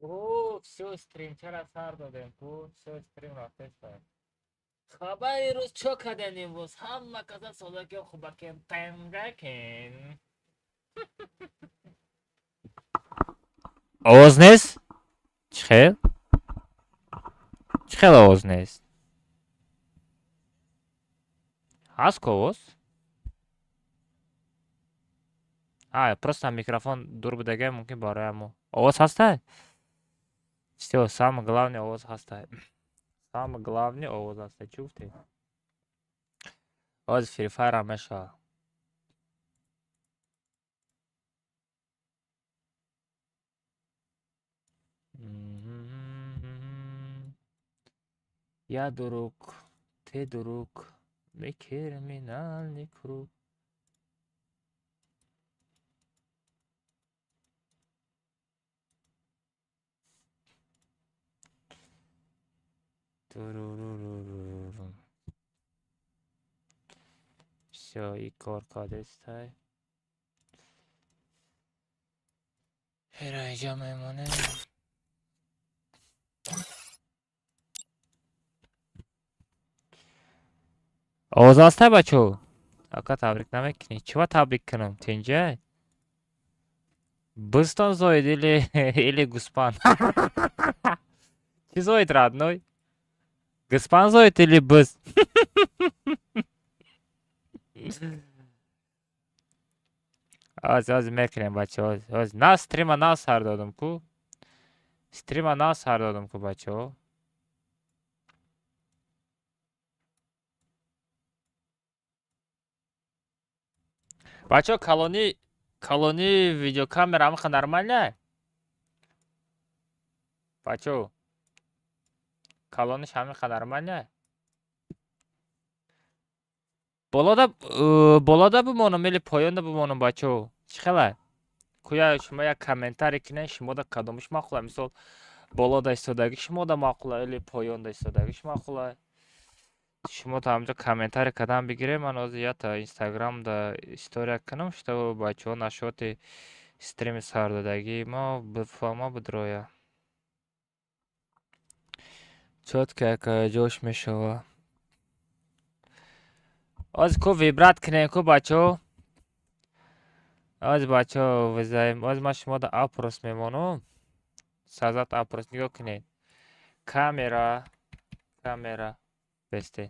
О, всё, стримчара сар додем ку, всё, стрим рафтеста. Хабари рӯз чо кардем имрӯз? Ҳама каса солаки хубакен тангакен. Овоз нест? Чӣ хел? Чӣ хел овоз нест? Ҳаст ку овоз? А, просто микрофон дур будага, мумкин барои ҳамо. Овоз ҳастай? Всё, самое главное овоз ҳастай. Самое главное овоз ҳастай. Чӣ гуфтед? Оз Free Fire ҳам мешавад. Я друг, ты друг, мы криминальный круг. Туруруруру. Всё, и кор кадестай. Ҳера инҷа мемонем. Овоз ҳастай, бачо? Ака, табрик намекунӣ? Чӣ ба табрик кунам? Тинҷай? Быстон зоид или гӯспанд? Чӣ зоид, родной? Гӯспанд зоид или быз? Оз, оз мекунем, бачо, оз, оз. На стрима нав сар додам ку. Стрима нав сар додам ку, бачо. Бачо, калони калони видеокамера ҳамаха нормально? Бачо, калониш ҳамаха нормально? Болода болода бимонам или поёнда бимонам, бачо? Чӣ хела? Куя шумо як комментарий кунед, шумода кадомиш маъқула? Мисол, болода истодагӣ шумода маъқула или поёнда истодагиш маъқула? Шумо та ҳамҷо комментарий кардан бигиред, ман ҳозир ята инстаграмда история кунам, чтобы бачаҳо нашоти стрими сардодагии мо бифаҳма бидроя. Чётко як ҷош мешава. Оз ку выбрать кунем ку, бачаҳо. Оз, бачаҳо, визаем. Оз ман шумода опрос мемонам. Создать опрос, нигоҳ кунед. Камера, камера. Бесте.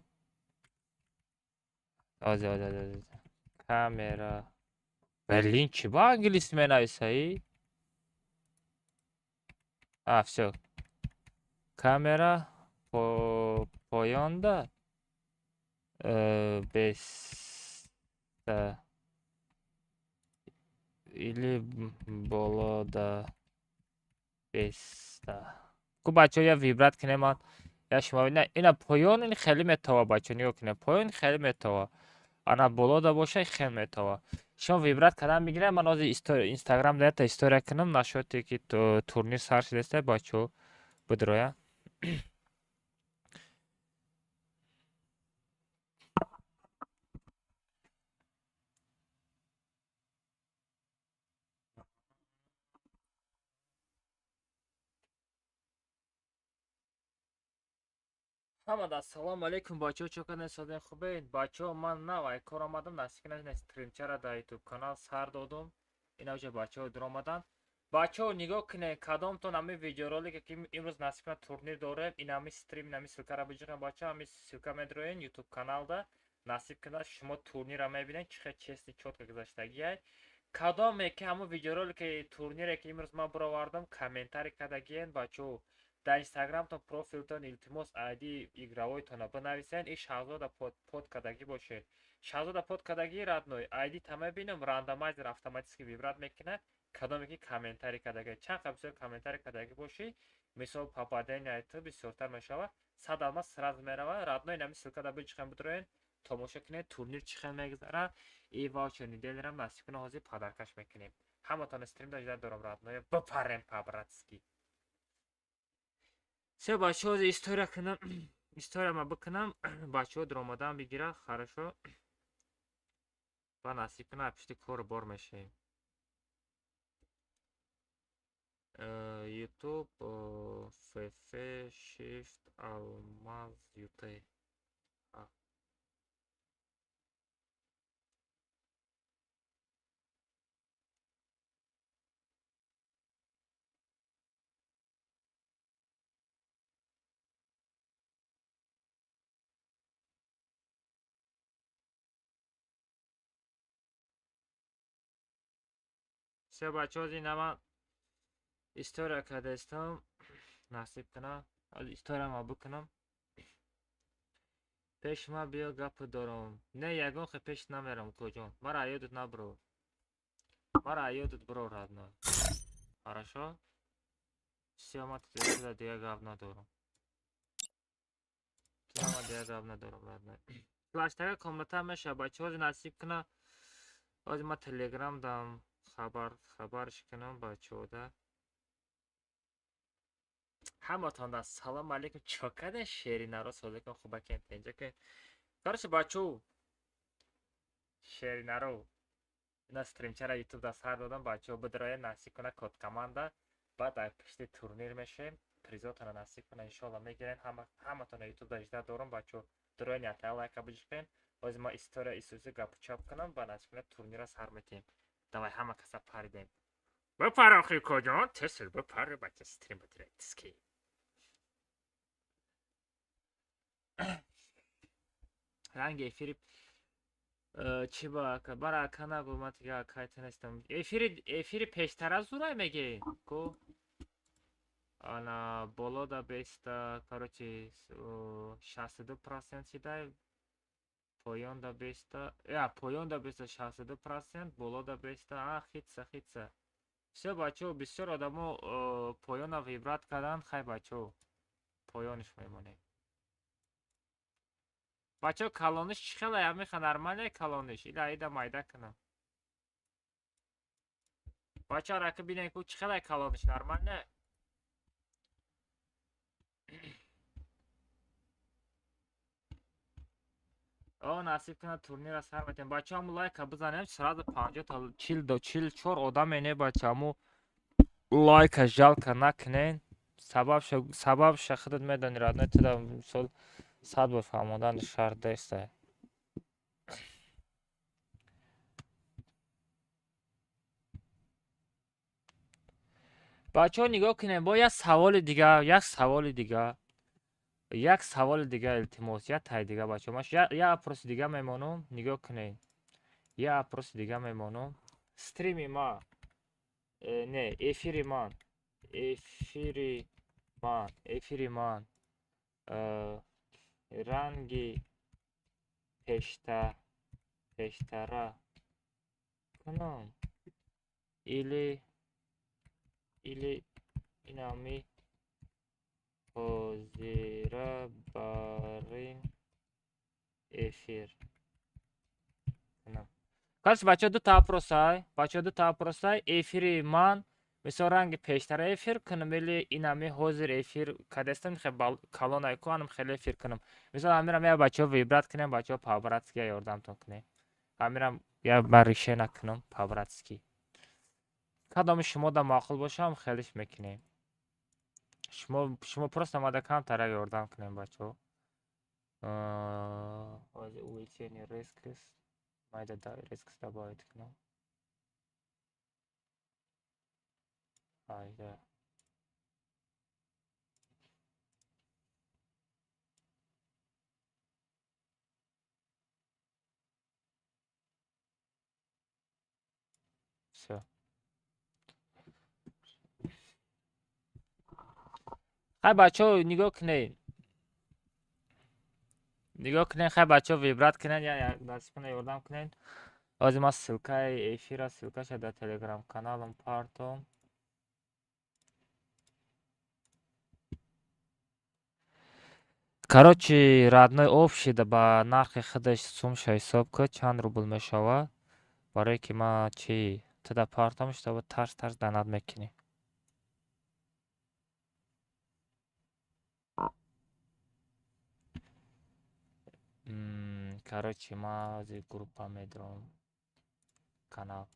Оз, оз, оз, оз. Камера. Блин, чӣ ба англисӣ менависаи? А, всё. Камера поёнда беста или болода беста? Ку, бачаҳо, я выбрать кунем ман. Я шумо ина поён ин хеле метова, бачаҳо, нигоҳ кунед. Поён хеле метова. Ана болода боша хел метова. Шумо выбрать кардан мегиред, ман ҳозир инстаграм ята история кунам нашоте ки турнир сар шудааст, бачаҳо бидроя. Ҳамада ассалому алайкум, бачаҳо, чо кардем, содем, хубед? Бачаҳо, ман нав ай кор омадам, насиб кунад, стримчара дар ютуб канал сар додум. Инавҷа бачаҳо дуромаданд. Бачаҳо, нигоҳ кунед, кадомтон ҳамин видеоролике ки имрӯз насиб кунад турнир дорем, ин ҳамин стрим, ин ҳамин ссылкаро биҷиқем, бачаҳо, ҳамин ссылка медроен ютуб каналда, насиб кунад шумо турнирро мебинед, чӣ хел честный, чётко гузаштагиай. Кадоме ки ҳамон видеоролики турнире ки имрӯз ман баровардам, комментарий кардагиен, бачаҳо, дар инстаграмтон профилтон, илтимос, айди игровойтонро бинависен и Шаҳзода под кардагӣ бошед. Шаҳзода под кардагӣ, родной, айди та мебинам, рандомайзер автоматически выбрать мекунад, кадоме ки комментарий кардагӣ. Чанд қа бисёр комментарий кардагӣ бошӣ, мисол, попадения ту бисёртар мешавад, 100 алмаз сразу мерава, родной. Нами ссылкада бичихем, бидроен, тамошо кунед, турнир чӣ хел мегузарад и ваучер неделирам насиб кунад ҳозир подаркаш мекунем. Ҳаматон стримда ждать дорам, родной, бипарем по-братски. Всё, бачаҳо, ҳозир история кунам, историяма бикунам, бачаҳо дуромадан бигирад, хорошо. Ба насиб кунад пишти кору бор мешавем. YouTube FF Shift Алмаз UT. Все, бачаҳо, ина ман история кардаистам, насиб кунам, аз историяма бикунам. Пеш ма биё, гап дорам. Не, ягон хе пеш намерам, куҷон. Мара ёдат набро. Мара ёдат бро, родной. Хорошо? Всё, ма туда дига гап надорам. Туда ма дига гап надорам, родной. Флаштага комната меша, бачаҳо, насиб куна. Ҳозир ма телеграм дам хабарш кунам бачаҳода. Ҳаматонда салом алейкум. Чо карден шеринаро созакун хубакен тенҷа кен. Короче, бачаҳо, шеринаро ина стримчара ютуб да сар додам, бачаҳо бидроя, насиб куна код команда, баъд дар пишти турнир мешавем, призотона насиб куна иншоалло мегирен. Ҳаматона ютуб да жда дорам, бачаҳо, дроя ниятая лайка биҷиқен. Ҳозир ма история исуси гапу чап кунам, ба насиб куна турнира сар метиҳем. Давай, ҳама каса паридем. Бипар охи куҷон, тесл бипар, бача стрим бидре тиски. Ранги эфири чӣ ба ака? Бара ака нагӯ, ман дига акайта нестам. Эфири пештара зурай мегӣ? Ку? Ана боло да беста, короче, 62% шидай, поён да беста, я поён да беста 62%, боло да беста, а хитса, хитса. Всё, бачаҳо, бисёр одамо поёна вибрат карданд, хай бачаҳо, поёниш мемонем. Бачаҳо, калониш чӣ хела меха, нормале калониш? Ила ида майда кунам. Бачаҳо, рака бинен ку чӣ хела калониш, нормале? О, насиб кунад турнира сар метем. Бачаҳо, ҳаму лайка бизанем, сразу 50 та 44 одаме не, бача, ҳаму лайка жалко накунен. Сабабша худат медонӣ, родной, туда мисол 100 бор фаҳмондан шарт неста. Бачаҳо, нигоҳ кунем, бо як саволи дига, як саволи дига, як саволи дига, илтимос, як тай дига, бачаҳо. Ман як опроси дига мемонам, нигоҳ кунед. Як опроси дига мемонам. Стрими ма, не, эфири ман, эфири ман, эфири ман, ранги пештара кунам или инами ҳозира барин эфир кунам. Короче, бачаҳо, дута опросай, бачаҳо, дута опросай, эфири ман мисол ранги пештара эфир кунам или инами ҳозир эфир кадестам, хе калонай ку анам хеле эфир кунам. Мисол ҳамирам я бачаҳо вибрат кунем, бачаҳо по-братски я ёрдамтон кунем. Ҳамирам я ман рише накунам по-братски. Кадоми шумо да маъқул бошам, хелиш мекунем. Шумо просто мада камтара ёрдам кунем, бачаҳо. Ҳозир увеличение резкость, майда резкость добавить кунам. Айда. Всё. Хай бачаҳо, нигоҳ кунед. Нигоҳ кунед, хай бачаҳо, вибрат кунед, я даст кунед, ёрдам кунед. Ҳозир ман ссылкаи эфира, ссылкаша дар телеграм каналам партом. Короче, родной, общий да ба нархи худаш сумша ҳисоб кун, чанд рубл мешавад. Барое ки ман чи туда партом, чтобы тарс тарс донат мекунӣ. Короче, ман ҳозир группа медорам, канал.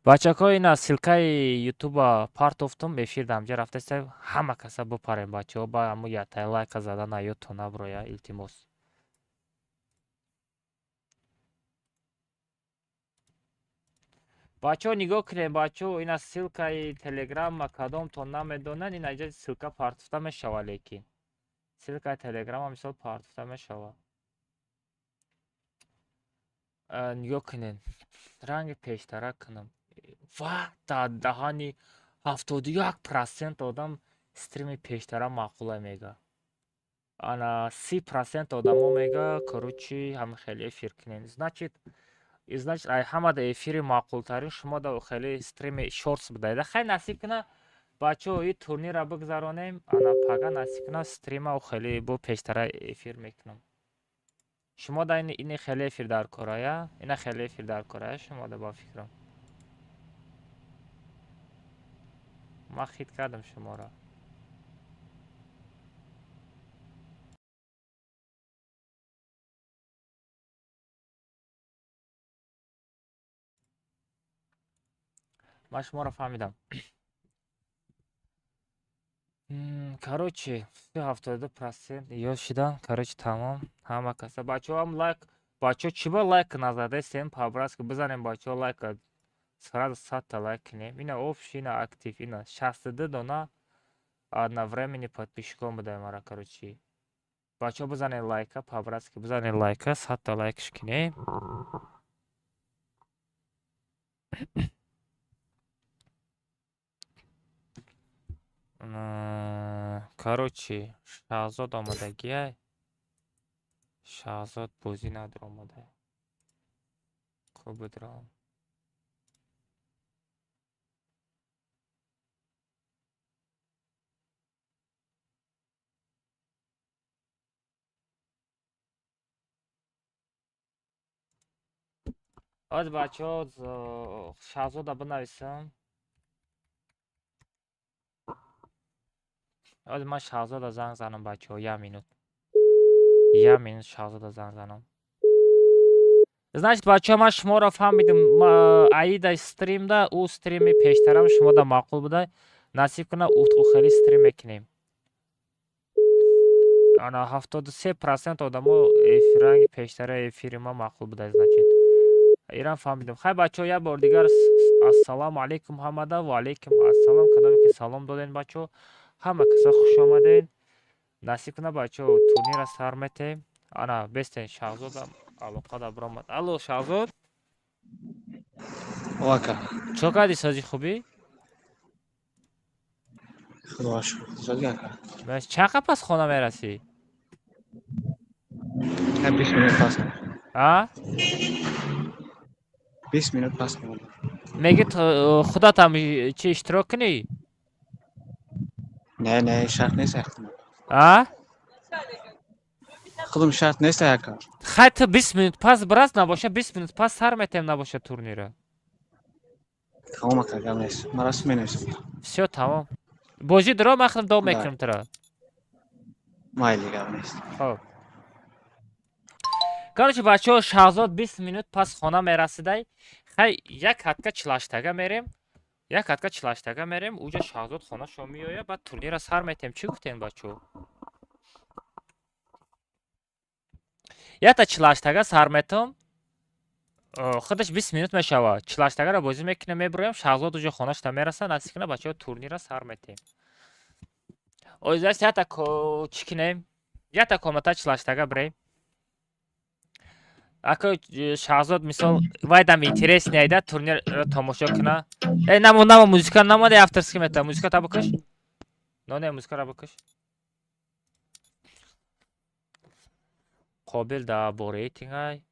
Бачако, ина ссылкаи ютуба партофтум, эфир дамҷа рафтаста, ҳама каса бупарем, бачаҳо, ба ҳаму ятай лайка зада наёдтон наброя, илтимос. Бачаҳо, нигоҳ кунед, бачаҳо, ина ссылкаи телеграмма кадомтон намедонанд, ина иҷа ссылка партофта мешава, лекин ссылкаи телеграмма мисол партофта мешава. Нигоҳ кунед, ранги пештара кунам. Ва дар даҳани 71% одам стрими пештара маъқула мега. Ана 30% одамо мега, короче, ҳама хеле эфир кунед. Значит, ай ҳамада эфири маъқултарин шумо да хеле стрими шортс будаида. Хай, насиб куна, бачаҳо, и турнира бигзаронем, ана пага насиб куна, стрима хеле бо пештара эфир мекунам. Шумо да ини хеле эфир дар корая, ина хеле эфир дар корая шумо да, ба фикрам. Ман хит кардам шуморо. Ман шуморо фаҳмидам. Короче, 72% ёд шидан. Короче, тамом. Ҳама каса. Бачаҳо ҳам лайк, бачаҳо, чӣ ба лайк назадастем? По-братски бизанем, бачаҳо, лайка. Сразу 100-та лайк кунем. Ина общий, ина актив, ина 62 дона одновременно подписчикон будаем мара, короче. Бачаҳо, бизанед лайка, по-братски бизанед лайка, 100-та лайкш кунем. Короче, Шаҳзод омадагиай. Шаҳзод бозӣ надаромада. Ко будрам. Оз, бачаҳо, Шаҳзода бинависам. Оз ман Шаҳзода занг занам, бачаҳо, як минут. Як минут, Шаҳзода занг занам. Значит, бачаҳо, ман шуморо фаҳмидим. Аида стримда, ӯ стрими пештарам шумода маъқул буда. Насиб куна, хеле стрим мекунем. Ана 73% одамо ранги пештара эфири ма маъқул буда, значит. Ирам фаҳмидим. Хай, бачаҳо, як бор дигар ассалому алайкум ҳамада, ва алайкум ассалом. Кадоме ки салом додем, бачаҳо, ҳама каса хуш омадед. Насиб куна, бачаҳо, турнира сар метем. Ана бестен, Шаҳзодам алоқада биромад. Алло, Шаҳзод? Ака. Чо кардӣ, сози, хубӣ? Худо шукр. Сози, ака. Чанд қад пас хона мерасӣ? 20 минут пас. А? 20 минут пас мемонам. Меги худатам чи иштирок кунӣ? Не, не, шарт нест, ака. А? Худам шарт нест, ака. Хай, ту 20 минут пас бирас, набоша 20 минут пас сар метем, набоша турнира. Тамом, ака, гап нест. Ман расм менависам. Всё, тамом. Бозӣ дуро, ман худам дом мекунам тура. Майли, гап нест. Хоб. Короче, бачаҳо, Шаҳзод 20 минут пас хона мерасидай. Хай, як ҳатка чилаштага мерем. Як ҳатка чилаштага мерем, уҷа Шаҳзод хонашо меояд, баъд турнира сар метем. Чӣ гуфтем, бачаҳо? Якта чилаштага сар метам. Худаш 20 минут мешавад. Чилаштагаро бозӣ мекунем, мебироем, Шаҳзод уҷа хонашта мераса, насиб кунад, бачаҳо, турнира сар метем. Оизаст якта чӣ кунем? Якта комната чилаштага бирем. Ако Шаҳзод, мисол, вайдам интересный айда турнирро тамошо куна. Э, намо, намо, музыка намода, авторский мета. Музыка та бикаш. Но не, музыкаро бикаш. Қобил да бо рейтингай.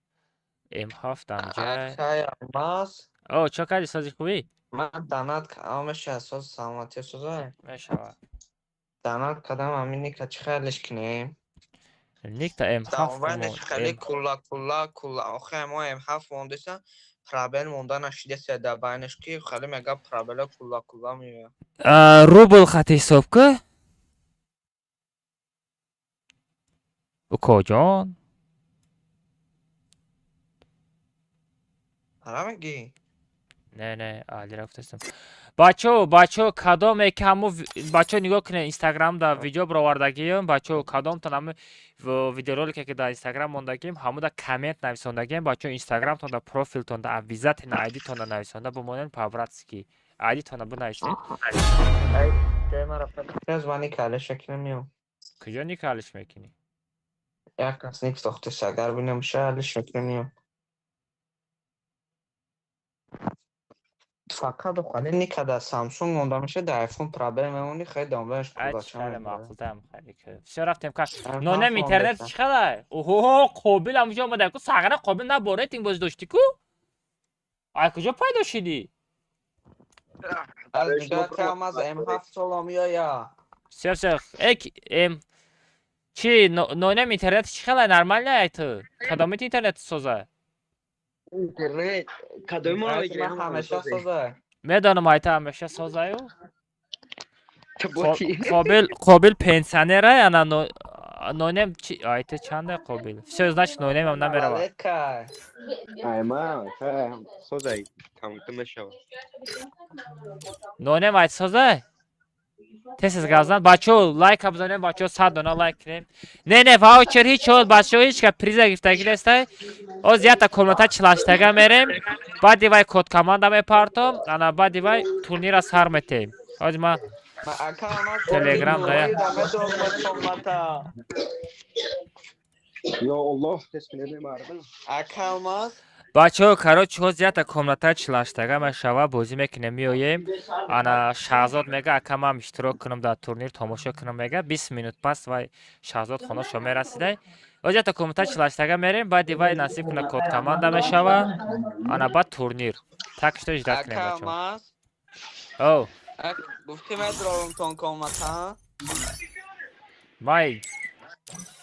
М7 дамҷай. Акай Алмаз. О, чо кардӣ, сози, хубӣ? Ман данат меша, соз, саломатӣ, соза. Мешавад. Данат кадам, ҳамин ника чӣ хелеш кунем? Никта М7. Давайнеш хеле кулла кулла кулла, охе мо М7 мондеса, пробел монда нашидеса да байнеш, ки хеле мега пробела кулла кулла меояд. Рубл хати ҳисоб ку. Укоҷон. Ҳара мегӣ? Не, не, Алира гуфтастам. Бачо, бачо, кадоме ки ҳаму бачо нигоҳ кунед, Инстаграм да видео баровардагием, бачо, кадомтон ҳаму видеоролике ки дар Инстаграм мондагием, ҳаму да коммент нависондагием, бачо, Инстаграмтон да профилтон да обязательно айдитон да нависонда бимонед по-братски. Айдитон да бинависед. Ҷои мара аз мани калиша кинам миём. Куҷо никалиш мекунӣ? Як кас ник сохтеса, агар бинам ша алиш мекунам миём. Фақат хали ника дар Samsung монда меша, дар iPhone проблема мемонӣ, хеле домбааш Ай, кулача хеле мебарад. маъқултаам хеле ки. Всё рафтем ка. M7 Нонем интернет мондеса. чӣ хелай? Оҳо, Қобил ҳамуҷо омада ку, сағра Қобил на бо рейтинг бозӣ доштӣ ку? Ай куҷо пайдо шидӣ? Аз нигоҳ кам аз M7 сола меоя. Всё, всё. Эк, эм чи нонем интернет чӣ хелай нормально ай ту? Кадомит интернет соза? Интернет кадоми моро Интернети ман мегирем? ҳамеша соза. Медонам ай ту ҳамеша созаю. Ту боти. Қобил, Қобил пенсионерай, ана нонем чи ай ту чанда Қобил? Всё, значит нонем ам намерава. Валека. Ай ма, созай, тамом мешава. Нонем ай созай? Тез газдан. Бачо, лайка бизанем, бачо, 100 дона лайк кунем. Не, не, ваучер ҳеч шуд, бачо, ҳеч ка приза гирифтагӣ нестай. Оз якта комната чилаштага мерем. Баъди вай код команда мепартом, ана баъди вай турнира сар метем. Оз ма Ма ака ама Телеграм дая. Медонам комната. Ё Аллоҳ, тез кунед мардум. Ака алмаз. Бачо, короче, ҳоз якта комната чилаштага мешава, бозӣ мекунем, меоем. Ана Шаҳзод мега, ака ман иштирок кунам дар турнир, тамошо кунам мега. 20 минут пас вай Шаҳзод хонашо мерасидай. Оз якта комната чилаштага мерем, баъди вай насиб куна код команда мешава. Ана баъд турнир. Так что ждать кунем Ака бачо. алмаз. О, Ак гуфти медровам тон комната. май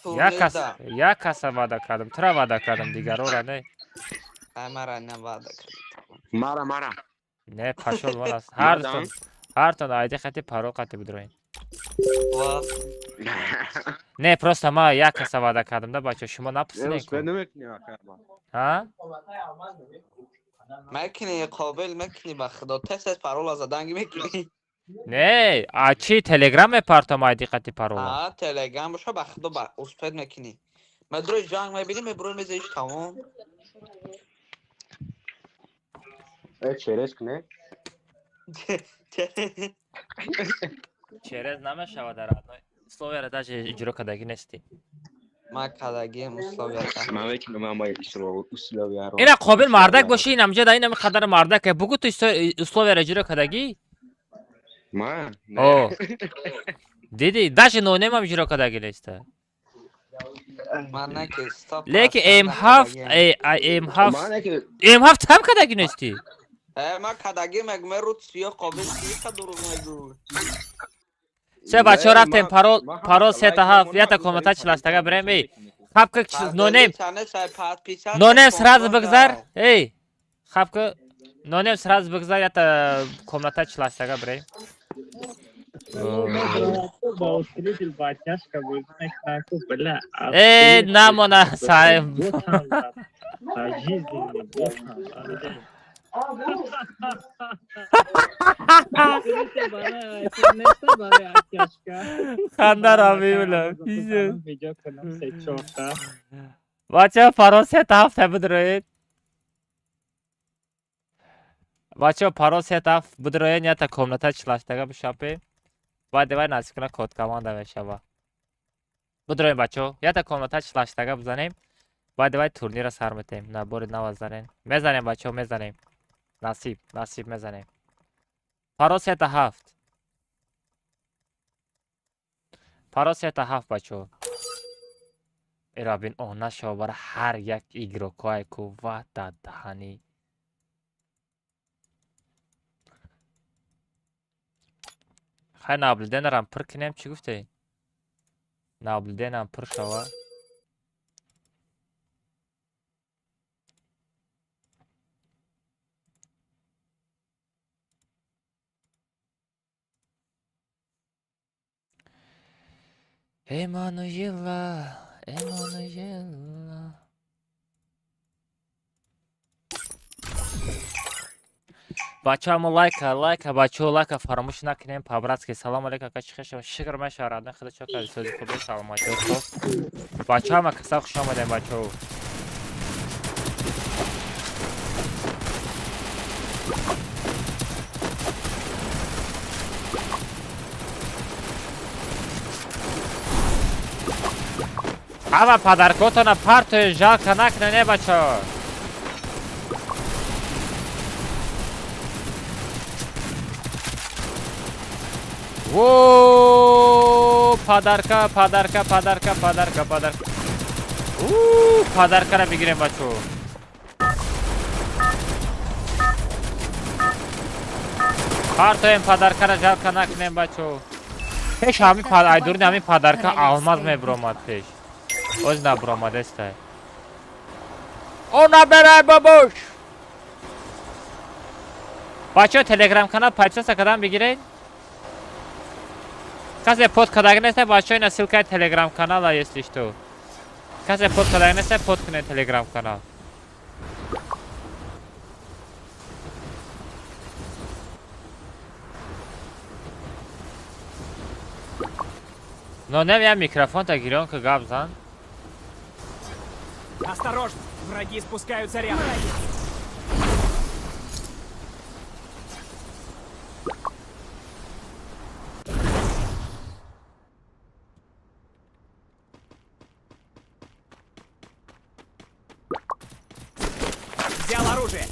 як кас Турнирда. як каса ваъда кардам, тура ваъда кардам, дигарора не. Ай мара не ваъда кардӣ. Мара, мара. Не, пашол вон аст. Ҳар Мардам. дутон, ҳартон айди хати парол қати бидроин. Ва Не, просто ма як каса ваъда кардам да бачо, шумо Не напурсидем успел ку. намекунӣ ака. Ҳа? мекунӣ қобил мекунӣ ба худо тез тез парола заданги мекунӣ. Не, а чи Телеграм мепартом айди қати парола. А телеграм боша ба худо ба успед мекунӣ. Медрои ҷанг мебинӣ меброи мезаиш тамом. Э, через куне. Через намешава дар одной. Условияро даже иҷро кардагӣ нестӣ. Ма кардагием условията. Ман мекунам ама условияро. Ина қобил мардак боши, ин ҳамҷа да ин ҳами қадар мардак. Бугу ту условияро иҷро кардагӣ? Ма? О. Диди, даже нонемам иҷро кардагӣ неста. Ман не ки стоп. Лекин М7, М7, Ма не ки М7 там кардагӣ нестӣ. Э ма кардагием як меру сиё қобил сиё дурӯғ мегӯ. Се бачаҳо рафтем парол парол сета ҳафт ята комната чилаштага бирем эй. Хапка нонем нонем сразу бигзар. Эй. Хапка нонем сразу бигзар ята комната чилаштага бирем. Бо усилитель батяшка бозӣ мекунам ку бля. Э, намона саим. Жизненный ботам. Ханда равиула. Пиздец. Видео кунам се чорта. Бачаҳо парол сета ҳафт бидроед. Бачаҳо парол сета ҳафт бидроед ята комната чилаштага бишапем. Баъд вай насиб куна код команда мешава. Бидроем бачаҳо, ята комната чилаштага бизанем. Баъд вай турнира сар метем. Набори нава занем. Мезанем бачаҳо, мезанем. Насиб, насиб мезанем. Парол сета ҳафт. Парол сета ҳафт бачаҳо. Эра бин она шава бара ҳар як игрокҳое ку ва дадаҳанӣ. Хай наблюденарам пур кунем, чӣ гуфтед? Наблюденам пур шава. Эммануила, Эммануила. Бачаҳо, мо лайка, лайка, бачаҳо, лайка фаромӯш накунем, по-братски. Салом алейкум, ака, чӣ хешам? Шукр мешава, радон худо чо карди, сози худо, саломатӣ, устод. Бачаҳо, ма каса хуш омадем, бачаҳо. Ҳама подаркотона партои, жалко накунед, не, бачаҳо. Во, подарка, подарка, подарка, подарка, подарка. У, подаркара бигирем, бачаҳо. Партоем подаркара, жалко накунем, бачаҳо. Пеш ҳамин айдурни ҳамин подарка алмаз мебиромад пеш. Оз набиромадестай. О, наберай, бабуш. Бачаҳо, телеграм канал подписаться кардан бигиред. Касе под кадаги неста, бачаҳо, ина ссылкаи телеграм канала, если что. Касе под кадаги неста, под кунед телеграм канал. Но не я микрофон-то гирён ка гап зан. Осторожно, враги спускаются рядом. Взял оружие.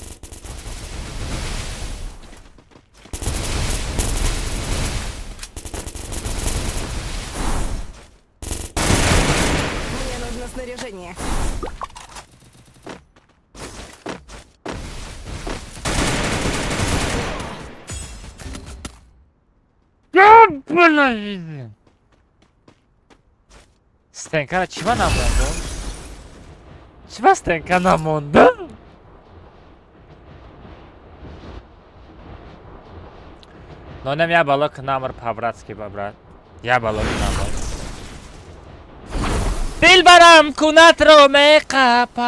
Мне нужно снаряжение. Стенкара чима намондум? Чима стенка намондум? Нонем я балок намр по-братски, брат. Я балок намр. Дилбарам кунатро меқапам.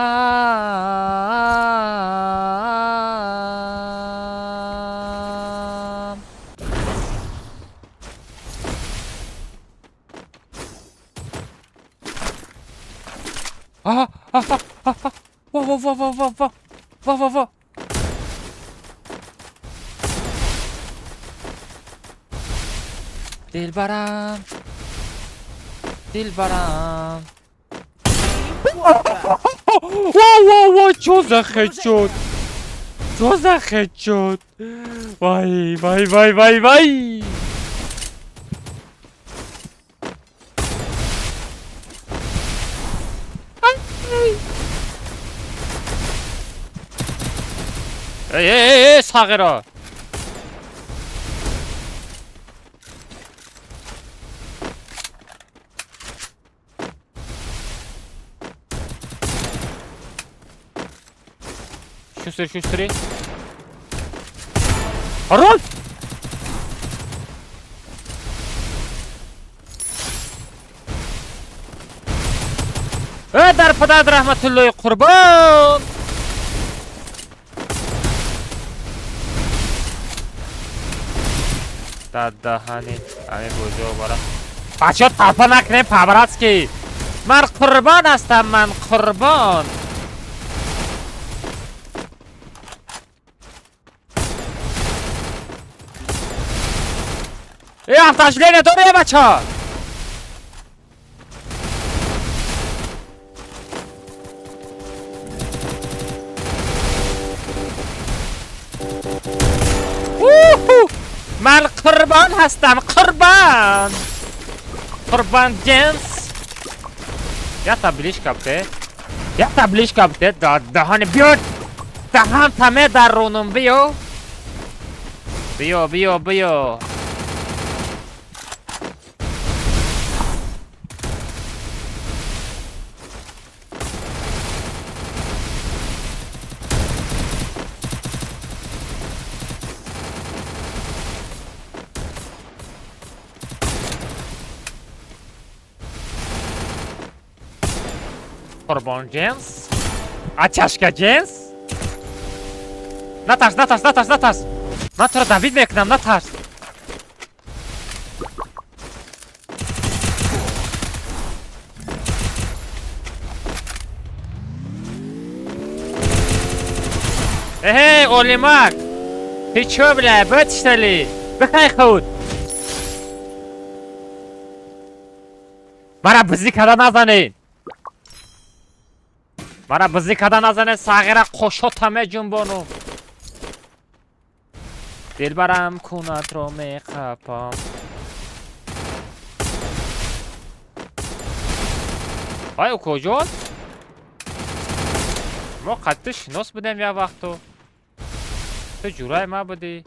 А, а, а, а, а. Во, во, во, во, во, во. Во, во, во. Дилбарам. Дилбарам. Во, во, во, чё за хедшот? Чё за хедшот? Вай, вай, вай, вай, вай. Эй, эй, эй, сағиро. Шустер, шустери. Хорош! Э, дар падад раҳматуллои қурбон! Дар даҳани ами бозиҳо бара. Бачаҳо, талпа накунем по-братски. Ман қурбон ҳастам, ман қурбон. Э, автошление дорем, бачаҳо. Ман қурбон ҳастам, қурбон. Қурбон ҷинс. Я табличка бте. Я табличка бте. Даҳани биё. Даҳан таме дар рунум биё. Биё, биё, биё. Қурбон ҷинс. А чашка ҷинс? Натарс, натарс, натарс, натарс. Ман туро давид мекунам, натарс. Эй, Олимак! Ты чё, бля, бэт, что ли? Бихай худ! Мара бизӣ када назанед! Мара бизӣ када назанед, сағира қошота меҷунбонум! Дилбарам кунатро меқапам. Ай, укоҷон? Мо қадди шинос будем як вақту. Ту ҷурай ма будӣ.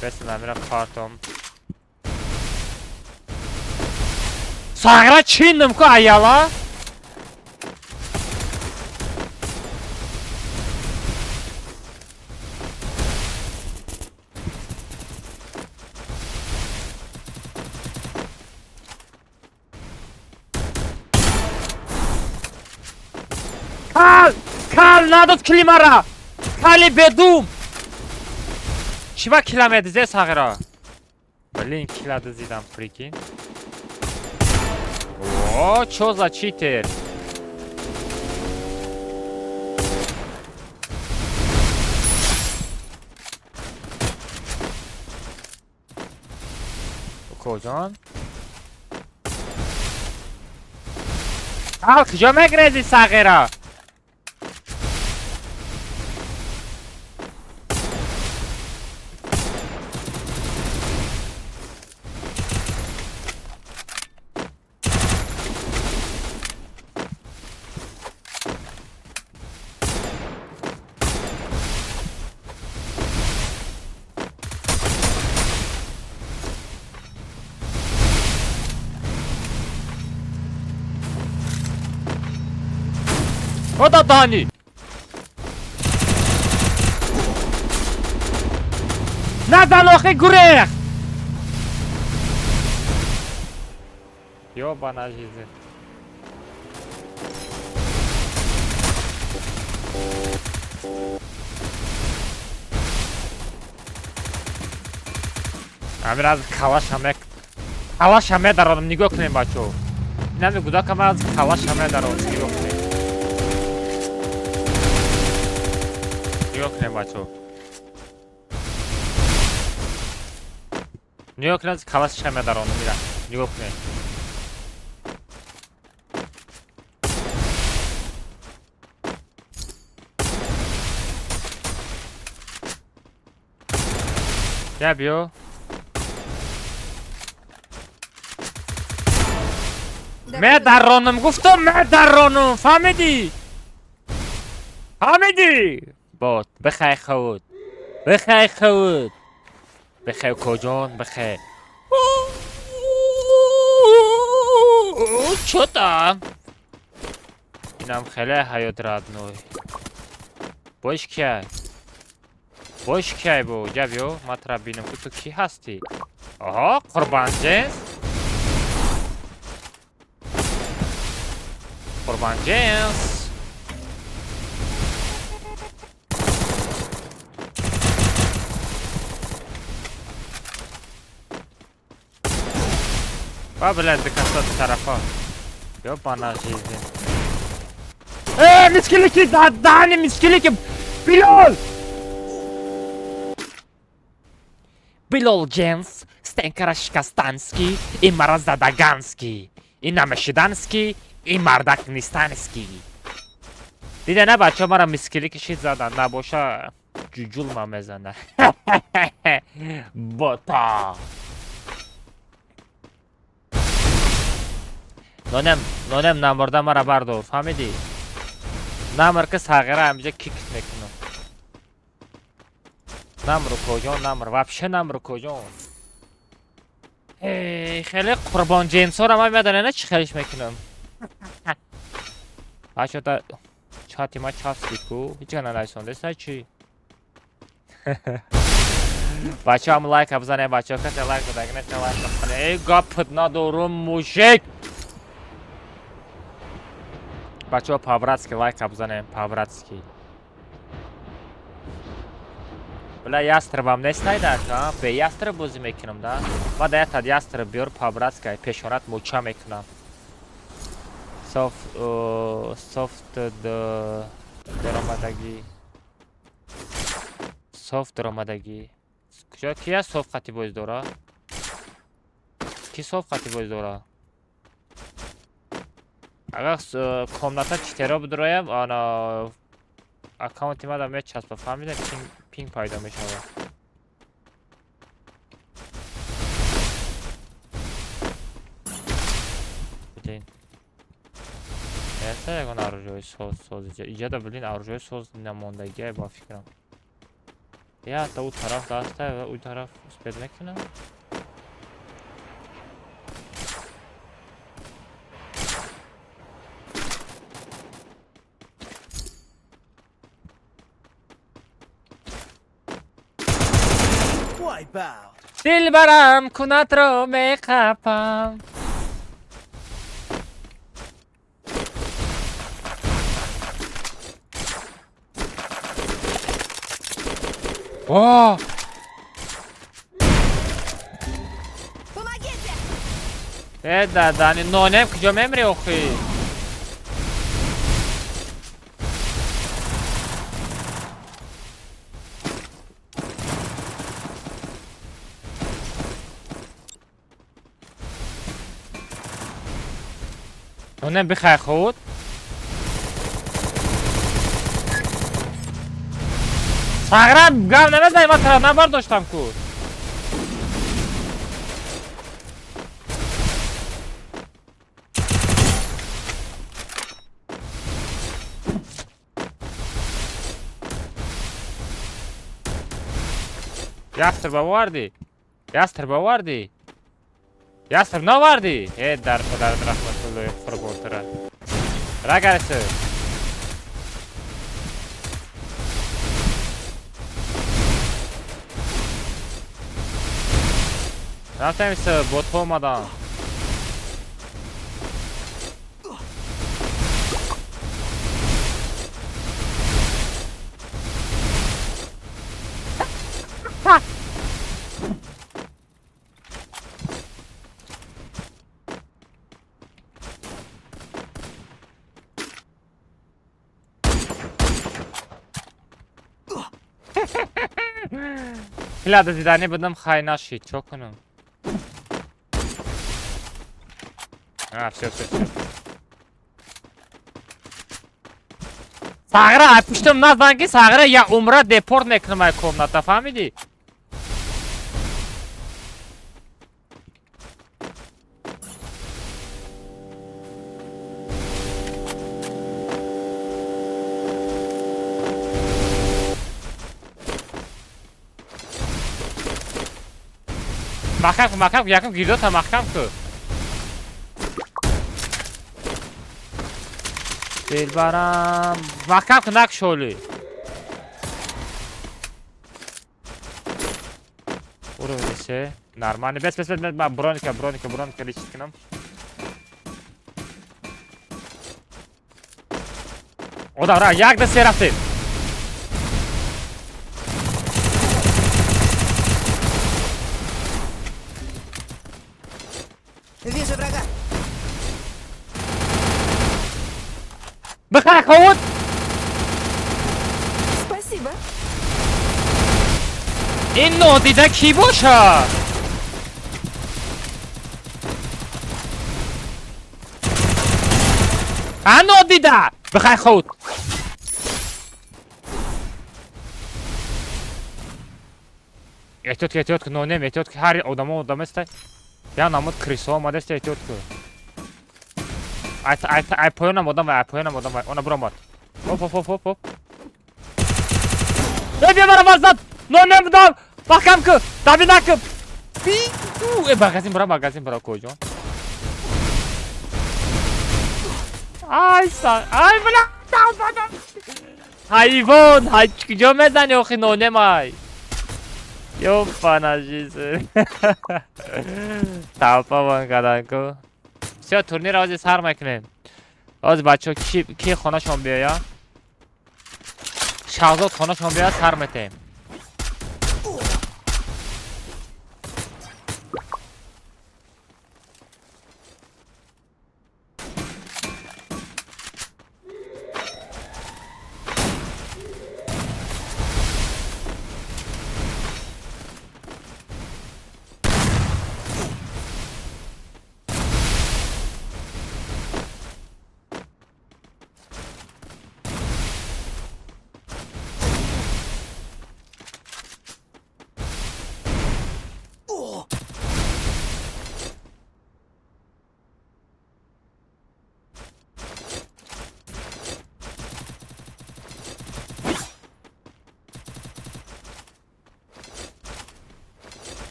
Бесина мира картом. Сағира чиндим ку аяла? Кал! Кал надод килимара! Кали бедум! Чива кила медизе сағира? Блин, кила дизидам, прикинь. О, чё за читер? Куҷон? Кал, куҷо мегрези сағира? Ода дани! Назан охи гурех! Ёбана жизнь. Амир аз калаша медаронам, нигоҳ кунем бачо. Инами гудакам аз калаша медаронам, нигоҳ кунем. Нигоҳ кунем бачо. Нигоҳ кунем калаша медаронам, ира. Нигоҳ кунем. Я биё. Медаронам, гуфтам медаронам, фаҳмидӣ? Фаҳмидӣ? Бот, бихай худ. Бихай худ. Бихай куҷон, бихай. Чё там? Инам хеле ҳаёт родной. Бош кияй? Бош кияй бо? Ҷа биё, ман тура бинам ки ту кӣ ҳастӣ. Оҳо, Қурбонҷинс. Қурбонҷинс. Ва, блядь, дикаса тарафа. Ёбана жизнь. Мискилики, дани, мискилики. Билол! Билол Дженс, Стенкара Шикастанский и Маразадаганский. И Намашиданский, и Мардак Нистанский. Дида на бача мара мискилики шид задан, набоша ҷуҷул ма мезана. Бота. Нонем, нонем намурда мара бардор, фаҳмидӣ? Намр ки сағира ҳамиҷа кик мекунам. Намру куҷон, намр, вообще намру куҷон. Эй, хеле Қурбон ҷинсора ман медонам, на чӣ хелиш мекунам. Бача да чати ма часпид ку, ҳеҷ га нанависондаст, чӣ? Бача ҳам лайка бизанед, бача касе лайк задаги нест, лайк бизанед. Эй, гапат надорум, мужик! Бачаҳо, по-братски лайка бизанем, по-братски. Бля, ястребам нестайда, а? Бе ястреб бозӣ мекунам, да? Ма да ятад ястреб биёр, по-братски, ай пешонат мӯча мекунам. Софт, софт даромадагӣ. Софт даромадагӣ. Куҷо ки аст софт қати боз дора? Ки софт қати боз дора? Агар комната читеро бидроям, ана аккаунти мада мечаспа, фаҳмидем, пинг пайдо мешавад. Блин. Эса ягон оружиёи соз соз иҷа. Иҷада, блин, оружиёи соз намондагиай ба фикрам. Я та ӯ тараф дастай ва ӯ тараф успед мекунам. Дилбарам кунатро меқапам. О! Помогите! Э, дадани, нонем куҷо мемри охи? Нонем бихай худ? Сағра гап намезанӣ, ман тараф набардоштам ку. Ястреб овардӣ? Ястреб овардӣ? Ястреб навардӣ? Э, дар падарат раҳматуллоҳи қурботра. Рагарсу. Рафтем ботҳо омадан. Пилада зидани будам, хай нашид, чо кунам? А, всё, всё, всё. Сағра, ай пуштам назан ки Сағра я умра депорт мекунам ай комната, фаҳмидӣ? Маҳкам кун, маҳкам кун, якум гирдота маҳкам кун. Дилбарам, маҳкам кун, накшоли. Уровень се, нормально. Бес, бес, бес, бес, броника, броника, броника лечить кунам. Одам, ра, як да се рафтем. Вижу врага. Бихай худ! Спасибо. Ин нодида кӣ боша? А нодида! Бихай худ! Эҳтиёт ки, эҳтиёт ки, нонем, эҳтиёт ки, ҳар одамо одаместа. Я намуд крисо омадеста, эҳтиёт ки. Ай поёнам одам вай, ай поёнам одам вай. Она буромад. Хоп, хоп, хоп, хоп, хоп. Э, бия мара варзад! Нонем будам! Маҳкам ку! Дави накун! Э, магазин бура, магазин бура, коҷон. Ай, са, ай, бля! Ҳайвон, ҳай куҷо мезани охи нонем ай? Ёпана жизнь. Талпа вон кардан ку. Всё, турнир ҳозир сар мекунем. Ҳозир бачаҳо ки хонашон биёяд? Шаҳзод хонашон биёяд сар метаем.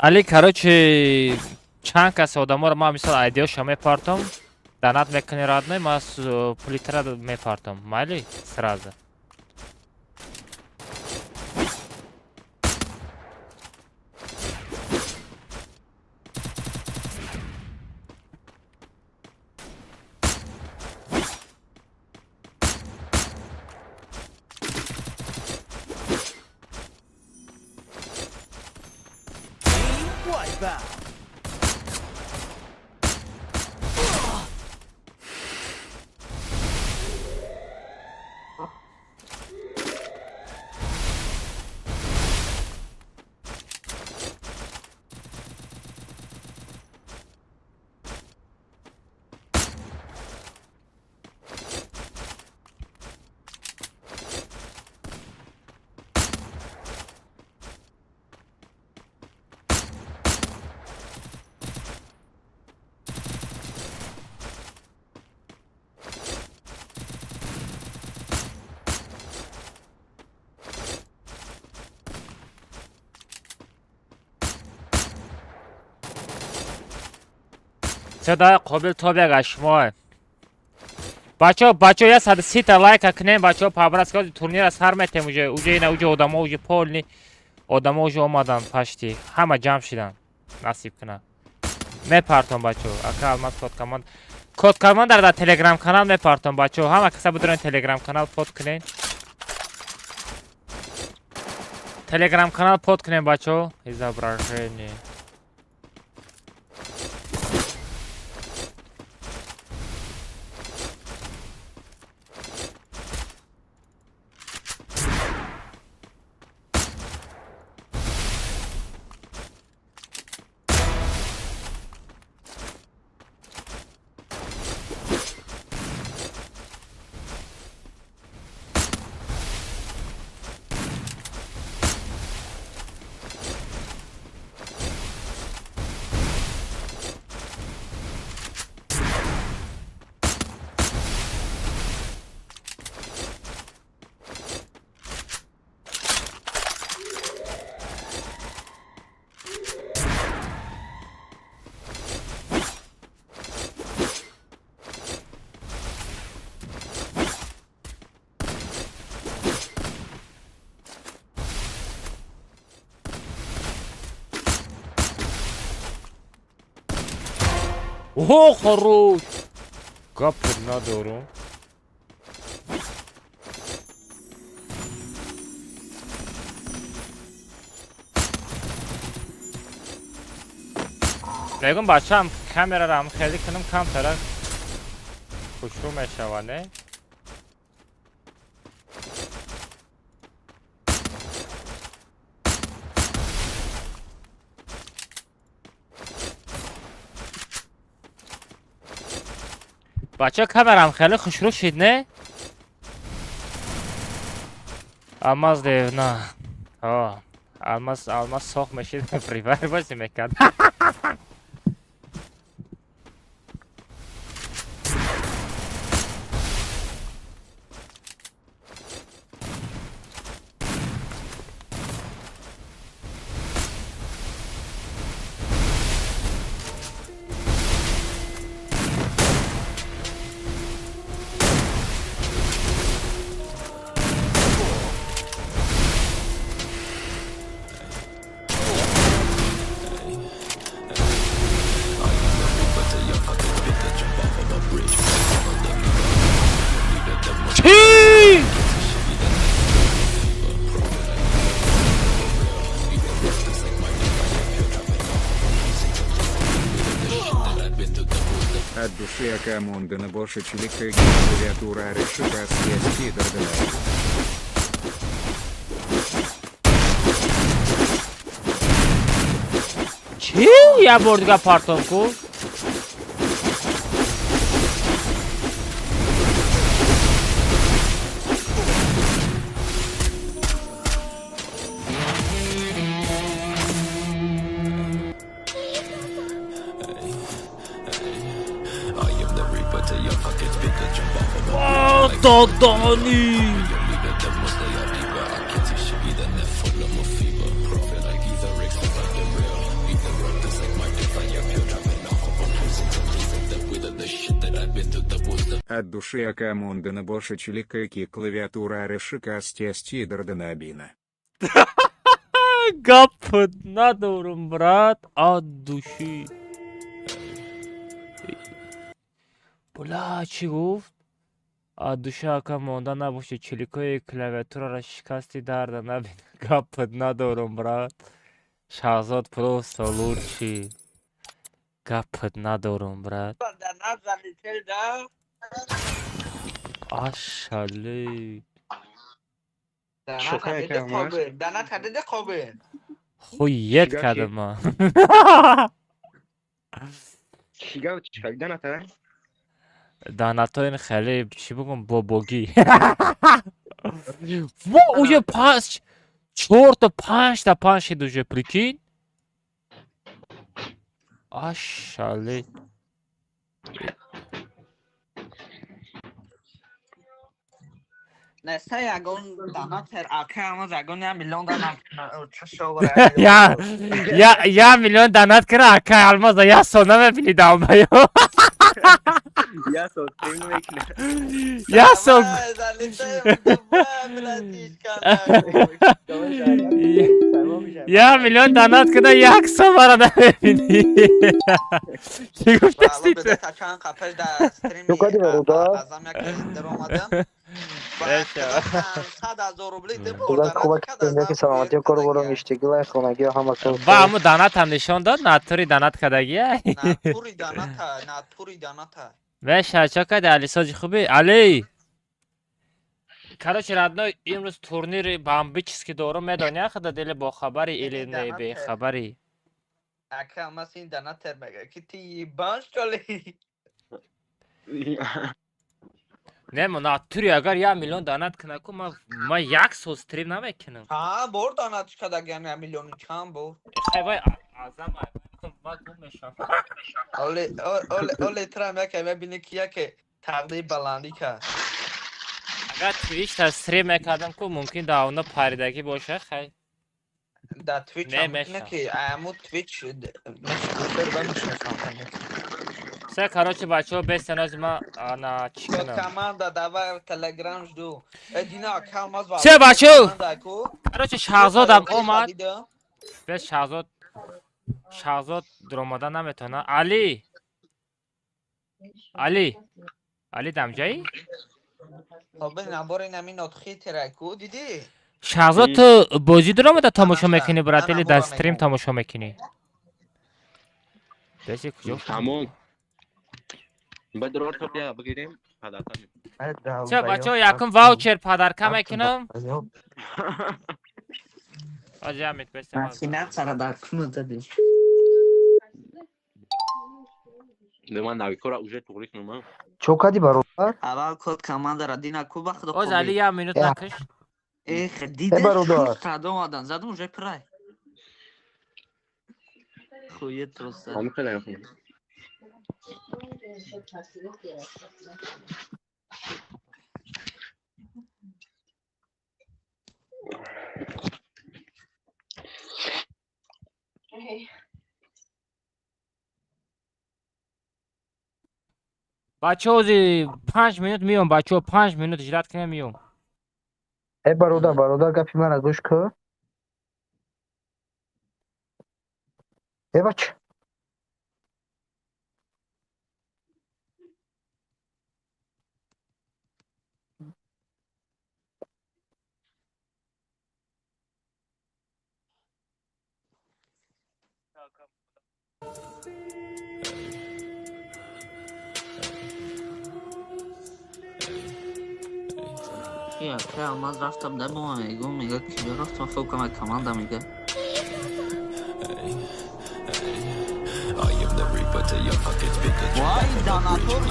Али, короче, чанд кас одаморо ман мисол айдиёша мепартом, донат мекунӣ родной, ман пулитара мепартом. Майли? Сразу. Садои қобил тобег аз шумо. Бачаҳо, бачаҳо, 130 та лайка кунем, бачаҳо, по-братски турнира сар метем уже. Уже ина уже одамо уже полный одамо уже омадан пашти. Ҳама ҷамъ шидан. Насиб кунад. Мепартом бачаҳо. Ака Алмаз код команд. Код команд дар Телеграм канал мепартом бачаҳо. Ҳама каса бидурен Телеграм канал под кунен. Телеграм канал под кунен бачаҳо. Изображение. О, хорош! Гап надорум. Мегум бачаам камерарам хеле кунам камтара хушрӯ мешава, не? Бача камерам хеле хушрӯ шид, не? Алмаз девна. О, Алмаз, Алмаз сох мешид, Free Fire бозӣ мекард. души акамонда на боша чилика клавиатура решика съесть дардана. Чӣ? Я бор дига партом ку? Додони! От души акамонда на боша чилика клавиатура решика стести дарданабина. Гап надорум, брат, от души. Бля, чӣ гуфт? От души ака монда набоши, чиликои клавиатураро шикасти дарда набин. Гап надорум, брат. Шаҳзод просто лучший. Гап надорум, брат. Ашали. Хует кардам ман. Данато ин хеле чӣ бигӯм бобогӣ. Во уже панҷ чорта панҷта панҷ шид уже прикинь. Ашали. Неста ягон данатер ака ама ягон я миллион данат Я я я миллион данат кара ака алмаза я сол намебини далмаю. Я сол стрим намекунам. Я сол я миллион данат када як сол мара намебини. Чӣ гуфтасти ту? Ба ҳамун данатам нишон дод, натури данат кардагия. Веша, чо кади Али сози хуби? Али! Короче, родной, имрӯз турнири бомбический дорум, медони худа дили бохабари или не бехабари? Ака, мас ин данатер мега ки ти ебан что ли? Не, мо натури агар я миллион данат кунаку, ма як сол стрим намекунам. Ҳа, бор данат кардагиам я миллиону чанд бор. Хай вай азам ма гум мешам. Оле оле оле трам яке мебини ки яке тақдир баландӣ кард. Агар Twitch та стрим мекардам ку мумкин дар она паридагӣ боша, хай. Дар Twitch Не мешам. ки аму Twitch мешнасам. Все, короче, бачаҳо бестенози ма ана чӣ кунам. Команда давай Telegram жду. Дина камаз ва. Все, бачаҳо. Короче, Шаҳзодам омад. Бес Шаҳзод Шаҳзод дуромада наметавонад. Али. Али. Али дамҷаӣ? Хоб набори намин отхитера ку дидӣ? Шаҳзод ту бозӣ дуромада тамошо мекунӣ, брат, или дар стрим тамошо мекунӣ? Беси куҷо? Тамом. Бадрор копия бигирем, подарка. Все, бачаҳо, якум ваучер подарка мекунам. Оҷамит беси. Ман навикора уже туғри кунам. Чо кади бародар? Аввал код командара дина ку ба худо. Оз Али як минут накаш. Эх, дида. Бародар. Омадан задум уже прай. Хует просто. Ҳамин хеле. Бачаҳо ози 5 минут меём, бачаҳо 5 минут ждать кунем меём. Э бародар, бародар гапи мара гӯш кун. Э бача. Ака Алмаз рафтам да бо мегум, мега киҷо рафтам, фокама команда мега. Вай, донатор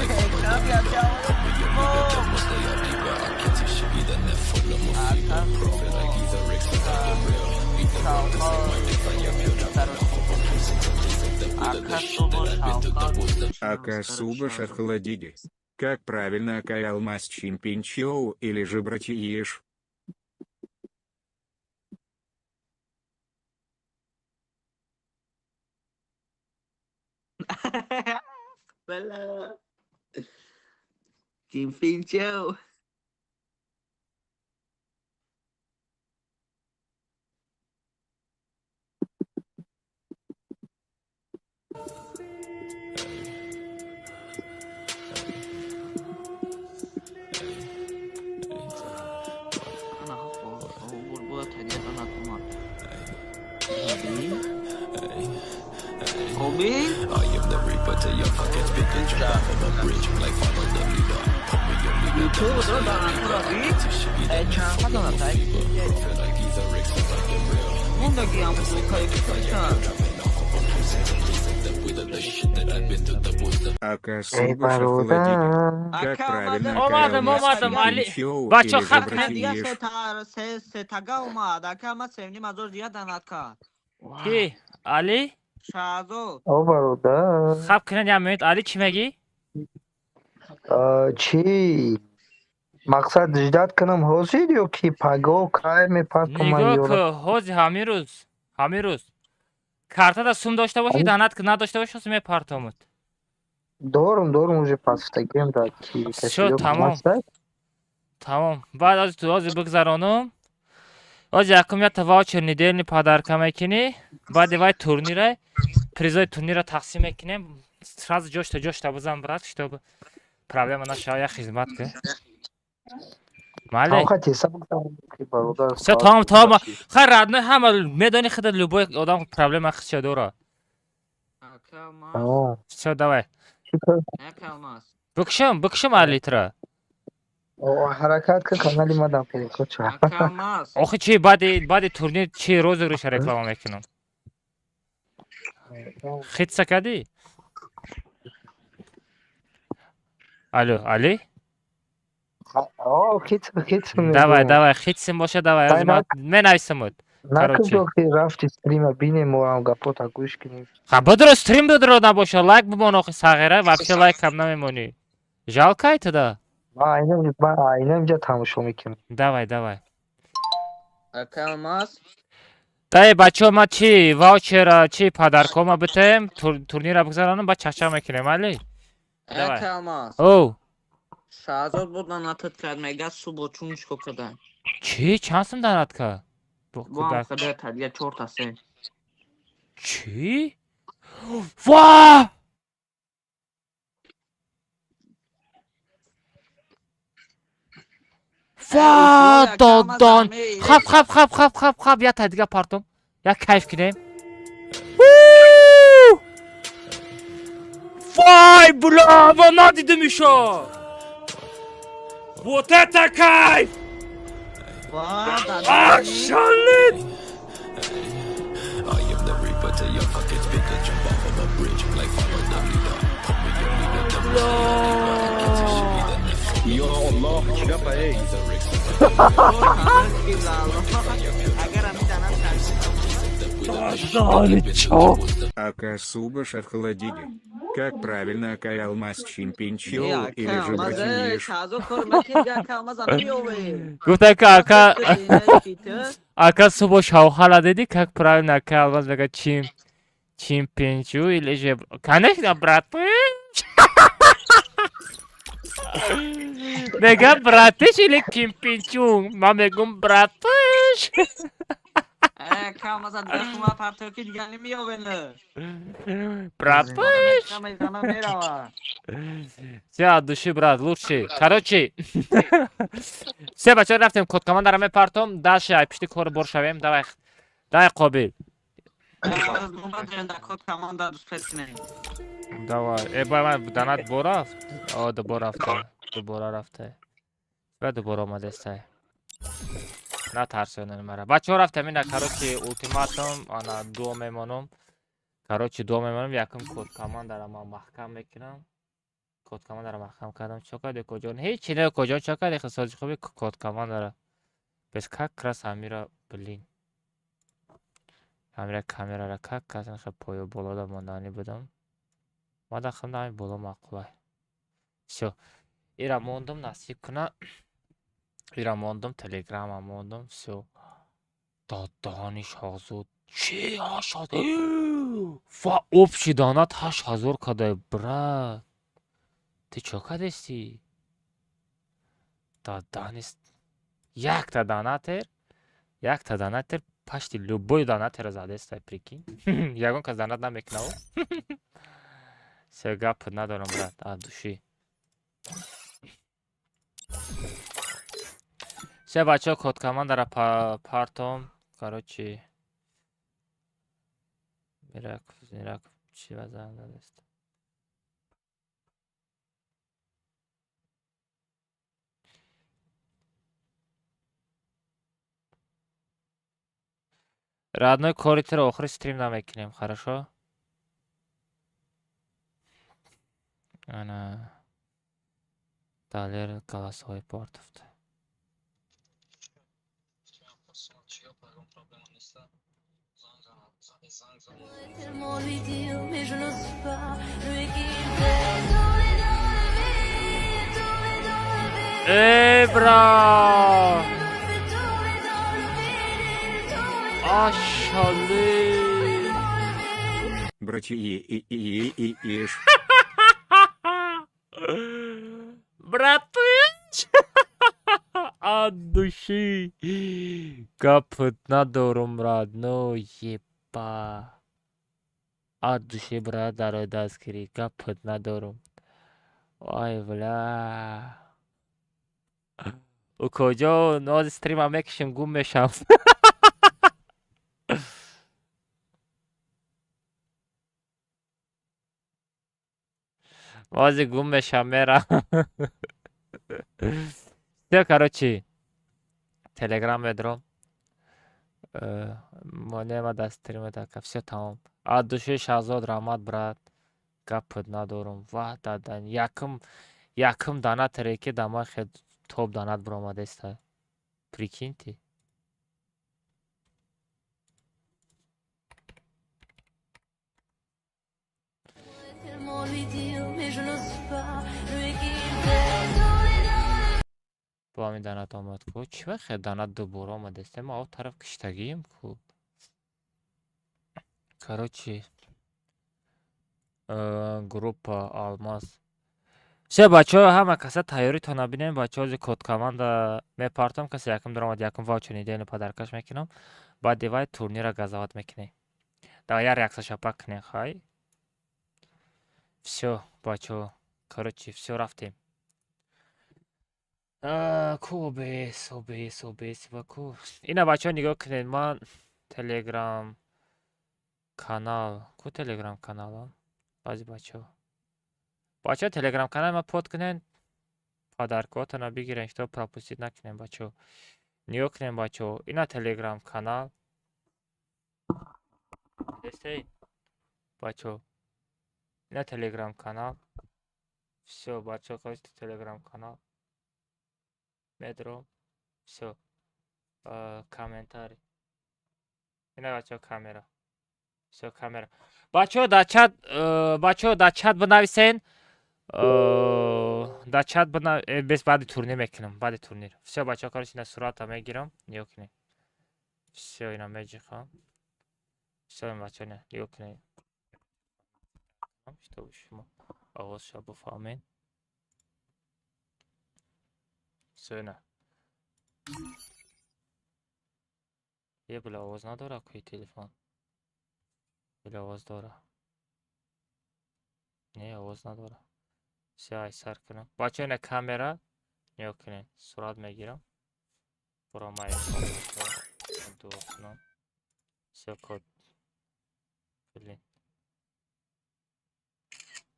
Ака Субаш охладиди. Как правильно, Акай Алмаз Чимпинчоу или же братьеш? Бля. Чимпинчоу. Ака Субаш охладиди. Как правильно, Акай Омадам, Алмаз омадам, Али. Чимпинчоу Бачо, или же хат братьеш? Сетага омад, ака ма севним азор дига данат кард. Ки? Али? Шаҳзод. О, бародар. Хаб кунед як минут. Али, чӣ мегӣ? Чӣ? Мақсад ждать кунам ҳозир ё ки паго кай мепартоман Нигоҳ ёра? ку, ҳозир ҳамин рӯз, ҳамин рӯз. Картада сум дошта бошӣ, данат надошта бошӣ, ҳозир мепартомад. Дорум, дорум, уже пасфтагием да ки Всё, кошелёк тамом. ҳаста. Тамом. Баъд аз ту ҳозир бигзаронум. Ҳозир якум якта ваучер недельный подарка мекунӣ, баъди вай турнира, призои турнира тақсим мекунем. Сразу ҷошта ҷошта бизан, брат, чтобы проблема нашава, як хизмат ки. Майли? Тамом, теса бигзаронум ки бародар. Всё, тамом, тамом. Хай, родной, ҳама медони худат, любой одам проблема худша дора. Ака Алмаз. Тамом. Всё, давай. Чӣ кор? Ака Алмаз. Бикшам, бикшам Али тра. О, ҳаракат ка, канали мадам переход шава. Ака Алмаз. Охи чи, баъди турнир чи розыгрыша реклама мекунам? Хитса кардӣ? Алло, Али? О, хит, хит. Давай, давай, хитсим боша, давай. Ай, Менависамуд. Короче. Накун, ки рафти стрима бинем, мо ҳам гапота гӯш кунем. Ха, бидро стрим, бидро набоша, лайк бимон охи сағира, вообще лайк ҳам намемонӣ. Жалко ай туда. Ман айнан инҷа тамошо мекунам. Давай, давай. Ака Алмаз. Дай, бачаҳо, ма чи ваучера, чи подаркома битем, турнира бигзаронам, баъд чахчах мекунем, али? Давай. Ака Алмаз. Оу. Шаҳзод буд донатат кард, мега субо чун чико кардан. Чӣ? Чанд сум данат кард? Бо ҳам хада тадия чорта се. Чӣ? Ва! Ва, додан! Хаб, хаб, хаб, хаб, хаб, хаб, як та дига партом. Як кайф кунем. У! Вай, бля, ма надидим ишо! Вот это кайф! Ва, Ашалит! I am the reaper to your fucking speaker. Jump off of a bridge like follow the leader. Put me your leader, the Ё Аллоҳ, чӣ гапа, эй? Агар ҳамин данат кард. Ака Субаш охладиди. Как правильно, Акай Алмаз Чимпинчоу или же братьеш? Шаҳзод кор мекунад, ака Алмаз намеёве. Гуфта ки ака субо шавҳала диди, как правильно, ака Алмаз мега чимпинчу или же, конечно, братыш. Мега братыш или кимпинчу? Ман мегум братыш. Ака Алмаз дига сума партоки ки дига намеёве. Братыш. Мезана мерава. Все, от души, брат, лучший. Короче, все, бачаҳо, рафтем, код командара мепартом, дальше ай пишти кор бор шавем. Давай, давай, Қобил. Код команда успеть кунем. Давай. Э, бай, ман данат бо рафт? О, дубора рафта. Дубора рафта. Ба дубора омадестай. Натарсонен мара. Бачаҳо, рафтам ина, короче, ултиматум, ана дуо мемонам. Короче, дуо мемонам, якум код командара ман маҳкам мекунам. Код командара маҳкам кардам. Чо карди, коҷон? Ҳеҷ не, коҷон, чо карди? Хисози хуби код командара. Бес как раз ҳамира, блин. Ҳамира камерара как раз хе поё болода монданӣ будам. Мада ханда ҳами боло маъқулай. Всё. Ира мондум, насиб куна. Ира мондум, телеграма мондум, всё. Додани Шоҳзод. Чи 8000? Ва общий донат 8000 кадай, брат. Ты чё кадести? Даданис якта донатер, якта донатер почти любой донатера задестай, прикинь. Ягон кас донат намекунав. Всё, гап надорам, брат, от души. Всё, бачаҳо, код командара партом. Короче, Мираков, Мираков, чӣ вазан задест? Родной, кори туро охири стрим намекунем, хорошо? Ана Далер голосовой портовт. Tellement lui dire, mais je n'ose pas. Lui qui fait tourner dans le vide, tourner dans le vide. Эй, бра! Fait tourner dans le vide, tourner dans Ашали! Братья и ш. Братыч! От души! Гапот надорум, родной, еба. От души, брат, дарои дастгирӣ. Гапот надорум. Ой, бля. Укоҷо, нози стрима мекушем, гум мешам. Бози гум мешам, мерам. Всё, короче, телеграм медром. Монема дар стрима така. Всё, тамом. От души, Шаҳзод, раҳмат, брат. Гапот надорум. Ва дадан. Якум донатере ки дар ман хел топ донат биромадеста. Прикиньте. Tellement lui dire, mais je n'ose pas. Lui qui fait tourner dans le Бо ҳамин донат омад ку. Чӣ вақт хел донат дубора омадеста? Ма ав тараф киштагием ку. Короче, группа Алмаз. Всё, бачаҳо, ҳама каса тайёритон набинем. Бачаҳо, зи код команда мепартам, касе якум даромад, якум ваучер недельный подаркаш мекунам. Баъди вай турнира газовать мекунем. Давай як реакция шапак кунем, хай. Всё, бачаҳо, короче, всё, рафтем. Ку ОБС, ОБС, ОБС ва ку. Ина, бачаҳо, нигоҳ кунед, ман Телеграм канал, ку Телеграм каналам? Баъзи бачаҳо. Бачаҳо, Телеграм канал ма под кунед, подаркотона бигирен, что пропустить накунем, бачаҳо. Нигоҳ кунед, бачаҳо, ина Телеграм канал. Дестей? Бачаҳо. Ина Телеграм канал. Всё, бачаҳо, короче, Телеграм канал. Медро. Всё. Комментарий. Ина, бачаҳо, камера. Всё, камера. Бачаҳо, дар чат, бачаҳо, дар чат бинависен. Дар чат бина бес баъди турнир мекунам, баъди турнир. Всё, бачаҳо, короче, ина сурата мегирам, нигоҳ кунед. Всё, ина меҷиқам. Всё, бачаҳо, ина нигоҳ кунед. Чтобы шумо овозша буфаҳмед. Всё, ина. Е, бля, овоз надора куи телефон. Бля, овоз дора. Не, овоз надора. Всё, ай сар кунам. Бачаҳо, ина камера. Нигоҳ кунед. Сурат мегирам. Буромай дуо кунам. Всё, код. Блин.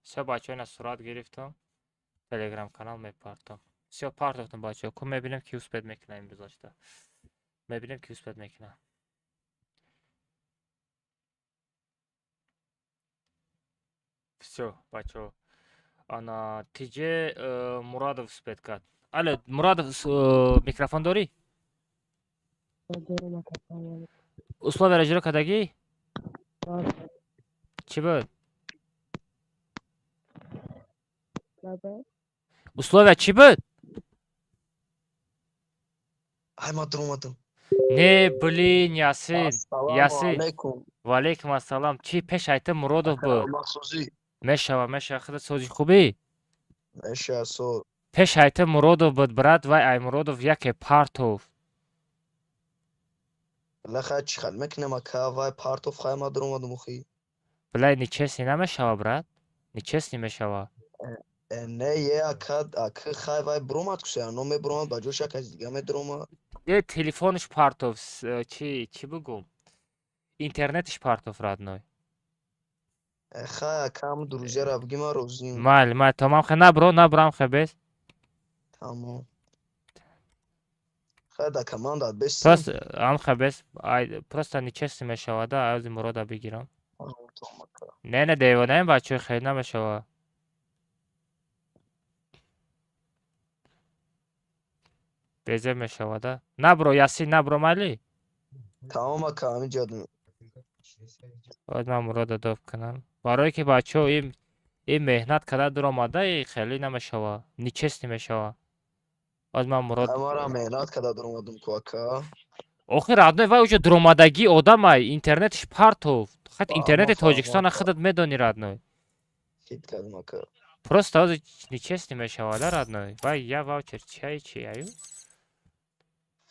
Всё, бачаҳо, ина сурат гирифтам. Телеграм канал мепартам. Всё, партофтам, бачаҳо. Ку мебинем, ки успеть мекунам имрӯзашда. Мебинем, ки успеть мекунам. Всё, бачаҳо. Ана Тиҷе Мурадов успеть кард. Алло, Мурадов, микрофон дорӣ? Условияро иҷро кардагӣ? Чӣ буд? Условия чӣ буд? Ай, ма дуромадам. Не, блин, Ясин. Ассалому Ясин. алайкум. Ва алайкум ассалом. Чӣ, пеш айта Муродов буд. Махсусӣ. Мешава, мешава, худат сози хубӣ? Меша со. Пеш айта Муродов буд, брат, вай ай Муродов яке партов. Бля, хай чӣ хел мекунем, ака, вай партов, хай ма дуромадам охи. Бля, нечестный намешава, брат. Нечестный мешава. Не, е, ака, ака, хай вай буромад кусе, но мебуромад, ба ҷош як каси дига медуромад. Е, телефонш партов, чӣ бугум? Интернетиш партов, родной. Хай, ака, ҳам друзьяра бигӣ, ман розием. Майли, майли, тамом, хе набро, набрам, хе бес. Тамом. Хай да команда бес. Просто ам хе бес, ай просто нечестный мешава да, аз Мурода бигирам. Не, не, девонаем, бачаҳо, хел намешава. Безеб мешава да. Набро, Ясин, набро, майли? Тамом, ака, ҳамин ҷадм. Бояд ман Мурода доб кунам. Барое ки бачаҳо ин меҳнат карда дуромада, и хеле намешава. Нечестный мешава. Бояд ман Мурод Мара меҳнат карда дуромадам ку, ака. Охир, родной, вай уже дуромадагии одамай, интернетиш партов. Хат интернети Фаҳмо, фаҳмо, Тоҷикистона ака. худат медонӣ, родной. Хит кардам, ака. Просто ҳозир нечестный мешава да, родной. Вай я ваучер чай чи аю?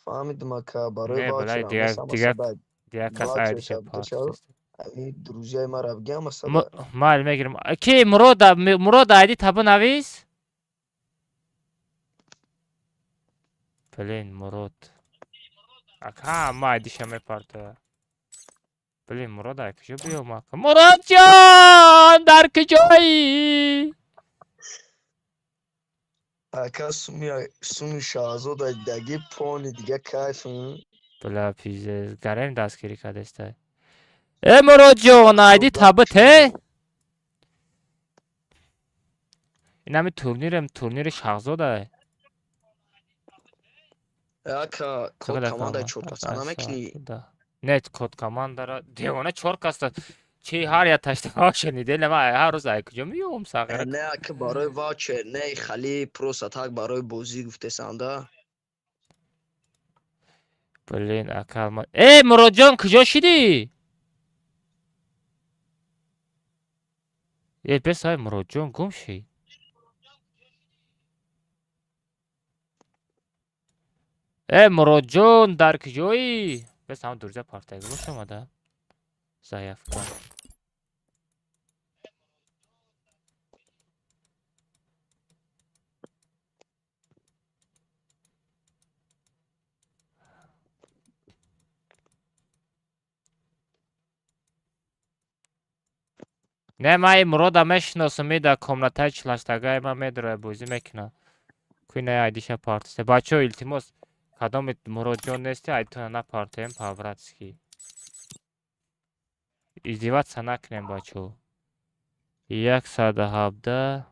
Фаҳмидам, ака, барои Не, блай, ваучерам дигар месам дигар асадай. дигар кас Ваучер айдиша шаб партов. Ами друзьяи мара бигӣ ҳама садай. Майли, мегирам. Ки Мурода, Мурода айди таба навис? Блин, Мурод. Ака, ҳама айдиша мепартоя. Блин, Мурод, ай куҷо биём, ака? Муродҷон, дар куҷоӣ? Ака, суми суми Шаҳзод даги пони дига кайф. Бля, пиздец, гарем дастгирӣ кардестай. Э, Муродҷон, айди таба те? Ин ҳами турнирем, турнири Шаҳзодай. Ака, код командаи чоркаса намекунӣ? Не, код командара девона чор каста. Чи ҳар я таштаҳоша неделя ма ҳар рӯз ай куҷо меём сағира? Не, ака, барои ваучер, не, хали просто так барои бозӣ гуфтесанда. Блин, ака, э, Муродҷон, куҷо шидӣ? Э, бес, ай Муродҷон гум шид. Э, Муродҷон, дар куҷоӣ? Бес, ҳам дурҷа партаги бошамада. Заявка. Не, ман ин Мурода мешиносам, и дар комнатаи чилаштагай ман медароя, бозӣ мекунад. Куй на айдиша партиста. Бачаҳо, илтимос, кадоми Муродҷон нести, айдитона напартоем по-братски. Издеваться накунем, бачаҳо. 117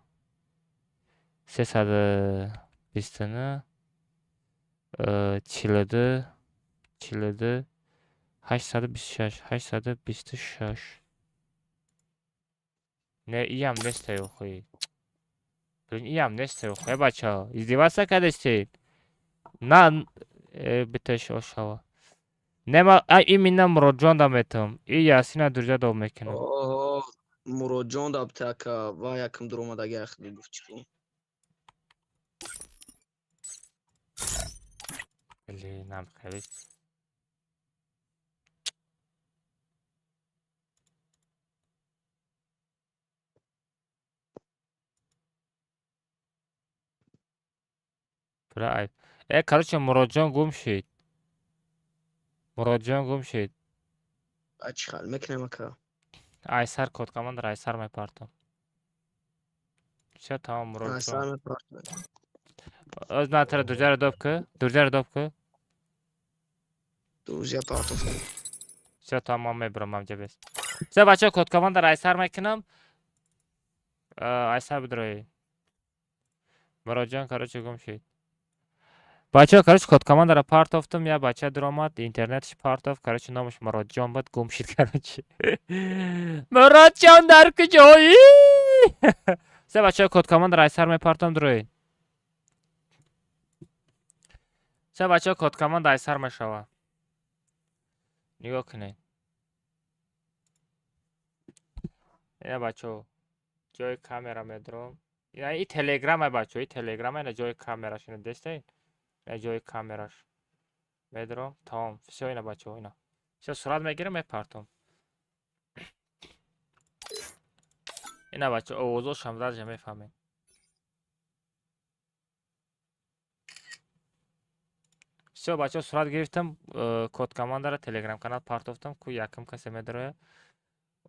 329 42 42 826 826. Не, иам нестай охи. Блин, иам нестай охи, бачаҳо. Издеваться кардестед? На, биташ ошава. Не, ма именно Муродҷон да метавам. И Ясина дурҷа доб мекунам. Оҳо, Муродҷон да бите, ака, ва якм дуромадаги ахли гуфти ку. Блин, нам хеле. Бля, ай. Э, короче, Муродҷон гум шид. Муродҷон гум шид. А чӣ хел мекунем, ака? Айсар код командара айсар мепартам. Всё, тамом, Айсар Муродҷон. мепартам. Оз ман тара друзьяро доб ки, друзьяро доб ки. Друзья партофтам. Всё, тамом, мебурам мамҷа бес. Всё, бачаҳо, код команда айсар мекунам. Айсар бидрои. Муроҷон, короче, гум шид. Бачаҳо, короче, код командаро партофтум, я бача дуромад, интернетш партофт, короче, номаш Муроҷон буд, гум шид, короче. Муроҷон дар куҷоӣ? Всё, бачаҳо, код командаро айсар мепартом, дуроед. Всё, бачаҳо, код команда айсар мешавад. Нигоҳ кунед. Ина, бачаҳо, ҷои камера медурам. Ина и телеграма, бачаҳо, и телеграма, ина ҷои камераш, ина дестед? Ина ҷои камераш. Медурам, тамом. Всё, ина, бачаҳо, ина. Всё, сурат мегирам, мепартом. Ина, бачаҳо, овозошам даже мефаҳмед. Всё, бачаҳо, сурат гирифтам, код командаро телеграм канал партофтам, ку якум касе медарояд,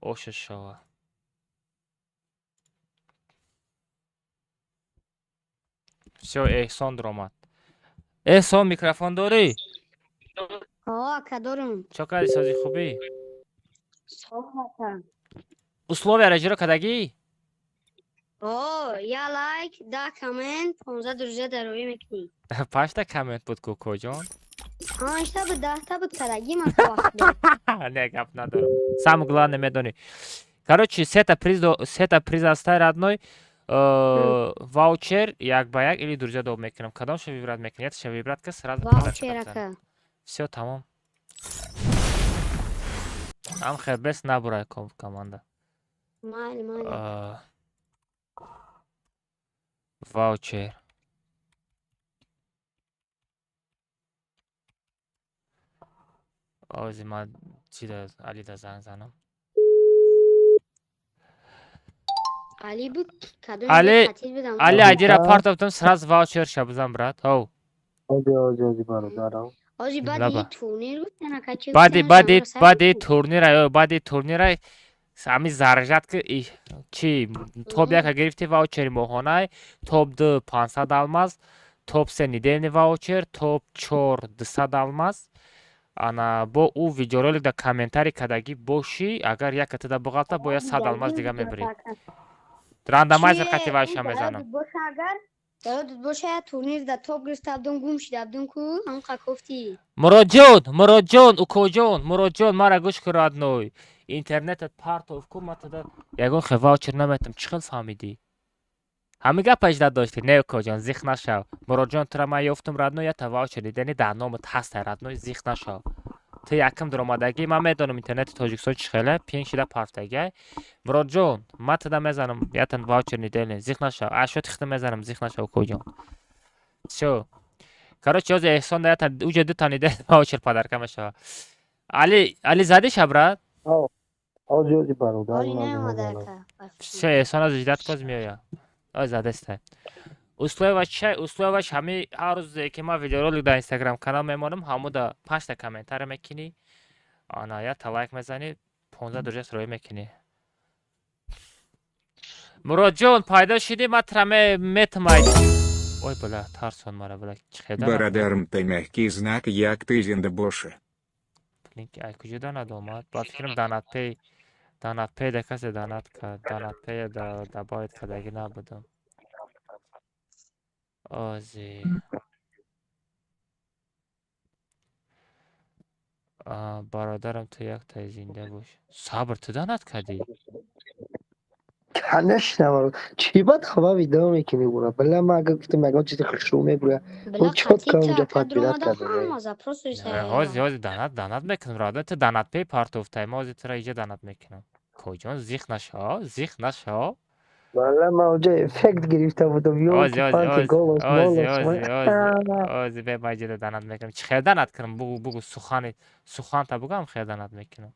ошо шава. Всё, Эҳсон дуромад. Эҳсон, микрофон дорӣ? Ҳо, ака, дорум. Чо кардӣ, сози хубӣ? Соҳ, ака. Условияро иҷро кардагӣ? Ҳо, я лайк, 10 коммент, 15 друзья дароӣ мекунӣ. Панҷта коммент буд ку, коҷон. Панҷта буд, 10та буд, кардагӣ ман то вақт. Не, гап надорам. Самое главное медонӣ. Короче, сета приз, сета приз ҳастай, родной. Ваучер як ба як или друзья доб мекунам. Кадомша выбрать мекунӣ? Якша выбрать ка, сразу Ваучер, ака. Всё, тамом. Ам хел бес набурай команда. Майли, майли. Ваучер. Ози ман чида Алида занг занам. Али буд, кадом Али, қатил будам. Али айдира партофтам, сразу ваучер ша бизан, брат. Ҳов. Ози, ози, ози, бародарам. Ози баъди Лаба. турнир гуфтан, ака, чӣ Баъди гуфтан, баъди ҳамаро сар баъди мекунӣ? турнира, ё баъди турнира ҳами заряжать ки чи топ яка гирифти ваучери моҳонай, топ ду 500 алмаз, топ се недельный ваучер, топ чор 200 алмаз. Ана бо ӯ видеоролик дар комментарий кардагӣ бошӣ, агар якатада буғалта, бо я 100 алмаз дига мебирӣ. Рандомайзер қати вайша мезанам. Боша, агар дар боша, я турнир дар топ гирифта будум, гум шида будум ку, ҳамқа кофтӣ. Муроҷон, Муроҷон, укоҷон, Муроҷон, мара гӯш кун, родной. Интернетат партов ку, ма тада ягон хел ваучер наметам. Чӣ хел фаҳмидӣ? Ҳамин гапа иждат доштӣ? Не, укоҷон, зих нашав. Муроҷон, тура ман ёфтум, родной, ята ваучер дидани дар номат ҳастай, родной, зих нашав. Ту якум дуромадагӣ, ман медонам интернети Тоҷикистон чӣ хеле, пинг шида партагиай. Муроҷон, ман тада мезанам, ятан ваучер недельный, зих нашав. Ашоти хита мезанам, зих нашав, укоҷон. Всё. Короче, ҳозир Эҳсон да ята уҷа дута недельный ваучер подарка мешавад. Али, Али задиша, брат? Ози, ози, бародар. Оли наомада, ака. Всё, Эҳсон аз ждать коз меояд. Ой, задестай. Условия чай, условияш ҳами ҳар рӯзе ки ман видеоролик дар Инстаграм канал мемонам, ҳамуда панҷта комментария мекунӣ, ана якта лайк мезанӣ, 15 друзья роӣ мекунӣ. Муроҷон, пайдо шидӣ, ман тра метмай. Ой, бля, тарсон мара, бля, чӣ хел дана? Бародарм ты мягкий знак як ты зинда боша. Блин, ай куҷо данад омад? Ба фикрам данатпей, данатпей да касе данат кард, данатпея да добавить кардагӣ набудам. Ози. Бародарам, ту яктай зинда бош. Сабр, ту данат кардӣ? Конечно, бародар. Чӣ бад хава видео мекунӣ бура? Бля, ман агар гуфтам ягон чизи хушрӯ мебура. Бля, Бо чётко қатил унҷа ака подбирать дуромада кардам. ҳама запрос Ҳози, ҳози данат, данат мекунам, родной. Ту данатпей партофтай, ма ҳози тура иҷа данат мекунам. Коҷон, зих нашав, зих нашав. Валла, ман унҷа эффект гирифта будам. Ози, Ёлки ози, палки, ози, голос, ози, молос. ози, ози, ози, бе ма иҷа данат мекунам. Чӣ хел данат кунам? Бугу, бугу, сухани, суханта бугам хел данат мекунам.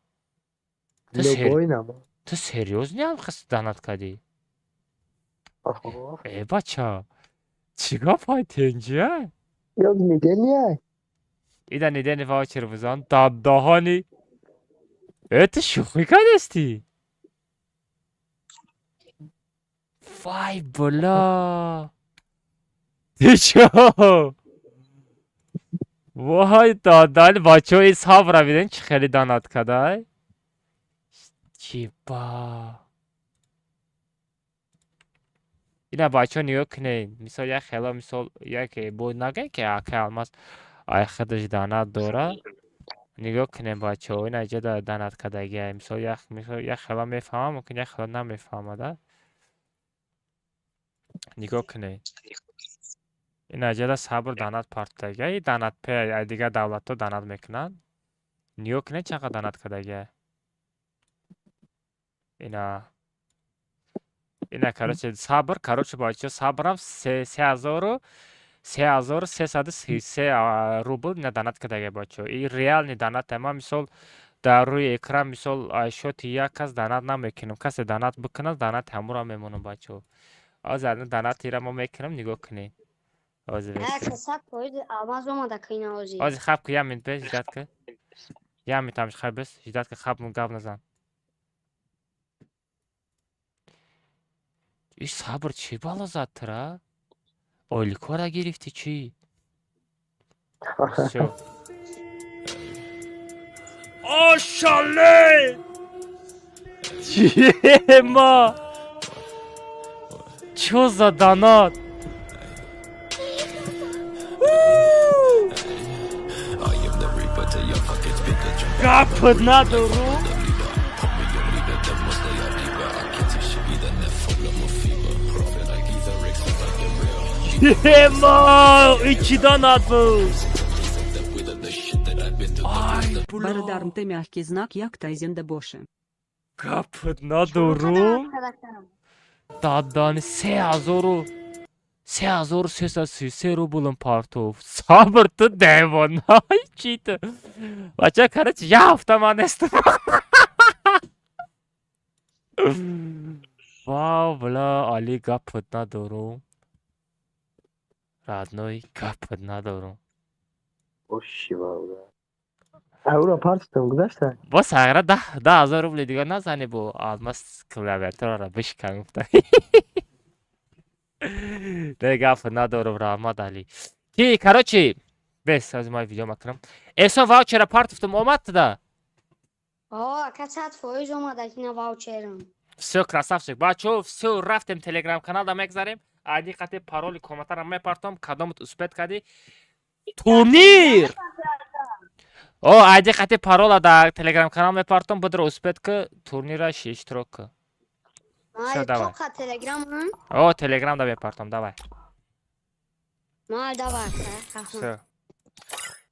Ту сер Любой намо. Ту серьёзно ҳам хис данат кардӣ? Аҳо. Э, бача, чӣ гапай тенҷия? Ёд недельный? Ида недельный ваучер бизан, даҳани. Э, ту шӯхӣ кардастӣ? Вай, бля. Ты чё? Вой, додали, бачаҳо, и сабра биден, чӣ хеле донат кадай? Чиба? Ина, бачаҳо, нигоҳ кунед. Мисол, як хела, мисол, яке бо нагӯед, ки акай Алмаз ай худаш донат дора. Нигоҳ кунед, бачаҳо, ина иҷа донат кардагиай. Мисол, як, мисол, як хела мефаҳмам, мумкин як хела намефаҳмад, а? Нигоҳ кунед. Ина иҷада Сабр донат партофтагиай. Донат пе ай дигар давлатҳо донат мекунанд. Нигоҳ кунед, чанд қадр донат кардагиай. Ина. Ина, короче, Сабр, короче, бачаҳо, Сабрам 3333 рубл ина донат кардагиай, бачаҳо. И реальный донат. Ман, мисол, дар рӯи экран, мисол, счёти як кас донат намекунам. Касе донат бикунад, донати ҳамонро мемонам, бачаҳо. Ҳозир донатира мо мекунам, нигоҳ кунед. Ҳозир. Ака, 100% алмаз омада ки ина ҳозир. Ҳозир хаб ку, як минут бес, ждать ка. Як минут ҳамш хаб бес, ждать ка, хаб, гап назан. И Сабр чӣ бало зад тура? Ойликора гирифтӣ чӣ? Всё. Ошале! Чема? Чё за донат? I am the reaper to your fucking speaker. Jump Гапат надору? the leader. Put me your leader, the most they are deeper. I can't teach you either, net full of fever. Profit like either, except like the real. Чема? И чӣ донат буд? With the shit that I've been through. Ай, бля. Бародарм, ты мягкий знак, як зинда боше. Гапат надору? Дадани 3333 рублм партов. Сабр, ту девонаи чӣ ту? Бача, короче, як ҳафта ман нестам. Вау, бля, Али, гапат надорум. Родной, гапат надорум. Оши, бародар. Аура партитон гузашта? Бо сағра 10,000 рубли дигар назани, бо алмаз клавиатурара бишкан гуфта. Не, гап надорум, раҳмат, Али. Ки, короче, бес, аз ман видео макунам. Эҳсон, ваучера партофтум, омад туда? О, ака, 100% омада ки ина ваучерам. Всё, красавчик. Бачаҳо, всё, рафтем, телеграм каналда мегзарем. Айди қати пароли комментарам мепартом, кадомат успеть кардӣ. Турнир! О, айди қати парола дар телеграм канал мепартом, бидро успеть ки турнира иштирок ки. Всё, Майли, давай. тоқа телеграм? О, телеграм да мепартом, давай. Майли, давай, ака. Раҳмат. Всё.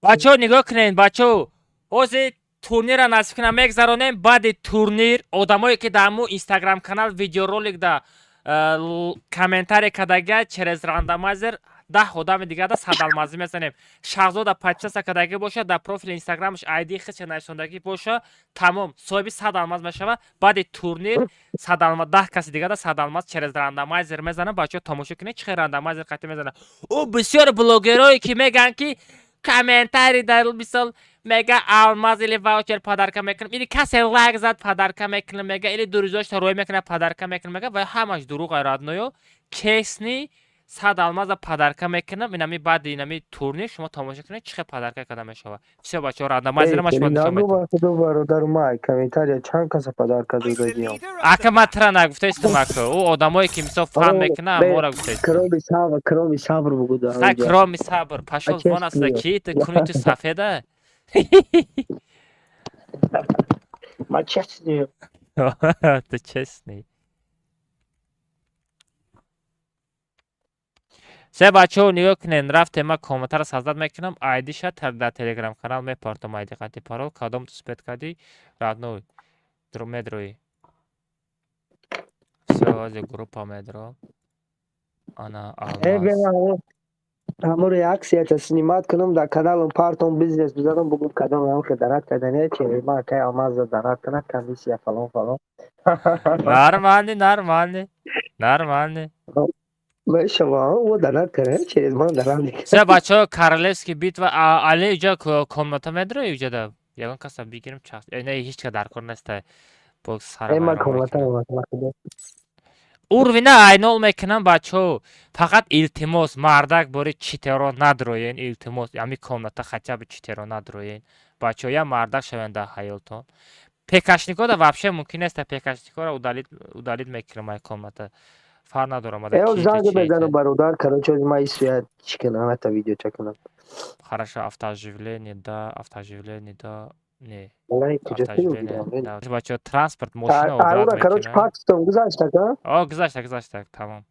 Бачаҳо, нигоҳ кунед, бачаҳо. Ҳозир турнира насиб кунам мегзаронем. Баъди турнир одамое ки дар ҳамун инстаграм канал видеоролик да комментарий кардагия, через рандомайзер 10 одами дигар да 100 алмазӣ мезанем. Шаҳзода подписаться кардагӣ боша, дар профили инстаграмаш айди хича нависондагӣ боша, тамом, соҳиби 100 алмаз мешава. Баъди турнир 100 алмаз 10 каси дигар да 100 алмаз через рандомайзер мезанам. Бачаҳо, тамошо кунед, чӣ хел рандомайзер қатӣ мезанам. Ӯ бисёр блогерое ки мегӯянд, ки комментарий дар, мисол, мега алмаз или ваучер подарка мекунам, или касе лайк зад подарка мекунам мега, или дурӯзошта рӯй мекунам подарка мекунам мега, ва ҳамаш дурӯғ, родной. Честный 100 алмаза подарка мекунам инами баъди инами турнир. Шумо тамошо кунед, чӣ хел подарка карда мешавад. Всё, бачаҳо, рандомайзера ма шумо нишон метавам. Худо, бародар, май комментария чанд каса подарка додагиам? Ака, ман тра нагуфтаистам, ака. Ӯ одамое ки, мисол, фан мекунад, амора гуфтаистам. Кроми сабр, кроми сабр бугу. Ха, кроми сабр, пашол вон аста. Ки ту куни ту сафеда? Ма честный. Ты честный. Се, бачаҳо, нигоҳ кунед, рафтем, ман комментарро создать мекунам, айдиша дар телеграм канал мепартом, айди қати парол. Кадом ту успеть кардӣ, родной, медроӣ. Всё, ҳозир группа медро. Ана алмаз. Ҳамон реаксията снимать кунам, дар каналам партом, бизнес бизанам, бугум кадом ҳам ки донат кардане, чи ман кай алмаза донат кунад, комиссия фалон фалон. Нормальный, нормальный, нормальный. Мешава, о, донат кардане, через ман донат. Всё, бачаҳо, королевский битва. Али, иҷо комната медрои, иҷода ягон каса бигирем час. Не, ҳеҷ ка дар кор неста. Бо сара Э, ман вайрон комната мекунам. омадам. Уровень а айнол мекунам, бачаҳо. Фақат илтимос, мардак бори читеро надроен, илтимос. Ами комната хотя бы читеро надроен. Бачаҳо, я мардак шавен дар ҳаёлтон. ПКшникҳо да вообще мумкин нест, ПКшникҳоро удалить мекунам ай комната. Фарқ надорам ада Э, ки занг чи. мезанам, бародар, короче, ма исуя чӣ кунам, ата видеоча кунам. Хорошо, автооживление, да, автооживление, да. Не. Валлаҳи, куҷо Автооживление, да. Бачаҳо, транспорт, мошина убрать Аура, короче, мекунам. пакстон гузашта, ка? О, гузашта, гузашта, тамом.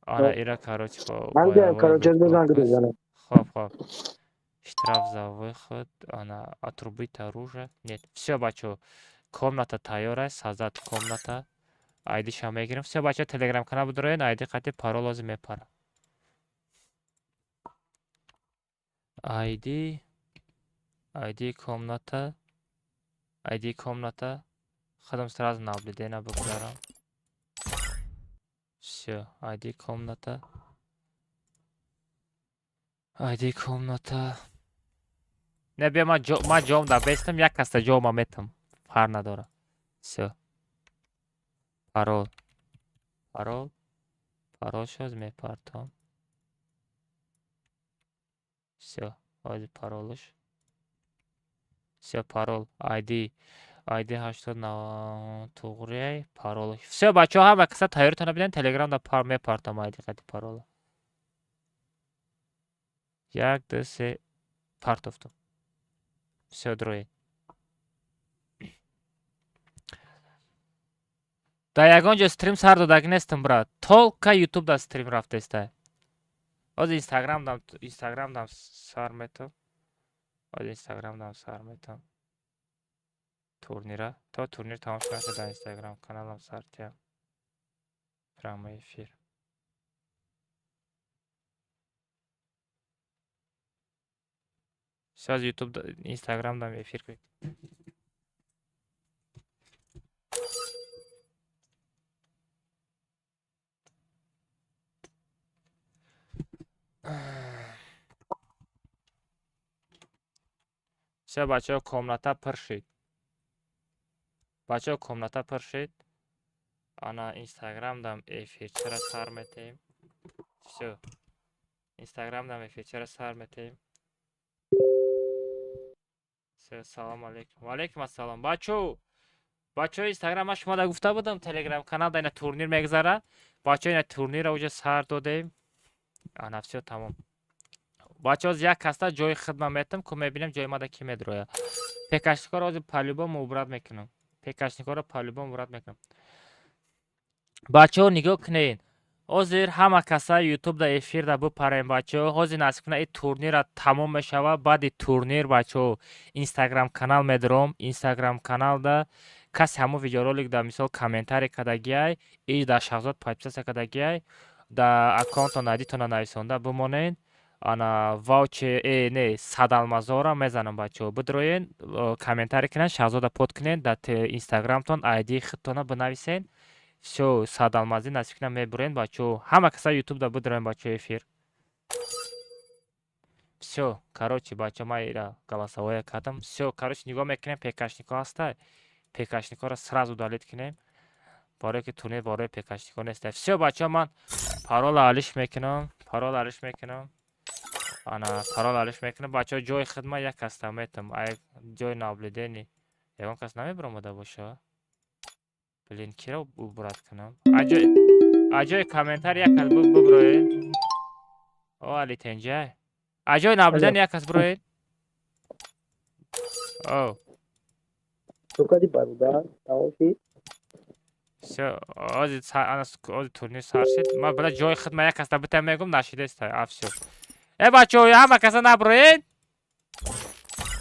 Ана ира, короче, бо Ман биям, боевой короче, занг корпус. мезанам. Хоп, хоп. Штраф за выход, она отрубить оружие. Нет, все, бачо. Комната тайёр аст, создать комната. Айдиша мегирем. Все, бачо, телеграм канал бидроен, айди қати парол лозим мепара. Айди айди комната, айди комната. Худам сразу наблюдение бигузарам. Все, айди комната. Айди комната. Не, бия, ма ҷом да бестам, як каста ҷома метам. Фарқ надора. Все. Парол. Парол. Парол шоз мепартом. Все, ҳозир паролш. Все, парол, ID. ID 89 туғри, парол. Все, бачаҳо, ҳама каса тайёритона биден, Телеграм да пар мепартам ID қати парола. Як, ду, се, партофтум. Все, дроед. Дар ягон ҷо стрим сар додагӣ нестам, брат. Только ютуб да стрим рафтеста. Ҳозир инстаграм дам сар метам. Ҳозир инстаграм дам сар метам. Турнира. То турнир тамом шуда дар инстаграм каналам сар тиям. Прямой эфир. Сейчас ютуб, инстаграм дам эфир кунед. Все, бачаҳо, комната пур шид. Бачаҳо, комната пур шид. Ана инстаграм дам эфирчара сар метаем. Все. Инстаграм дам эфирчара сар метаем. Все, салом алейкум. Ва алейкум ассалом. Бачаҳо, бачаҳо, инстаграм ман шумо да гуфта будам, телеграм канал да ина турнир мегзара. Бачаҳо, ина турнирро уже сар додем. Ана все, тамом. Бачаҳо, як каста ҷои хидма метам, ку мебинем ҷои мада ки медроя. ПКшникҳоро ҳозир по-любому убрать мекунам. ПКшникҳоро по-любому убрать мекунам. Бачаҳо, нигоҳ кунед. Ҳозир ҳама каса ютуб да эфир да бипарем, бачаҳо. Ҳозир насиб кунад, ин турнира тамом мешава. Баъди турнир, бачаҳо, инстаграм канал медором. Инстаграм каналда касе ҳамон видеоролик да мисол комментарий кардагиай и дар Шахзод подписаться кардагиай, да аккаунтон айдитона нависонда бимонед. Ана ваучер не 100 алмазора мезанам, бачаҳо. Бидроен, комментарий кунед, Шахзода под кунед, дар инстаграмтон айдии худтона бинависед. Все, 100 алмазӣ насиб кунад, мебурен, бачаҳо. Ҳама каса ютуб да бидроен, бачаҳо, эфир. Все, короче, бачаҳо, ман ира голосовое кардам. Все, короче, нигоҳ мекунем, ПКшникҳо ҳаста. ПКшникҳоро сразу удалить кунем. Барое ки турнир барои ПКшникҳо нест. Все, бачаҳо, ман парола алиш мекунам. Парола алиш мекунам. Ана парол алиш мекунам. Бачаҳо, ҷои хидмат як каста метам. Ай ҷои наблюдение. Ягон кас намебиромада боша? Блин, киро убрать кунам? Ай ҷои комментарий як кас биброед. О, Али Тенҷай. Ай ҷои наблюдение як кас бироед. О. Тукади, бародар, тамом шид? Все, ҳозир ана ҳозир турнир сар шид. Ман била ҷои хидмат як каста битам мегум, нашидеста. А всё. Э, бачаҳо, ҳама каса наброед.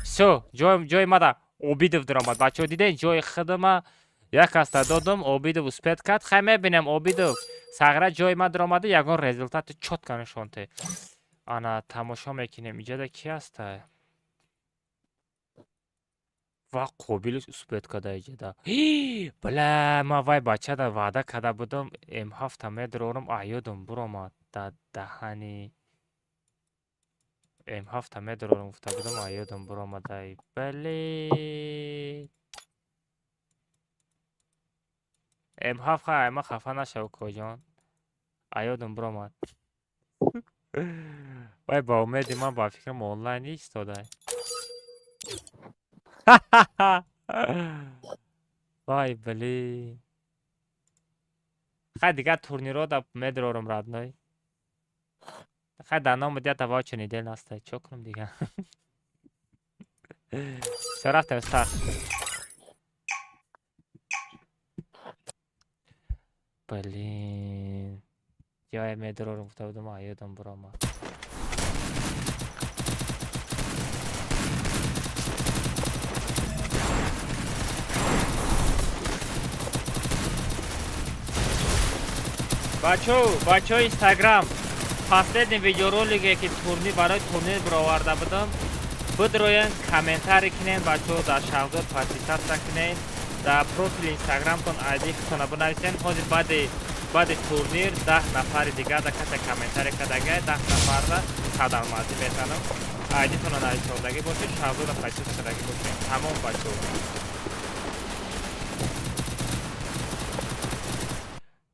Всё, ҷои мада Обидов даромад. Бачаҳо, дидед, ҷои хидма як каста додум, Обидов успеть кард. Хай мебинем, Обидов сағра ҷои ман даромада, ягон результати чётко нишон те. Ана тамошо мекунем. Иҷода ки ҳаста? Ва қобилиш успеть карда иҷода. Бля, ман вай бачада ваъда карда будам, М7 медрорам, аёдам буромад дар даҳани М7 медрорам гуфта будам, аёдам буромадай. Блин. М7 хай, ма хафа нашав, коҷон. Аёдам биромад. Вай ба умеди ман, ба фикрам, онлайн истодай. Вай, блин. Хай, дигар турнирҳо да медрорам, родной. Хай, дар номи дията ваучер недельный настай. Чо кунам дигар? Всё, рафтем старт. Блин. Ҷое медрорам гуфта будам, аёдам биромад. Бачо, бачо, Инстаграм. Последний видеоролике ки турнир барои турнир бироварда будам, бидроен, комментарий кунен, бачо, дар Шаҳзод подписаться кунен, дар профили инстаграмтон айди худтона бинависен. Ҳозир баъди турнир 10 нафари дигар да касе комментарий кардагай, 10 нафарра 100 алмазӣ метанам. Айдитона нависондагӣ бошед, Шаҳзода подписаться кардагӣ бошед. Тамом, бачо.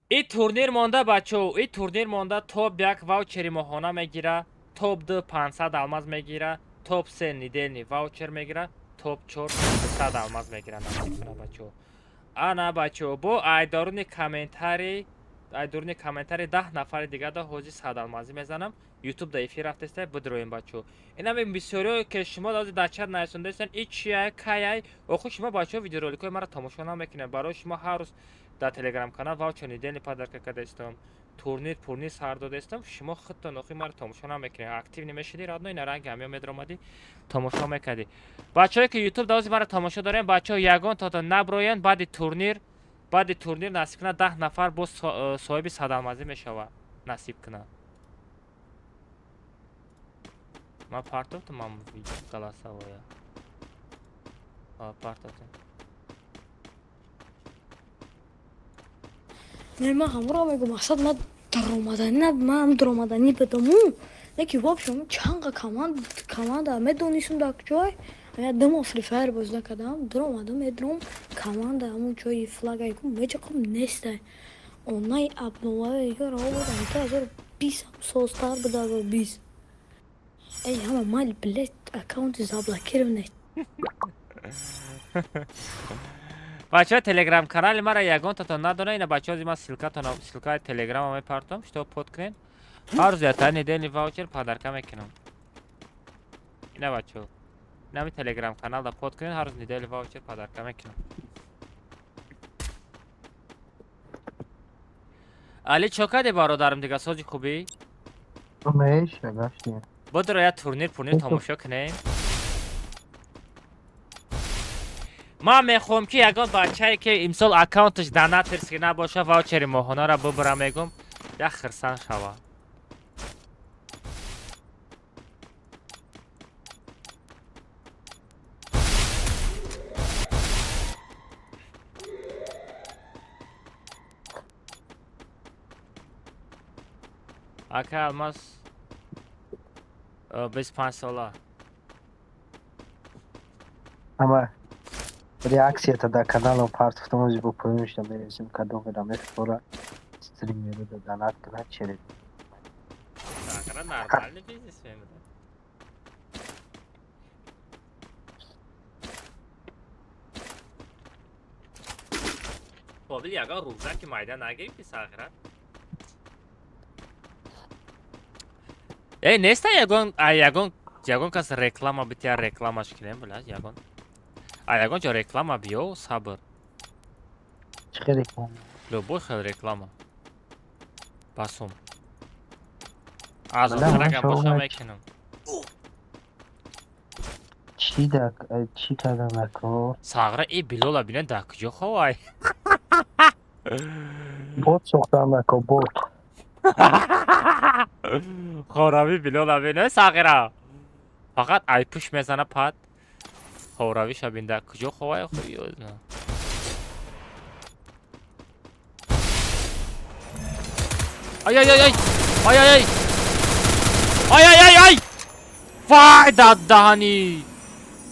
И турнир монда, бачо, и турнир монда, топ 1 ваучери моҳона мегира, топ 2 500 алмаз мегира, топ 3 недельный ваучер мегира, топ 4 200 алмаз мегира, насиб куна, бачо. Ана, бачо, бо айдоруни комментари 10 нафари дигар да ҳозир 100 алмазӣ мезанам. Ютуб да эфир рафтеста, бидроем, бачо. Инами бисёриё ки шумо ҳозир дар чат нарасондаистен, и чияй, каяй? Охир шумо, бачаҳо, видеороликҳои маро тамошо намекунед. Барои шумо ҳар рӯз дар телеграм канал ваучер недельный подарка кардаистам, турнир пурнир сар додаистам. Шумо худтон охир маро тамошо намекунед. Актив намешидӣ, родной, на ранги ҳамё медромадӣ, тамошо мекардӣ. Бачаҳое ки ютуб даози маро тамошо дорем, бачаҳо, ягон тото наброянд. Баъди турнир, насиб кунад, 10 нафар боз соҳиби 100 алмазӣ мешавад, насиб кунад. Ман партофтам ам голосовое, партофтам. Не, ман ҳамонро мегӯм, мақсад ман даромаданӣ на, ман ҳам даромаданӣ будаму, леки в общем чанға команда медонистум дар ҷой. Я 2 моҳ Free Fire бозӣ накардам, даромадам, медурам команда ҳамун ҷои флагай ку мечақам, нестай. Онай обноваи ёро овардам, 2020 созтар буд, 2020. Эй, ҳама майли, блядь, аккаунти заблокированный. Бачаҳои телеграм канали мара ягонтатон надона. Ина, бачаҳо, ман ссылкатона, ссылкаи телеграма мепартом, что под кунед. Ҳар рӯз ятаи недельный ваучер подарка мекунам. Ина, бачаҳо, инами телеграм каналда под кунед, ҳар рӯз недельный ваучер подарка мекунам. Али, чо кардӣ, бародарам, дига сози хубӣ? Бодро, я турнир пурнир тамошо кунем. Ман мехоҳам, ки ягон бачае, ки имсол аккаунташ донатерский набоша, ваучери моҳонаро бубара, мегум, як хирсан шава. Ака Алмаз 25 сола. Ама реаксията дар каналам партофтам, ози бо поёнишда менависем, кадомеро мехӯра, стримерро да донат кунад через. Нормальный бизнесмен буда. Қобил, ягон рюкзаки майда нагирифти, сағира? Эй, неста ягон кас реклама битя, рекламаш кунем, била, ягон ҷо реклама биё, сабр. Чӣ хел реклама? Любой хел реклама. Басум. Аз онрагам боша мекунам. Чӣ да чӣ кардан накор? Сағра, и Билола бинен, дар куҷо ховай? Бот сохтан накор, бот. Хорави Билола бинен, сағира. Фақат айпуш мезана пад. Хоравиша бин, дар куҷо ховай, хуёзна. Ай ай ай ай! Ай ай ай! Ай ай ай ай! Вай, дар даҳани!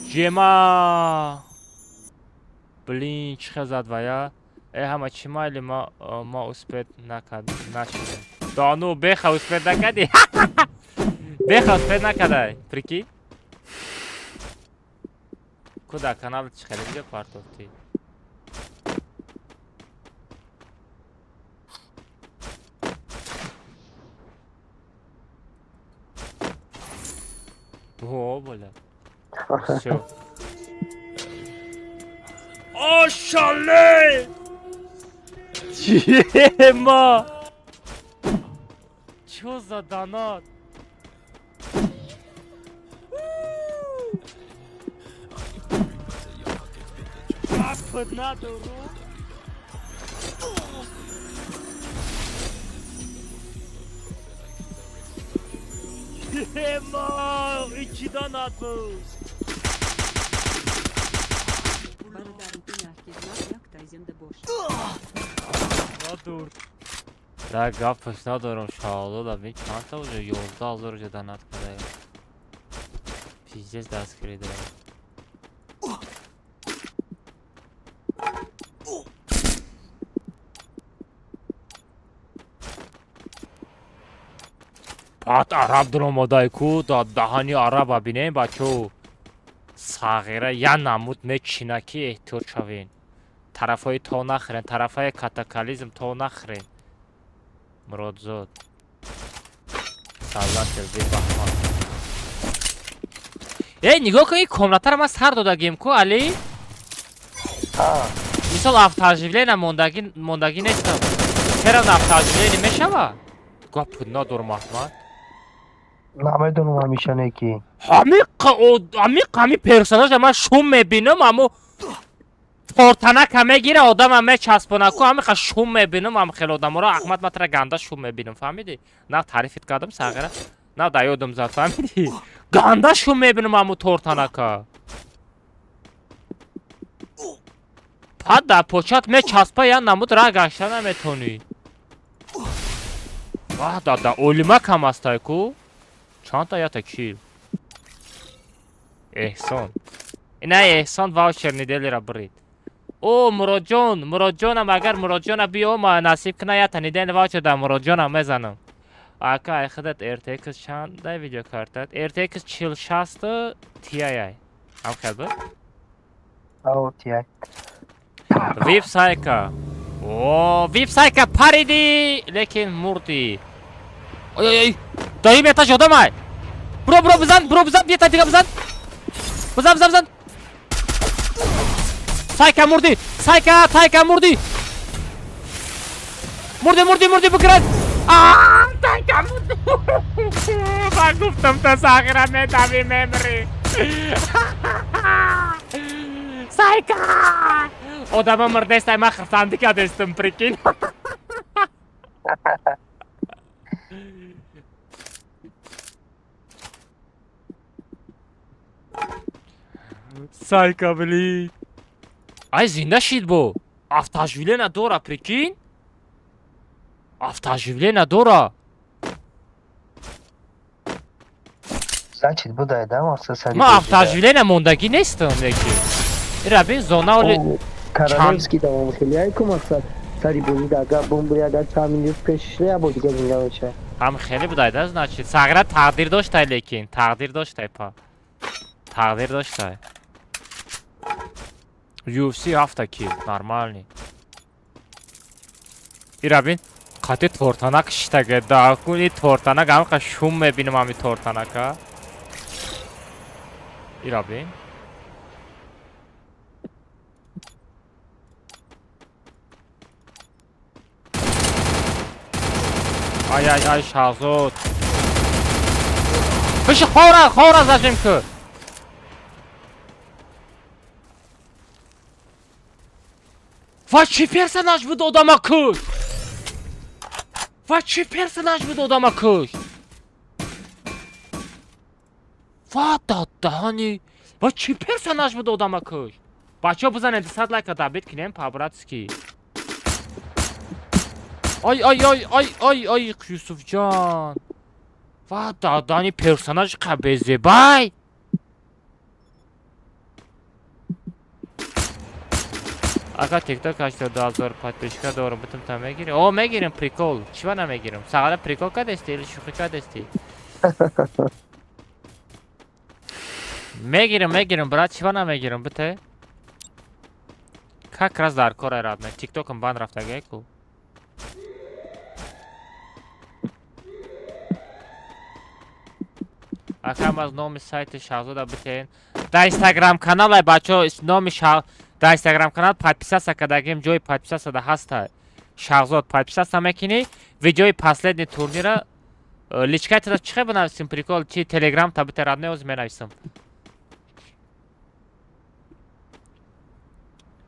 Жема! Блин, чӣ хел зад вая? Э, ҳама чӣ майли, ма успеть нашудем. Дону беха успеть накардӣ, беха успеть накардай, прикинь. Ку дар канал чӣ хеле видео партофтӣ? О, бля. Всё. Ошале! Чема! Чё за донат? Запад надо, Ема! Ичи донат буд! Бародарм, ты мягкий знак, якта зинда бош. Надур. Да, гапаш надорам, шаҳзода, бин чандта уже 11 000 уже донат кардаем. Пиздец, дастгирӣ дорам. Баъд араб дуромадай ку, да даҳани араба бинем, бачо. Сағира я намуд мечина ки эҳтиёт шавен. Тарафҳои то нахӯрен, тарафҳои катакализм то нахӯрен. Муродзод. Создатель бебаҳмон. Э, нигоҳ кун, ин комнатаро ман сар додагим ку, Али? Мисол, автооживление мондагӣ нестам. Чера автооживление мешава? Гап надорам, Аҳмад. Намедонам, ҳамеша не ки. Ҳами персонажа ман шум мебинам, аммо тортанака мегира, одама мечаспона ку, ҳамиқа шум мебинам, ам хеле одаморо, Аҳмад, ман тара ганда шум мебинам, фаҳмидӣ? На таърифит кардам, сағира. На да ёдам зад, фаҳмидӣ? Ганда шум мебинам аму тортанака. Пад дар почат мечаспа, я намуд ра гашта наметонӣ. Ваҳ, дада, олима кам астай ку? Чандта ята кил? Эҳсон. Ина Эҳсон ваучер неделира бурид. О, Муродҷон, Муродҷонам агар Муродҷона биё, ма насиб кина ята недели ваучер дар Муродҷонам мезанам. Ака, ай худат RTX чандай видеокартат? RTX 4060 Ti ай. Ам хел буд? Ао, Ti. Випсайка. О, випсайка париди, лекин мурдӣ. Ой, ой, ой. Даим этаж одамай. Бро, бро, бизан, бро, бизан, бията дига бизан. Бизан, бизан, бизан. Сайка мурдӣ. Сайка, тайка мурдӣ. Мурдӣ, мурдӣ, мурдӣ, бикирад. Аа, тайка мурдӣ. Ман гуфтам, ту сағира медавӣ, мемирӣ. Сайка! Одама мурдестай, ман хирсандӣ кардестам, прикинь. Сайка, блин. Ай, зинда шид бо. Автооживление дора, прикинь? Автооживление дора. Значит, будай, да, мақсад сари Ман автооживление мондагӣ нестам, лекин. Ира бин зона оли Королевский давом хеле ай ку мақсад сари бозида агар бомбури, агар чанд минут пешиш я бо дига зинда меша. Ҳам хеле будай, да, значит. Сағира тақдир доштай, лекин. Тақдир доштай, па. Тақдир доштай. UFC ҳафта кил, нормальный. Ира бин, қати тортанак шитага, да, кун и тортанак ҳамқа шум мебинам ҳами тортанака. Ира бин. Ай, ай, ай, Шаҳзод. Биши хора, хора зажим ку. Ва чӣ персонаж буд одама кушт? Ва чӣ персонаж буд одама кушт? Ва даҳани. Ва чӣ персонаж буд одама кушт? Бачаҳо, бизанед 200 лайка, добить кинем по-братски. Ай, ай, ай, ай, ай, ай, Юсуфҷон. Ва дадани персонаж қабезебай. Ака тикток 82 000 подписчика дорам, бутум та мегирем. О, мегирем, прикол. Чива намегирем? Сағара прикол кадести или шӯхӣ кадести? Мегирем, мегирем, брат, чива намегирем, бите? Как раз дар кор айрад, тиктокам банд рафтагай ку. Акам аз номи сайти Шаҳзода битен. Дар инстаграм канал ай бачаҳо номи Шаҳ дар инстаграм канал подписаться кардагим, ҷои подписаться да ҳаста. Шаҳзод подписаться мекунӣ, видеои последний турнира личкаи тада чӣ хел бинависим, прикол, чи телеграм та бите родной, оз менависам.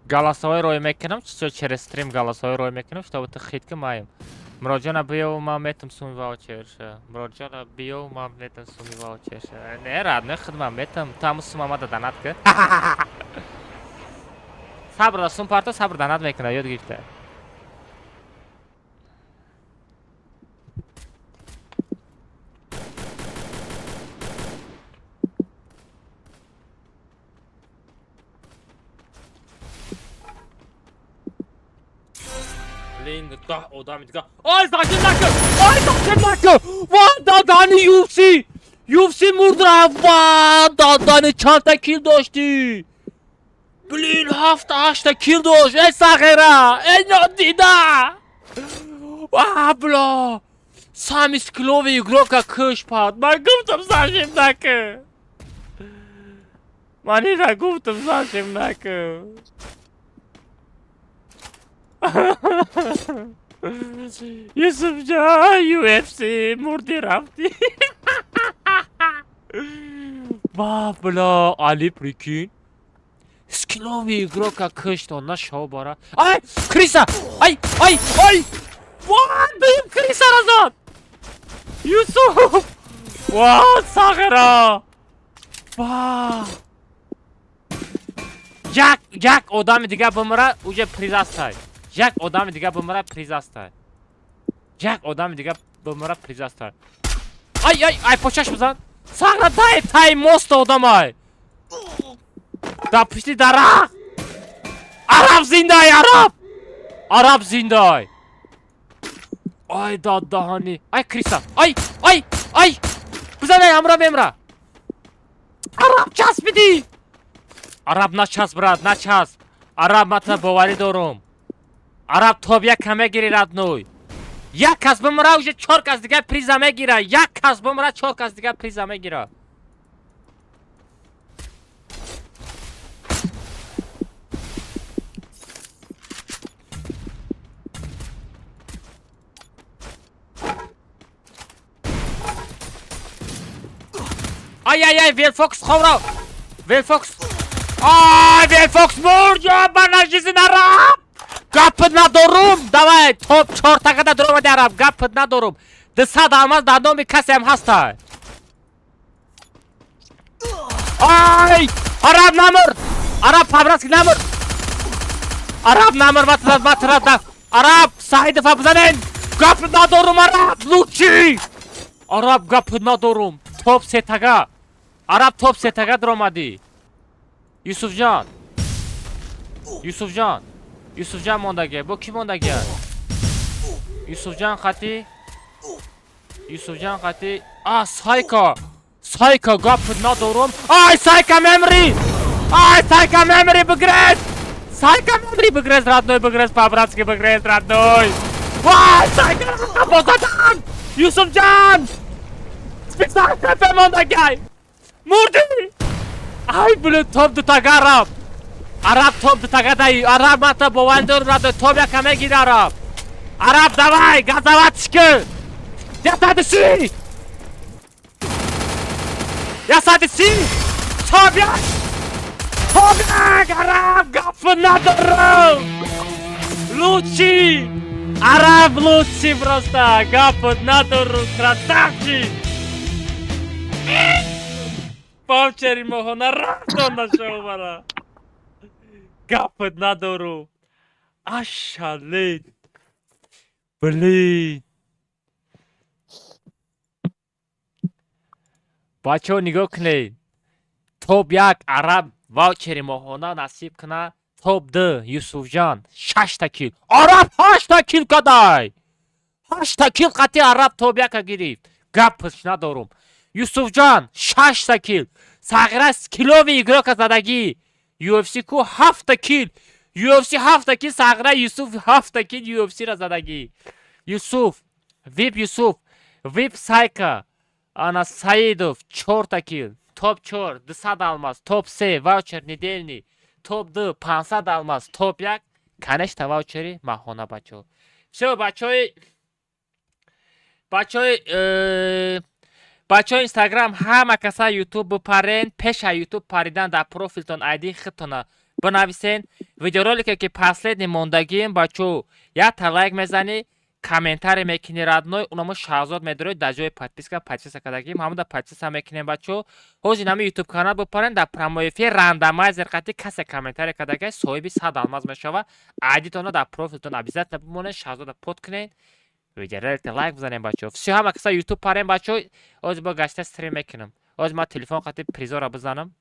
Голосовой рой мекунам, через стрим голосовой рой мекунам, чтобы ты хит ки маем. Муроҷона биёв, ман метам суми ваучерша. Муроҷона биёв, ман метам суми ваучерша. Не, родной, хидмат метам. Ту ҳамун сума мада донат ки. Сабр да сум парто, сабр донат мекунад, ёд гирифта. Блин, даҳ одами дига. Ай, зажим накун! Ай, зажим накун! Ва, дадани UFC! UFC мурд рафт! Ва, дадани чандта кил доштӣ? Блин, ҳафта ҳашта кил дошт! Эй, сағира! Эй, нодида! Ва, бля! Самый скилловый игрока куш пад. Ман гуфтам зажим накун! Ман ина гуфтам зажим накун! Юсуфҷон, UFC мурди рафтӣ. Ва, бля, Али, прикинь. Скилловый игрока кушт, он нашел бара. Ай, крыса! Ай, ай, ай! Ва, дуюм крысара зад! Юсуф! Ва, сағира! Ва! Як, як одами дига бимира, уже приз астай. Як одами дига бимира, приз астай. Як одами дига бимира, приз астай. Ай, ай, ай, почаш бизан. Сағра, дай, тай мост одамай. Да пушти дарахт. Араб зиндай, араб! Араб зиндай. Ай, дад даҳани. Ай, крыса. Ай, ай, ай! Бизан, ай, ҳамра мемра. Араб часпидӣ. Араб начасп, брат, начасп. Араб мата боварӣ дорум. Араб топ як мегири, родной. Як кас бимира, уже чор кас дига приза мегира. Як кас бимира, чор кас дига приза мегира. Ай, ай, ай, Велфокс ховро. Велфокс. Ай, Велфокс мурд, ё банажизи нараб. Гапт надорум. Давай, топ чортагада дуромади араб. Гапт надорум. 200 алмаз дар номи касеам ҳаста. Ай! Араб намур! Араб по-братски намур! Араб намур, матрат, матрат, да. Араб, Саидова бизанен! Гап надорум, араб, лучший! Араб гап надорум. Топ сетага. Араб топ сетага дуромадӣ. Юсуфҷон. Юсуфҷон. Юсуфҷон мондагия. Бо кӣ мондагия? Юсуфҷон хати? Юсуфҷон хати? А, Сайка! Сайка гап надорум. Ай, Сайка мемри! Ай, Сайка мемри, бигрез! Сайка мемри, бигрез, родной, бигрез, по-братски бигрез, родной! Вай, Сайка бозадан! Юсуфҷон! Специал КП мондагай! Мурдӣ! Ай, блин, топ дутага араб! Араб топ дутага дай! Араб мата боварӣ дорум, родной, топ яка мегири араб! Араб, давай, газовать ки! 130! 130! Топ як! Топ як! Араб, гап надорум! Лучший! Араб лучший просто! Гап надорум, красавчик! Ваучери моҳона рафтон нашавара. Гапт надорум. Ашалет. Блин. Бачаҳо, нигоҳ кунед. Топ як араб ваучери моҳона насиб куна. Топ 2 Юсуфҷан 6 та кил. Араб 8 та кил кадай. 8 та кил қати Араб топ 1 гирифт. Гапш надорум. Юсуфҷан 6 та кил. Сағира скилловый игрока задагӣ. UFC ку 7 та кил. UFC 7 та кил Сағира Юсуф 7 та кил UFC ра задагӣ. Юсуф, Вип Юсуф, Вип Сайка, ана Саидов 4 та кил. Топ 4 200 алмаз, топ 3 ваучер недельный, топ 2 500 алмаз, топ 1 конечно ваучери маҳона бачаҳо. Всё бачаҳои бачаҳои бачаҳои Инстаграм ҳама каса Ютуб бипарен, пеша Ютуб паридан дар профилтон айди худтона бинависен. Видеоролике ки последний мондагием бачаҳо, якта лайк мезанӣ, комментарий мекунӣ родной, унамо Шаҳзод медоред дар ҷои подписка подписка кардагим, ҳамуда подписка мекунем бачаҳо. Ҳозир нами Ютуб канал бипарен дар прямой эфир рандомайзер қати касе комментарий кардагай соҳиби 100 алмаз мешава. Айдитонро дар профилтон обязательно бимонед, Шаҳзода под кунед. Видеороликта лайк бизанем бачаҳо. Всё ҳама каса Ютуб парем бачаҳо, ҳозир бо гашта стрим мекунам. Ҳозир ман телефон қати призора бизанам.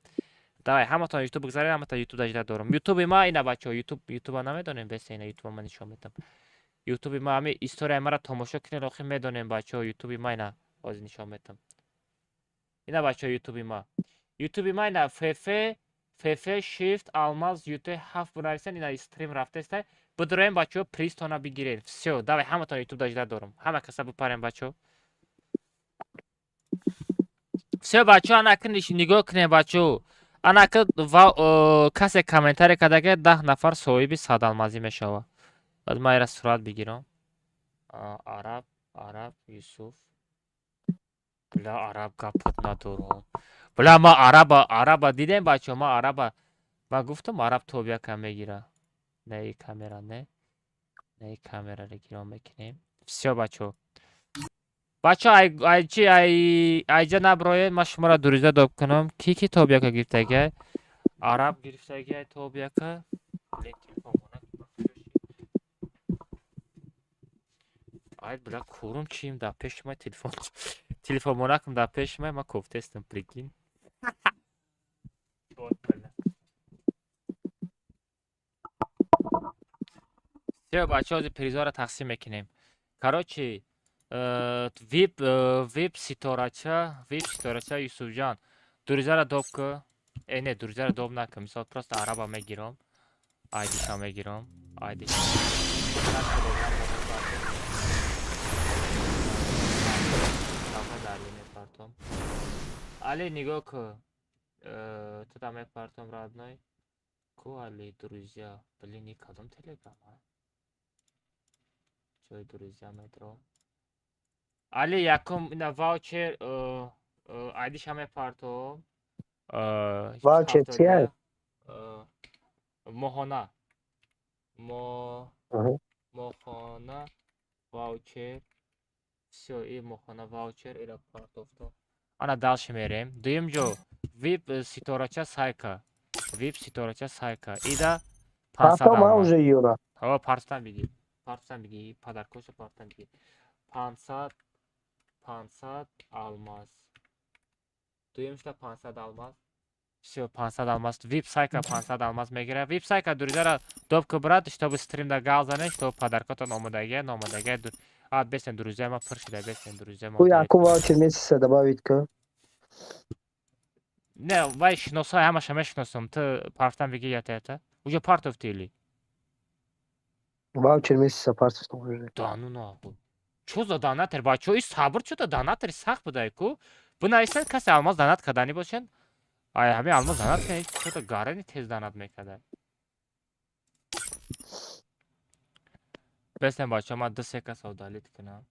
Давай ҳаматон Ютуб бигзаред, ҳаматон Ютуб дажда дорам. Ютуби ма ина бачаҳо, Ютуб Ютуба намедонем, беса ина Ютуба ман нишон медам. Ютуби ма ҳами историяи маро тамошо кунед, охир медонем бачаҳо, Ютуби ма ина ҳозир нишон медам. Ина бачаҳо Ютуби ма. Ютуби ма ина ФФ ФФ Shift Алмаз ЮТ 7 бинависен, ина стрим рафтеста. Бидроем бачаҳо, призтона бигиред. Всё, давай ҳаматон Ютуб дажда дорам. Ҳама каса бипарем бачаҳо. Всё бачаҳо, анаки нигоҳ кунед бачаҳо. Анаки касе комментарий кардаги 10 нафар соҳиби 100 алмазӣ мешавад. Баъд ман ира сурат бигирам. Араб, Араб, Юсуф. Бля, Араб гапот надорам. Бля, ма Араба, Араба дидем бачаҳо, ма Араба. Ма гуфтам Араб топ 1 мегира. Не, и камера не. Не, и камераро гирон мекунем. Всё бачаҳо. Бачаҳо, ай ай чи ай айҷа наброед, ман шуморо дуриза доб кунам. Ки ки топ 1 гирифтагиай? Араб гирифтагиай топ 1. Блин, телефон монад. Ай, бля, курум чим дар пеши ман телефон. Телефон монакам дар пеши ман, ман кофтестам, прикинь. Вот, бля. Всё, бачаҳо, ҳозир призоро тақсим мекунем. Короче, вип вип ситорача, вип ситорача Юсуфҷан. Дуризаро доб ку. Э, не, дуризаро доб накун. Мисол просто араба мегирам. Айдиша мегирам. Айдиша. Али нигоҳ ку. Туда мепартом родной. Ку Али, друзья. Блин, и кадом телеграм, а? Ҷои друзья медро. Али якум ина ваучер айдиша мепартом. Ваучер чи аст? Моҳона. Моҳона ваучер. Всё, и моҳона ваучер ира партофто. Ана дальше мерем. Дуюм ҷо вип ситорача Сайка. Вип ситорача Сайка. Ида 500 Партом алмаз. уже юра. Ҳо, партан биги. Партан биги, подаркоша партан биги. 500 500 алмаз. Дуюм шуда 500 алмаз. Всё, 500 алмаз. Вип Сайка 500 алмаз мегирад. Вип Сайка дуризара доб ку брат, чтобы стрим да гал занед, чтобы подаркотон омодагия, номодагия. А, бесен друзья, ма пур шуда, бесен друзья ма. Ку якум ваучер месяца добавить ку. Не, вай шиносай ҳамаша мешиносам. Ту партан биги ята ята. Уже партофти или? Ваучер месяца партофтам уже. Да ну нахуй. Чо за донатор бачаҳо? И сабр чо да донатори сахт будай ку? Бинависед касе алмаз донат карданӣ бошед. Ай ҳамин алмаз донат кунед, чо да гарани тез донат мекардай. Бесен бачаҳо, ман ду се каса удалить кунам.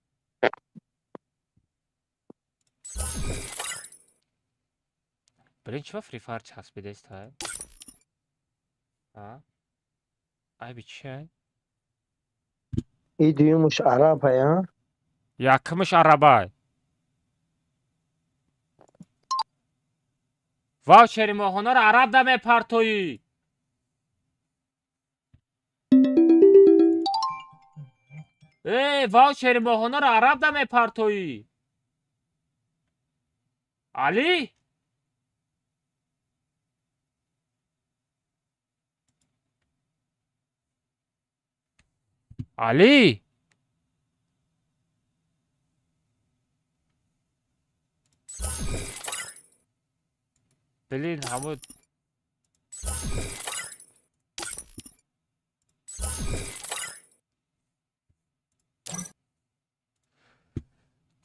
Блин, чӣ ба Free Fire часпидест, а? Айби чи ай? И дуюмуш араб ай, а? Якумуш арабай. Ваучери моҳонаро араб да мепартоӣ. Э, ваучери моҳонаро араб да мепартоӣ. Али? Али! Блин, ҳамун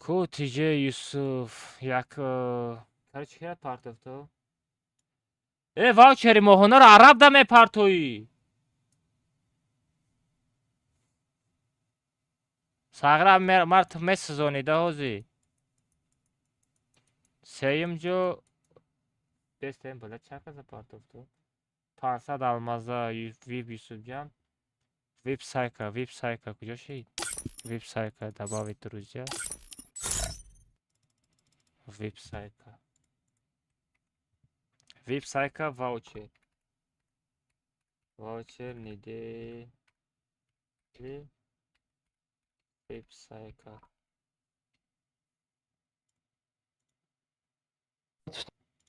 ку тиҷе Юсуф як короче кира партов ту? Э, ваучери моҳонаро араб да мепартоӣ. Сағра март месӯзонида ҳозӣ. Сеюм ҷо бестем бала чанд каза партов ту? 500 алмаза вип Юсуфҷан. Вип сайка, вип сайка куҷо шид? Вип сайка добавить друзья. Вип сайка. Вип сайка ваучер. Ваучер недели. Вип сайка.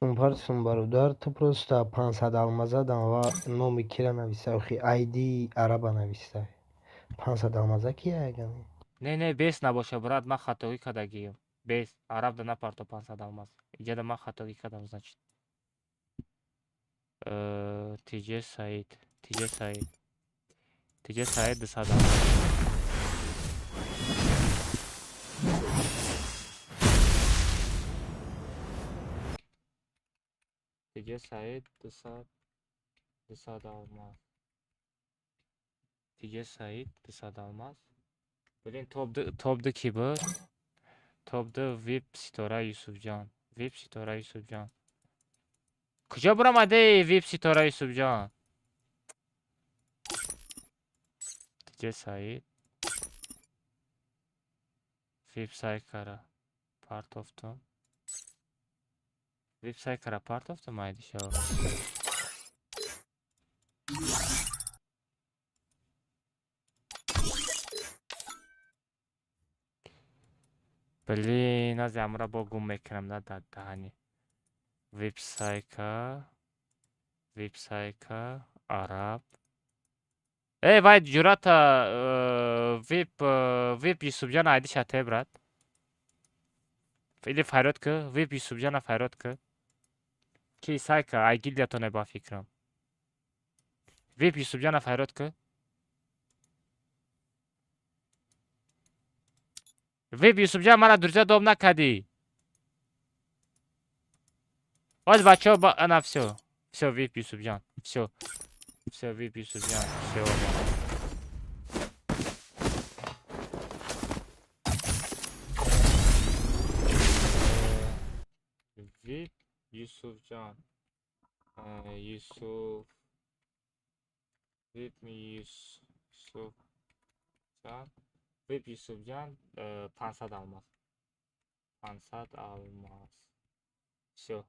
Партсун бародар, ту просто 500 алмаза дам ва номи кира нависта, охи айди араба нависта. 500 алмаза кия ягани? Не, не, бес набоша, брат, ман хатогӣ кардагием. Бес, араб да напарто 500 алмаз. Иҷада ман хатогӣ кардам, значит. Тиҷе Саид, Тиҷе Саид. Тиҷе Саид 200 алмаз. Тиҷе Саид 200 алмаз. Тиҷе Саид 200 алмаз. Блин, топ ду ки буд? Топ ду вип Ситора Юсуфҷон. Вип Ситора Юсуфҷон. Куҷо буромади вип Ситора Юсуфҷон? Тиҷе Саид. Вип Сайкара партофтум. Вип Сайкара партофтум айдишо. Блин, аз амра бо гум мекунам на дар даҳани. Вип Сайка, вип Сайка, араб. Э, вай ҷурата вип вип Юсуфҷон айдиша те, брат. Или файрод ки, вип Юсуфҷона файрод ки. Ки Сайка, ай гилдиятоне ба фикрам. Вип Юсуфҷона файрод ки. Вип Юсуфҷон мара друзья доб накардӣ. Оз бачаҳо ана всё. Всё, вип Юсуфҷон. Всё. Всё, вип Юсуфҷон. Всё. Вип Юсуфҷон. Юсуф. Вип Юсуфҷон. Вип Юсуфҷон 500 алмаз. 500 алмаз. Всё.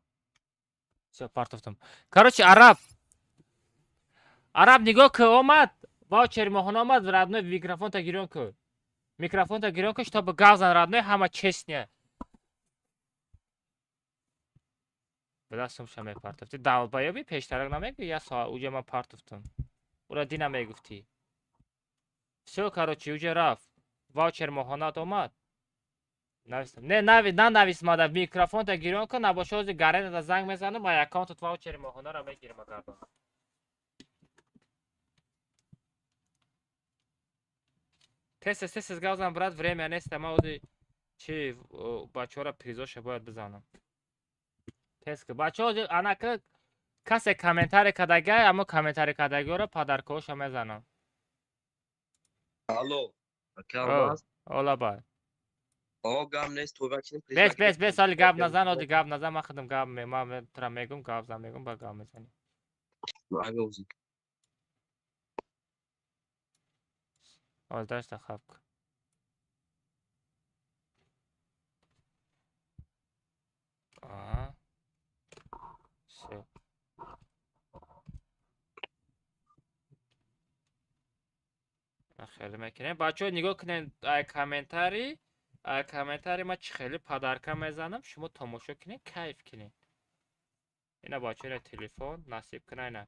Всё, партофтам. Короче, араб. Араб нигоҳ ки омад, ваучери моҳона омад, родной микрофонта гирён ку. Микрофонта гирён ку, чтобы гав зан родной, ҳама честно. Бада сумша мепартофти. Долбоёби пештарак намегӯ, я соат уҷа ман партофтам. Ура дина мегуфтӣ. Всё, короче, уҷа рафт. Ваучер моҳонат омад. Навистам. Не, нави, на навис мада, микрофонта гирён ку, набоша ҳозир гаренада занг мезанам, ва аккаунтат ваучери моҳонаро мегирам агардон. Тез тез тез гав зан, брат, время нест, ма ҳозир чи бачаҳоро призоша бояд бизанам. Тез ки бачаҳо ҳозир анака касе комментарий кардагай, аммо комментарий кардагиҳоро подаркаҳоша мезанам. Алло, ака Алмаз? Ола бай. О, гап нест, тӯба кинем приз Бес, бес, накунем. бес, ҳали гап назан, ҳозир гап назан, ман худам гап ман тура мегум, гап зан мегум, ба гап мезанӣ. Ага, ӯзи. Ҳозир дашта хаб кун. Аҳа. Всё. Хеле мекунем. Бачаҳо нигоҳ кунед, ай комментарий, ай комментарий ман чӣ хеле подарка мезанам, шумо тамошо кунед, кайф кунед. Ина бачаҳо, ина телефон насиб кунад, ина.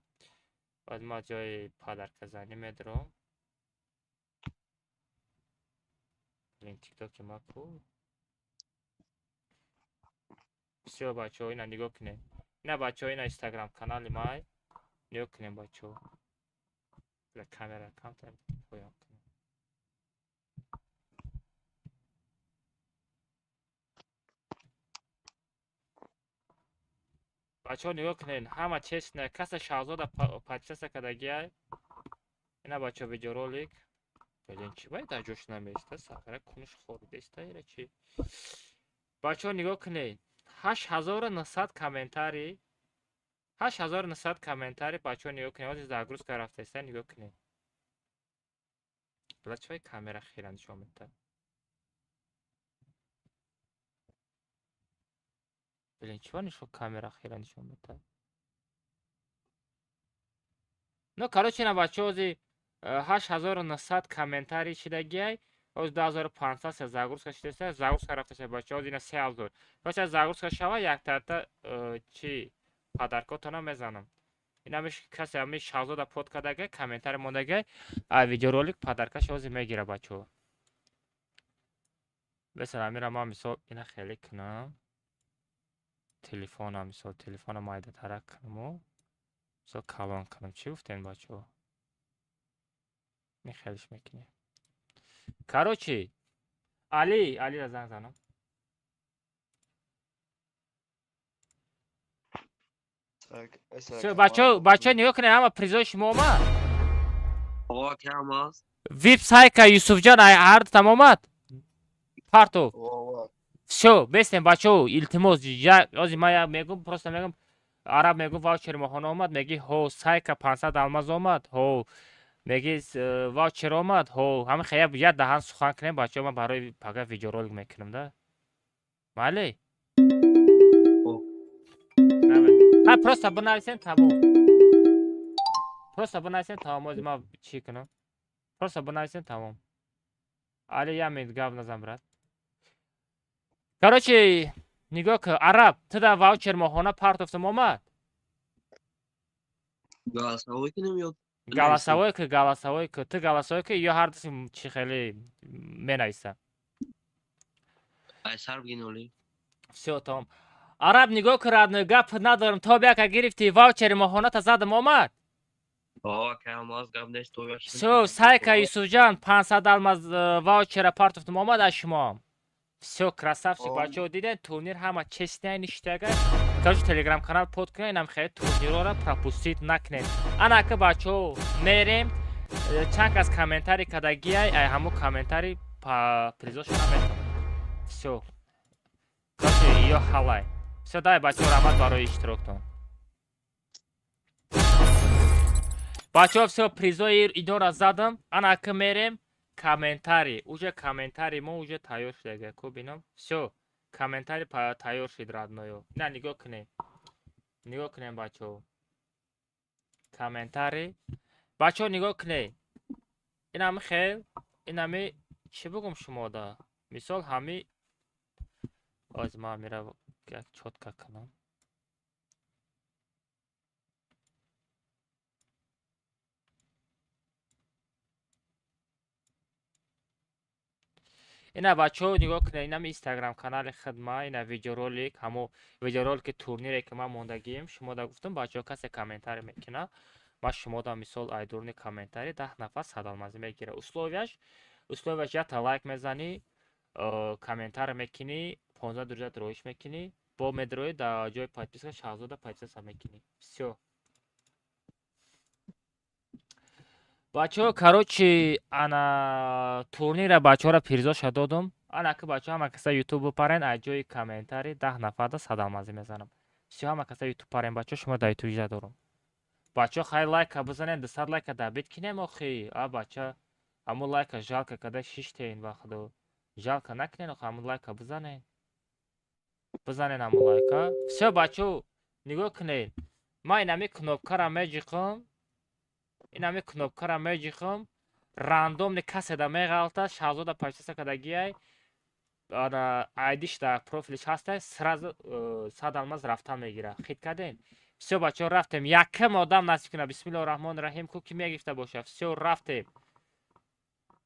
Баъд ман ҷои подарказанӣ медурам. Блин, тиктоки ма ку? Всё, бачаҳо, ина нигоҳ кунед. Ина, бачаҳо, ина инстаграм канали май. Нигоҳ кунед, бачаҳо. Бля, камера камтар поён кунем. Бачаҳо, нигоҳ кунед, ҳама честно, каса Шаҳзода подписаться кардагиай. Ина, бачаҳо, видеоролик. Блин, чӣ бай дар ҷош намеиста? Сахара кунш хоридеста ира чӣ? Бачаҳо, нигоҳ кунед. 8900 комментарий. 8900 комментарий, бачаҳо, нигоҳ кунед. Ҳозир загрузка рафтаиста, нигоҳ кунед. Бла, чӣ бай камера хира нишон медиҳад? Блин, чӣ ба нишон камера хира нишон медиҳад? Ну, короче, ина, бачаҳо, ҳозир 8900 комментарий шидагиай. Ҳозир 2500 се загрузка шидаиста, загрузка рафтаиста, бачаҳо, ҳозир ина 3000. Бача, загрузка шава, яктарта чӣ подаркотона мезанам. Ин ҳамиш касе ҳами Шаҳзода под кардагиай, комментарий мондагиай, а видеоролик подаркаш ҳозир мегира, бачаҳо. Бесар ҳамира ман мисол ина хеле кунам. Телефона мисол телефона майдатарак кунаму мисол калон кунам. Чӣ гуфтем, бачаҳо? Ин хелиш мекунем. Короче, Али, Алира занг занам. Всё, бачаҳо, бачаҳо, нигоҳ кунед, ҳама призои шумо омад. О, кам аст. Вип сайка Юсуфҷон, ай ҳар дутам омад? Партов. Всё, бестем, бачаҳо, илтимос, ҳозир ман як мегӯм, просто мегӯм, араб мегӯм, ваучери моҳона омад, меги ҳо, сайка 500 алмаз омад, ҳо, меги ваучер омад, ҳо, ҳамин хел як даҳан сухан кунем, бачаҳо, ман барои пага видеоролик мекунам, да? Майли? Ҳа, просто бинависем, тамом. Просто бинависем, тамом, ҳозир ман чӣ кунам? Просто бинависем, тамом. Али, як минут гап назан, брат. Короче, нигоҳ кун, араб, ту дар ваучер моҳона партофтам омад? Голосовой кунем ё Голосовой ки, голосовой ки, ту голосовой ки, ё ҳар дуси чӣ хеле менависа. Ай сар бигин оли. Всё, тамом. Араб, нигоҳ кун, родной, гап надорам, то бияка гирифти, ваучери моҳоната задам омад? О, кам аст, гап нест, то яш. Всё, сайка Юсуфҷон, 500 алмаз ваучера партофтам омад аз шумо. Всё, красавчик, бачаҳо, диден, турнир ҳама честная ништяга. Короче, телеграм канал под кунед, инам хеле турнирора пропустить накунед. Ана ака, бачаҳо, мерем, чанд кас комментарий кардагиай, ай ҳамун комментарий призошона метавонам. Всё. Короче, ё ҳалай. Всё, давай, бачаҳо, раҳмат барои иштироктон. Бачаҳо, всё, призои идора задам. Ана ака мерем комментарий. Уже комментарий мо уже тайёр шудага. Ку бинам. Всё, комментарий тайёр шуд, родноё. На нигоҳ кунем. Нигоҳ кунем, бачаҳо. Комментарий. Бачаҳо, нигоҳ кунед. Инами хел, инами чӣ бигӯм шумода? Мисол ҳами ҳозир ман ҳамира як чётко кунам. Ина, бачаҳо, нигоҳ кунед, инами инстаграм канали хидма, ина видеоролик, ҳамо видеоролики турнире ки ман мондагием, шумода гуфтам, бачаҳо, касе комментарий мекунад, ман шумода мисол айдурни комментарий 10 нафар 100 алмазӣ мегирад. Условияш якта лайк мезанӣ, комментарий мекунӣ, 15 друзья дроиш мекунӣ, бо медроӣ дар ҷои подписка Шаҳзода подписка мекунӣ. Всё. Бачаҳо, короче, ана турнира бачаҳоро призоша додум. Ана ки, бачаҳо, ҳама каса ютуб бипарен, аз ҷои комментарий 10 нафарда 100 алмазӣ мезанам. Всё, ҳама каса ютуб парен, бачаҳо, шумо дар ютуб иҷа дорум. Бачаҳо, хай лайка бизанен, 200 лайка добить кинем охи. А бача, ҳамун лайка жалко када шиштеин ба худо. Жалко накунен охи, ҳамун лайка бизанен. Бизанен ҳамун лайка. Всё, бачаҳо, нигоҳ кунед. Ман инами кнопкара меҷиқам. Инами кнопкара меҷиқам. Рандомный каседа меғалта, Шаҳзода подписка кардагиай. Ана айдиш дар профилиш ҳастай, сразу 100 алмаз рафтан мегирад. Хит кардем? Всё, бачаҳо, рафтем. Якам одам насиб кунад. Бисмиллоҳи раҳмони раҳим, ку ки мегирифта бошад. Всё, рафтем.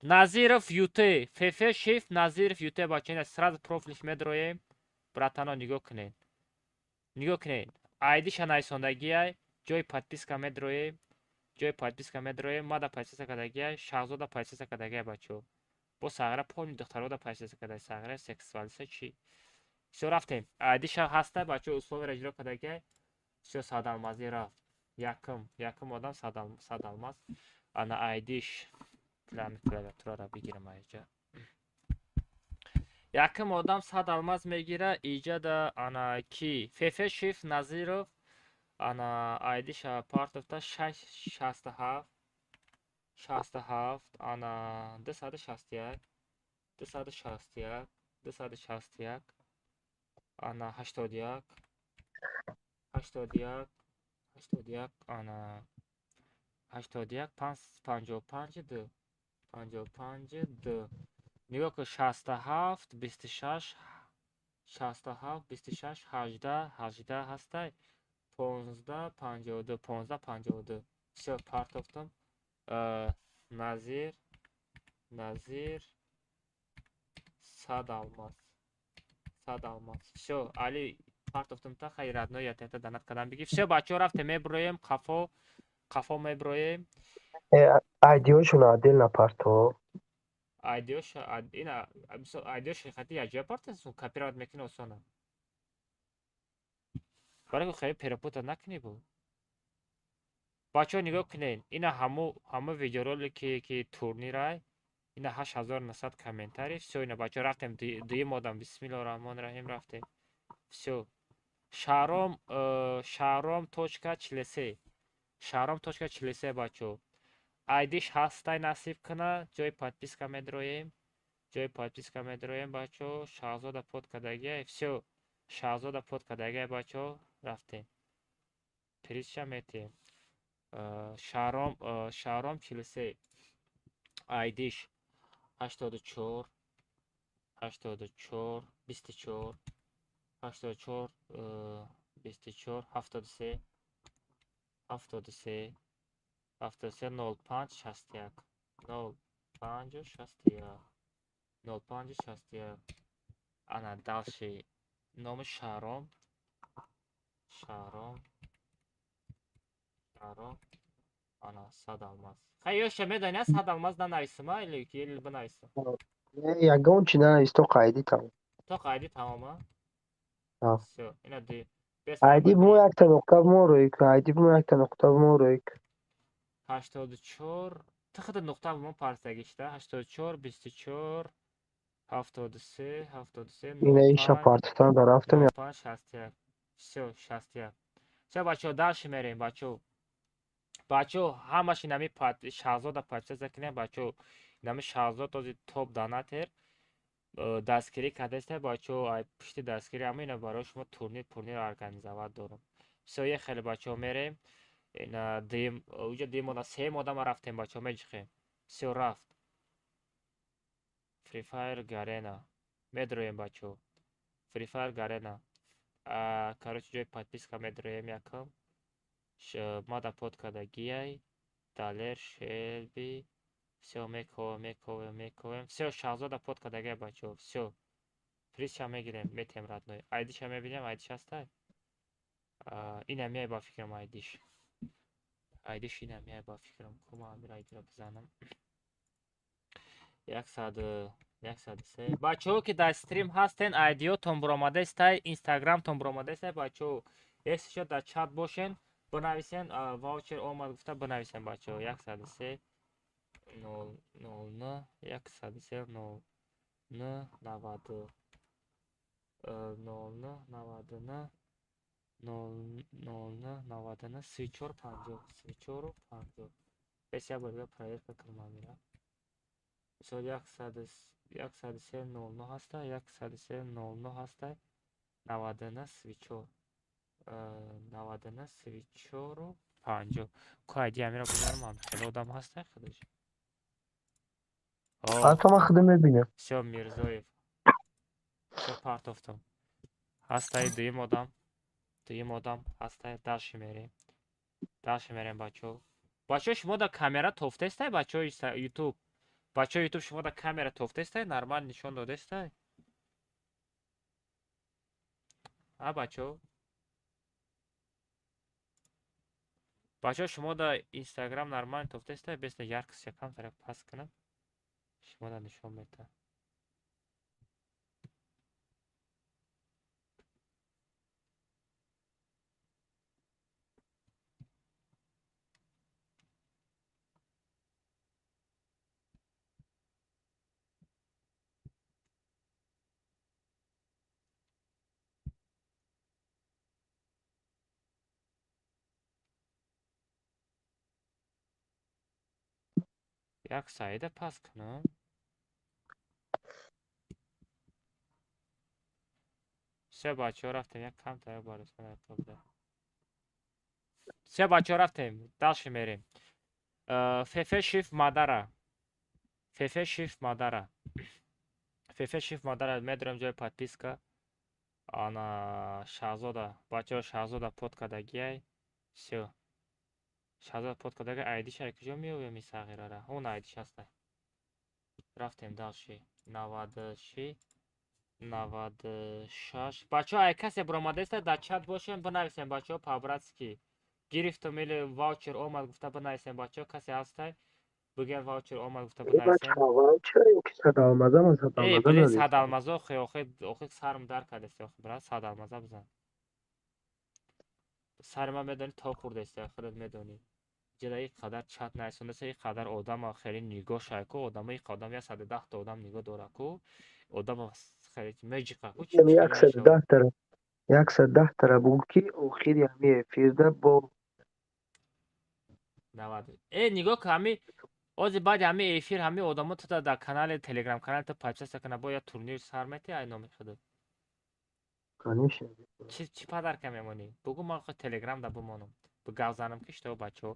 Назиров ют, фф шифт Назиров ют, бача. Ина сразу профилш медроем. Братано, нигоҳ кунед, нигоҳ кунед, айдиша найсондагиай. Ҷои подписка медроем, ҷои подписка медроем. Мада подписка кардагиай, Шаҳзода подписка кардагиай, бачо. Бо Сағира полни духтарода подписка кардай. Сағира сексуалиста чи? Всё, рафтем. Айдиша ҳаста, бачо, условияро иҷро кардагиай. Всё, 100 алмазӣ рафт. Якум одам 100 алмаз. Ана айдиш, клавиатураро бигирам айҷа. Якум одам 100 алмаз мегира иҷада. Ана ки? Фф шифт Назиров. Ана айдиша партовта: шаш, 67, 67, ана 261, 261, 261, ана 81, 81, 81, ана 81, 55, ду, 55, ду. Нигоҳ кун: 67, 26, 67, 26, 18, 18 ҳастай, 15, 52, 15, 52. Всё, партофтам. Назир, Назир, 100 алмаз, 100 алмаз. Всё, али партофтам та хай, родной, ятета донат кардам, биги. Всё, бачаҳо, рафтем, меброем қафо, қафо меброем. Айдиошона отдельно парто. Айдиоша ина, айдиоша хати яҷоя партасун, копировать мекунӣ, осона. Барои хеле перепутать накунӣ бу. Бачаҳо, нигоҳ кунед, ина ҳаму видеоролике ки турнирай, ина 8900 комментарий. Всё, ина, бачаҳо, рафтем. Дуюм одам, бисмиллоҳи раҳмони раҳим, рафтем. Всё, Шаҳром, Шаҳром точка 43, Шаҳром точка 43. Бачаҳо, айдиш ҳастай, насиб куна. Ҷои подписка медроем, ҷои подписка медроем, бачаҳо. Шаҳзода под кардагиай. Всё, Шаҳзода под кардагиай, бачаҳо, рафтем, призша метиҳем. Шаҳром, Шаҳром 43, айдиш 84, 84, 24, 84, 24, 73, 73, 73, 05, 61, 05, 61, 05, 61. Ана дальше номи Шаҳром, Шаҳром, Шаҳром. Ана 100 алмаз. Хай, ёша медони, 100 алмаз нанависима или бинависам? Ягон чи нанавис, то қайди тамом. То қайди тамома. Всё, ина ди. Айди мо якта нуқта мо рӯй кун, айди мо якта нуқта мо рӯй кун. 84, ту худ нуқта мо парсагишта: 84, 24, 73, 73. Ина иша партотан дарафтам. 5, 61. Всё, 61. Всё, бачаҳо, дальше мерем, бачаҳо. Бачаҳо, ҳамаш инами Шаҳзода подписаться кунем, бачаҳо. Инами Шаҳзод този топ донатер дастгирӣ кардаиста, бачаҳо. Ай пушти дастгирӣ ҳама ина барои шумо турнир пурнир организовать дорам. Всё, е хеле, бачаҳо, мерем. Ина дуюм, уҷа дуюм одам, сеюм одама рафтем, бачаҳо, меҷиқем. Всё, рафт. Free Fire Garena медроем, бачаҳо. Free Fire Garena, короче, ҷои подписка медроем. Якам мада под кардагиай Далер Шелби. Всё, мековем, мековем, мековем. Всё, Шаҳзода под кардагиай, бачаҳо. Всё, призша мегирем, метем, родной. Айдиша мебинем, айдиш ҳастай. Ина меай, ба фикрам, айдиш, айдиш ина меай, ба фикрам. Кума амир айдиро бизанам. 103. Бачаҳо, ки дар стрим ҳастен, айдиётон буромадаистай, инстаграмтон буромадаистай, бачаҳо. Есиша дар чат бошен, бинависен, ваучер омад гуфта бинависен, бачаҳо. 103 нол нол н 103 нол н 90 нол н 90 н нол нол н 90 н 34 50, 34 50. Бес як бор дига проверка кунам амира. Мисол, 103 нол нӯ ҳаста, 103 нол нӯ ҳаста, 90 34, 90 34 50. Ку айди амира бизанам, хеле одам ҳаста худаш. Ҳатто ман худам мебинам. Всё, Мирзоев. Всё, партофтам. Ҳастаи дуюм одам, дуюм одам ҳастай. Дальше мерем, дальше мерем, бачаҳо. Бачаҳо, шумо дар камера тофтаестай, бачаҳои Ютуб. Бачаҳо, ютуб шумо да камера тофтестай, нормал нишон додестай? А бачаҳо? Бачаҳо, шумо да инстаграм нормал тофтестай? Беста яркость якам тараф паст кунам. Шумо да нишон метаҳад. Як саида паст кунам. Се бачаҳо рафтем, як камтар барои. Се бачаҳо рафтем, дальше мерем. Фефе шиф мадара. Фефе шиф мадара. Фефе шиф мадара медорем ҷои подписка. Ана Шаҳзода, бачаҳо Шаҳзода под кардагиай. Всё. Шаҳзода под кардагиай, айдиша куҷо меёбем ин сағирара? Он айдиш ҳастай. Рафтем дальше. 96 96. Бачаҳо, ай касе биромадаеста дар чат бошем, бинависем бачаҳо по-братски. Гирифтум или ваучер омад гуфта бинависем бачаҳо, касе ҳастай? Бигӯян ваучер омад гуфта бинависем. Ваучер ё ки садалмаза ман Эй, садалмаза блин, надидам. садалмаза охи, охи, охи сарм дар кардест, охи, брат, садалмаза бизан. Сари ман медонӣ то хӯрдест, худат медонӣ. Ҷада ин қадар чат наисондаста, ин қадар одама хеле нигоҳ шай ку, одама ин одам 110 та одам нигоҳ дора ку, одама хеле меҷиқа ку, чӣ Яъне хеле яксаду мешавад. даҳ тара 110 тара бугӯ ки охири ҳамин эфирда бо 90. Э, нигоҳ ку ҳами ози баъди ҳами эфир ҳами одамо ту дар канали телеграм канали ту подписаться кунад, бо як турнир сар метиҳ ай номи худат. Конечно. Чӣ подарка мемонӣ? Бугӯ ман худ телеграм да бимонам. Гав занам ки что бачаҳо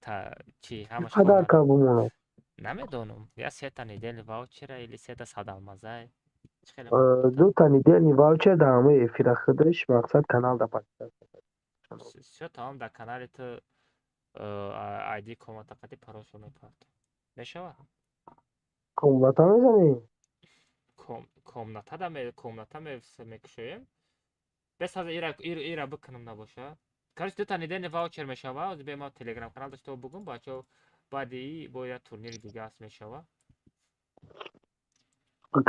та чӣ ҳамаш Подарка бимонам. Намедонам. Я сета недельный ваучера или сета садалмазай. Чӣ хеле Дута недельный ваучер дар ҳамаи эфира худаш мақсад канал да подписаться. Всё тамом дар канали ту айди комната қати паролшо мепартам. Мешавад? Комната мезанӣ? Комната да комната мекушоем. Бес ҳаза ира ира бикунам набоша. Короче, дута недельный ваучер мешава. Ози бе ма телеграм канал дошта бугум бачаҳо баъди бо як турнири дига аст мешава.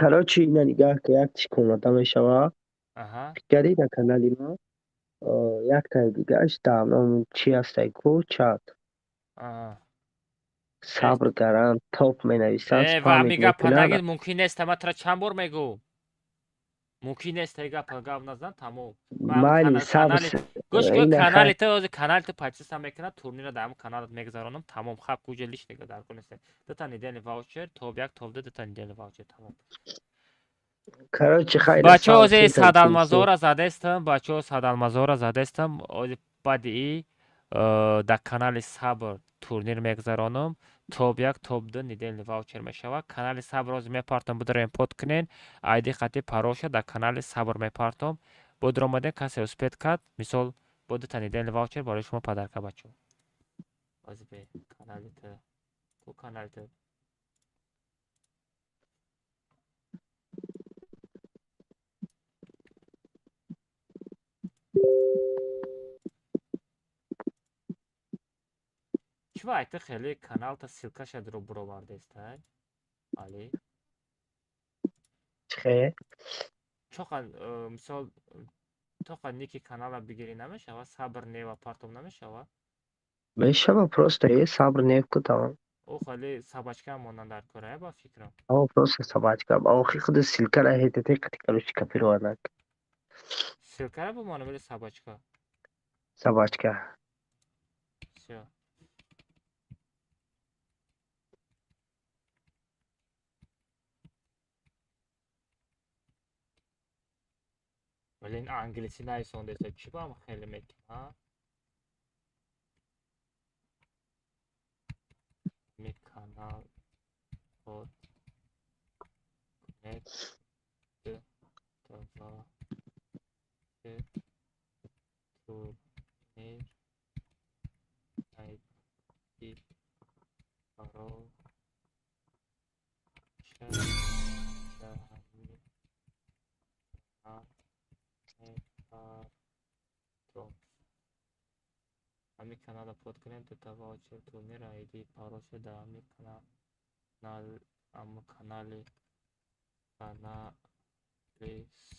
Короче, ина нигаҳ ки як чи комната мешава. Аҳа. Фикри дар канали ма яктаи дигааш дар ном чи ҳастай ку чат. Аҳа. Сабр гарант топ менависанд, Э, ва спамит ҳами гапа мекунанд. нагир, мумкин нест, ма тура чанд бор мегӯм. Мумкин нест, ай гапа гап назан, тамом. Майли, сабр. Гӯш кун, Ина канали хай. ту ози канали ту подписаться мекунад, турнира дар ҳамон каналат мегузаронам, тамом, хаб куҷа лишнего дар кор нест. Дута недельный ваучер, топ як, топ ду, дута недельный ваучер, тамом. Короче, хайр. Бачаҳо, ози сабр, сета садалмазора задестам, бачаҳо садалмазора задестам, ози баъди и дар канали Сабр турнир мегузаронам, топ як, топ ду недельный ваучер мешавад. Канали Сабр ози мепартом, бидорем под кунен, айди қати пароша дар канали Сабр мепартом. Бо дуромаден касе успеть кард, мисол бо дута недельный ваучер барои шумо подарка бачаҳо. Ози бе канали ту, ку канали ту. Чӣ ва айта хеле каналта ссылкаша дро буровардеста, Али? Чхе? Чоқа, мисол, тоқа ники канала бигирӣ намешава, Сабр нева партом намешава? Мешава, просто е Сабр нев ку тамом. Ӯ хеле собачка монанд дар кора, ба фикрам. О, просто собачка. Охи худ ссылкара ҳетете қати короче копировать нак. Ссылкара бимонам или собачка? Собачка. Всё. Блин, англиси нависондеса, чӣ бам хеле мекунам, ми канал под кунед д два се турнир айди парол. Ҳамин канала под кунем, дута ваучер турнир айди парол шуда ҳамин канал, ҳамун канали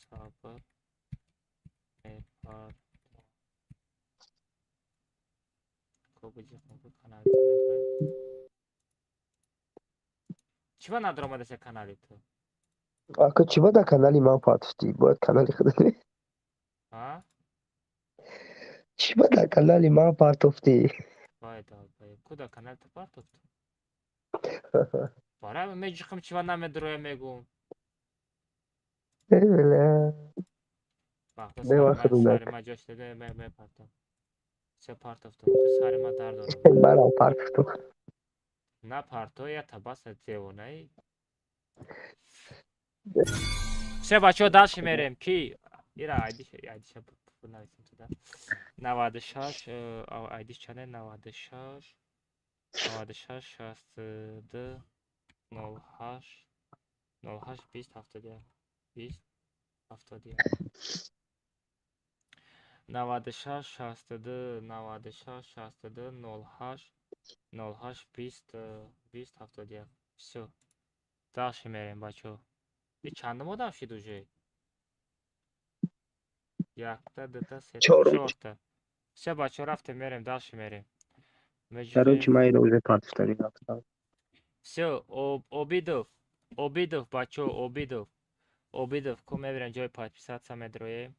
сабр мепартом. Ко биҷиқм, ку канали ту медроем. Чӣ ба надромадаша канали ту? Ака, чӣ ба дар канали ман партофтӣ? Бояд канали худат. А? Чӣ ба дар канали ман партофтӣ? Вай долбоеб, ку дар канали ту партофту? Барои меҷиқм, чӣ ба намедроя мегум. Э, бля. Вақта Бевақт сари рудак. ма ҷош деда мепартом. Се партофтум, сари ма дард дорад. Барам партофту. На парто, я табаса девонаи. Все, бачаҳо, дальше мерем. Ки ира айдиш, айдиша нависем туда. 96, айдиш чанде? 96 96 62 08 08 20 71 20 71 96 62 96 62 08 08 20 20 71. Всё. Дальше мерем, бачаҳо. И чандум одам шид уже? Якта, дута, сета, Чорум. чорта. Всё, бачаҳо, рафтем, мерем, дальше мерем. Короче, Меҷиқем. ман инро уже партофтанӣ рафтам. Всё, Обидов, Обидов, бачаҳо, Обидов. Обидов, ку мебинем, ҷои подписаться медроем.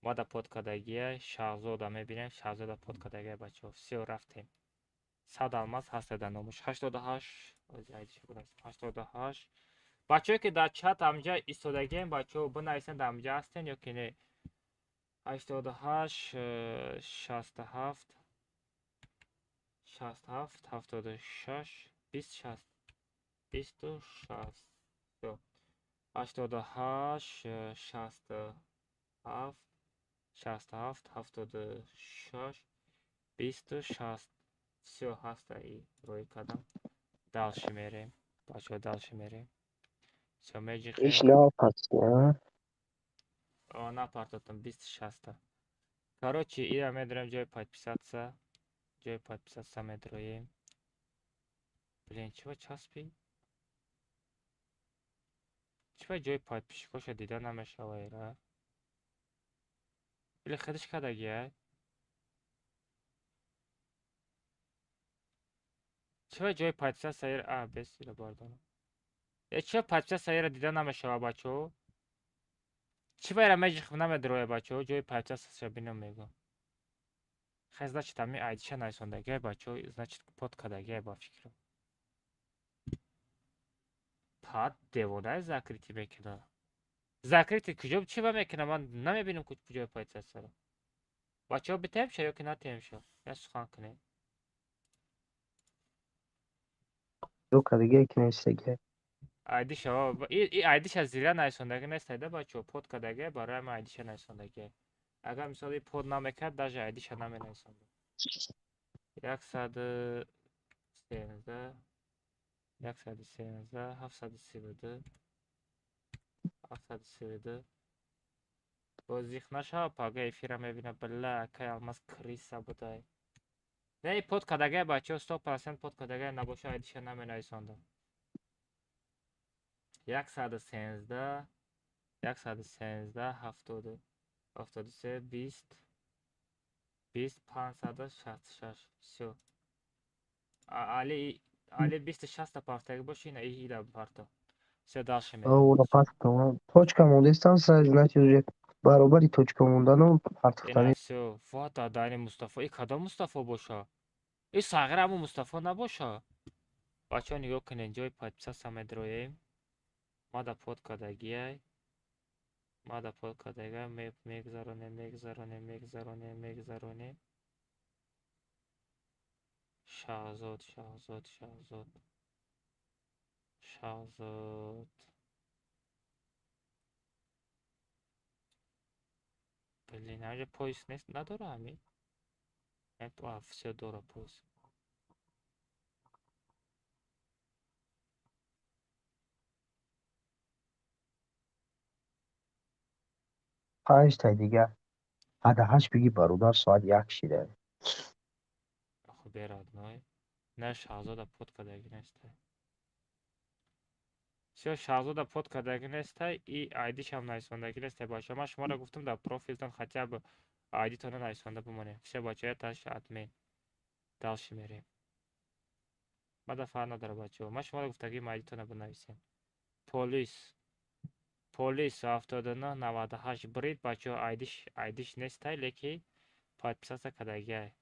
Мада под кадагия, Шаҳзода мебинем, Шаҳзода под кадагия, бачаҳо. Всё, рафтем. 100 алмаз ҳаста дар номуш. 88, 88. Бачаҳое ки дар чат ҳамҷа истодагием, бачаҳо, бинависен, дар ҳамҷа ҳастен ё ки не. 88 67 67 76 20 60 20 60. Всё. 88 67 67 76 20 60. Всё, ҳаста и рӯй кардам. Дальше мерем. Бачаҳо, дальше мерем. Всё, Иш меҷиқем. напартофтӣ, а? О, напартотам, 20 60. Короче, ира медроем ҷои подписаться. Ҷои подписаться медроем. Блин, чӣ ба часпи? Чӣ ба ҷои подписчикоша дида намешава ира? Или худиш кардагия? Чӣ ба ҷои подписаться ира, а, бес ира бардорам. Э, чӣ ба подписаться ира дида намешава, бачаҳо? Чӣ ба ира меҷиқм намедроя, бачаҳо? Ҷои подписаться бинам мегӯм. Хай, значит, ҳамин айдиша нависондагия, бачаҳо, значит, под кардагия ба фикрам. Пад девонаи закрытый мекуна. Закрытый куҷо чӣ ба мекуна? Ман намебинам куҷои подписаться-ро. Бачаҳо, битаемша ё ки натаемша? Я сухан кунем. Ё кадагия ки нависагия. Айдиша, и айдиша зира нависондагӣ нест, айда, бачаҳо, под кардагия, барои ҳамин айдиша нависондагия. Агар мисол и под намекард, даже айдиша наменависонда. 113 113 732 732. Боз зиқ нашава, пага эфира мебина, била, акай Алмаз крыса будай. Не, под кардагия, бачаҳо, 100% под кардагия набоша, айдиша наменависонда. 113 113 70 73 20 20 566. Всё. Али, али 20 60 партаги боши, ина ида парто. Всё, дальше мерем. Ора партофтам. Точка мондестам, значит, уже баробари точка мондану Ина партофтанӣ. всё. Вот дани Мустафо. И кадом Мустафо боша? И сағир ҳамун Мустафо набоша? Бачаҳо, нигоҳ кунед, ҷои подписаться медроем. Мада под кардагиай. Мада под кардагиай, мегзаронем, мегзаронем, мегзаронем, мегзаронем. Шаҳзод, Шаҳзод, Шаҳзод. Шаҳзод. Блин, ҳамҷа поиск нест, надора ҳамин? А, всё, дора поиск. Панҷтай дига. Ҳада ҳашт биги, бародар, соат як шида. Далбер родной. На, Шаҳзода под кардагӣ нестай. Всё, Шаҳзода под кардагӣ нестай и айдишам нависондагӣ нестай, бачаҳо. Ман шуморо гуфтам, дар профилтон хотя бы айдитонро нависонда бимонед. Всё, бачаҳо, яташ админ. Дальше мерем. Мада фарқ надора, бачаҳо. Ман шуморо гуфтагим, айдитонро бинависем. Полис. Полис 79 98 брид, бачаҳо, айдиш нестай, леки подписаться кардагиай.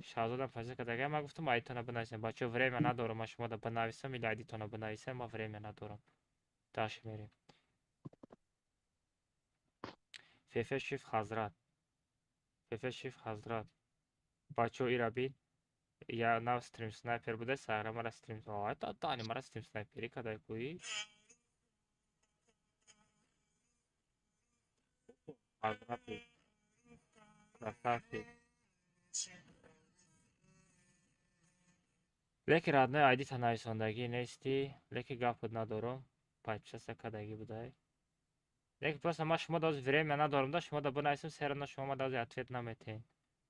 Шаҳзодам подписаться кардагиай. Ман гуфтам, айдитонро бинависем. Бачаҳо, время надорам, ман шуморо бинависам или айдитонро бинависем, ман время надорам. Дальше мерем. Фефе Шиф Ҳазрат. Фефе Шиф Ҳазрат. Бачаҳо, ира бин. Я нав стрим снайпер буда, сагра мара стрим. Ай, та тани мара стрим снайпери кадай куи. Ҳазрати. Красавчик. Лекин, родной, айдита нависондагӣ нестӣ, лекин гапот надорам. Подписаться кардагӣ будай. Лекин просто ман шумо дози время надорам да, шумо да бинависам, всё равно шумо ма дози ответ наметиҳед.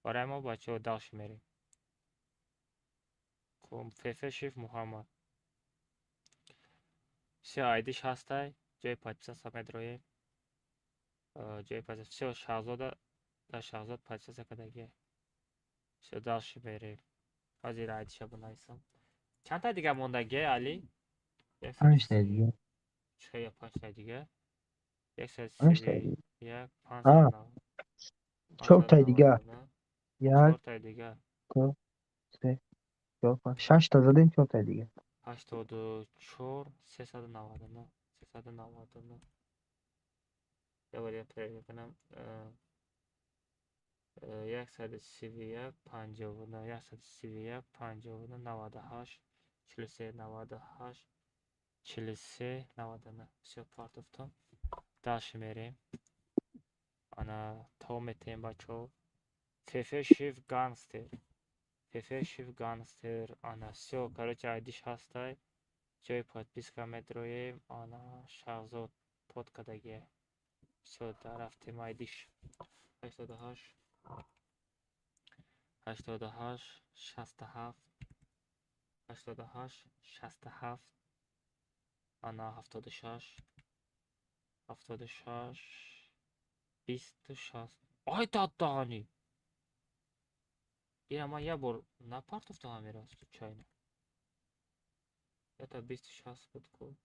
Барои мо, бачаҳо, дальше мерем. Фефе Шиф Муҳаммад. Всё, айдиш ҳастай, ҷои подписаться медроем. Ҷои подписаться. Всё, Шаҳзода да, Шаҳзод подписаться кардагиай. Всё, дальше мерем. Ҳозир айдиша бинависам. Чандта дига мондагиай, Али? Панҷтаи дига. Чӣ панҷтаи дига? Яксад Панҷтаи сию дига. як, А, 590. чортаи дига. 599. Як, Чортаи дига. ду, се, чор, панҷ. Шашта задем, чортаи дига. 84, 399, 399. Я бор проверка кунам. 131, 59, 131, 59, 98, 43, 98, 43, 99. Всё, партофтам. Дальше мерем. Ана то метем, бачаҳо. Фефе Шиф Гангстер. Фефе Шиф Гангстер. Ана всё, короче, айдиш ҳастай. Ҷои подписка медроем. Ана Шаҳзод под кардагиай. Всё, дарафтем айдиш. 88, 88, 67, 88, 67, ана 76, 76, 20, 60. Ай, дадаани! Ира ман як бор напартофтам ҳамера случайно. Это 20, 60 буд ку.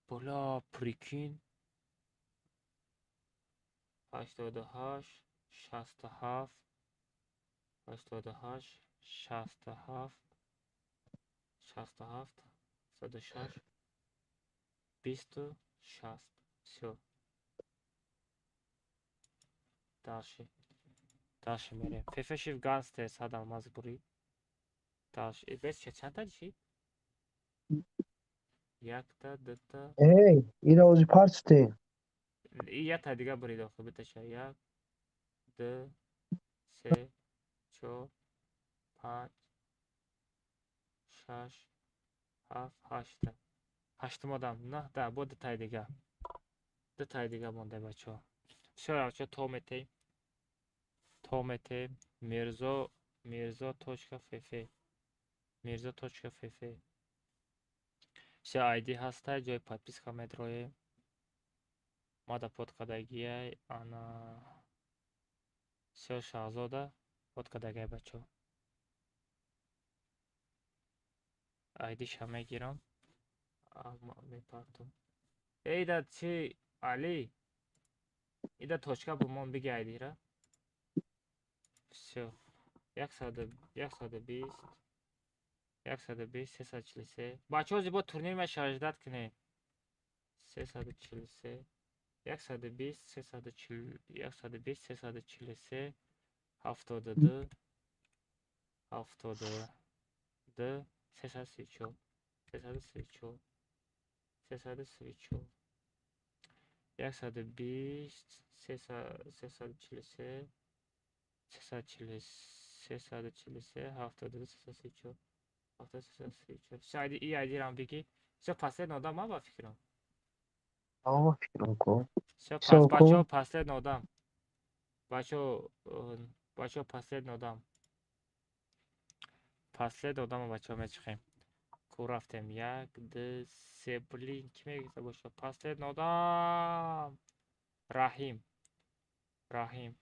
Бля, прикинь. 88, 67, 88, 67, 67, 76, 20, 60. Всё. Дальше. Дальше мерем. Фефе Шиф Гангстер 100 алмаз бурид. Дальше. Бес чандта чӣ? Якта, дута. Эй, ира ози партите. И якта дига бурид охир биташа. Як, ду, се, чор, панҷ, шаш, ҳафт, ҳашта. Ҳаштум одам. Наҳ, да, бо дутаи дига. Дутаи дига монда, бачаҳо. Всё, бачаҳо, то метем. То метем. Мирзо, Мирзо точка фф. Мирзо точка фф. Всё, айди ҳастай, ҷои подписка медроем. Мада под кардагиай, ана всё, Шаҳзода под кардагиай, бачаҳо. Айдиша мегирам. Мепартом. Эй, да чи Али? Ида точка бумон биги айдира. Всё. 120, 120, 343. Бачаҳо, зибо турнир мешавад, ждать кунед. 343, 120, 340, 120, 343, 72, 72, 334, 334, 334, 120, 343, 343, 72, 334, 73, 334. Всё, айди, и айдирам биги. Всё, последний одам ма ба фикрам. Ава фикрам ко. Всё, Всё, пас, бачаҳо, ко. последний одам. Бачаҳо, бачаҳо, последний одам. Послед одама, бачаҳо, мечиқем. Ку рафтем? Як, ду, се. Блин, кӣ мегирифта боша? Последний одам Раҳим, Раҳим.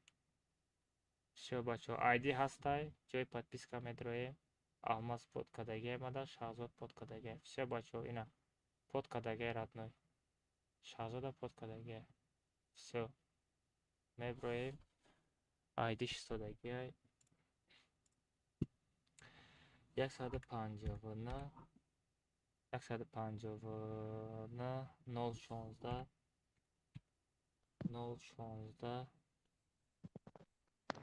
Всё, бачаҳо, айди ҳастай, ҷои подписка медроем. Алмаз под кардагиай мада, Шаҳзод под кардагиай. Всё, бачаҳо, ина под кардагиай, родной. Шаҳзода под кардагиай. Всё, меброем. Айди шистодагиай. 159, 159, 016, 016,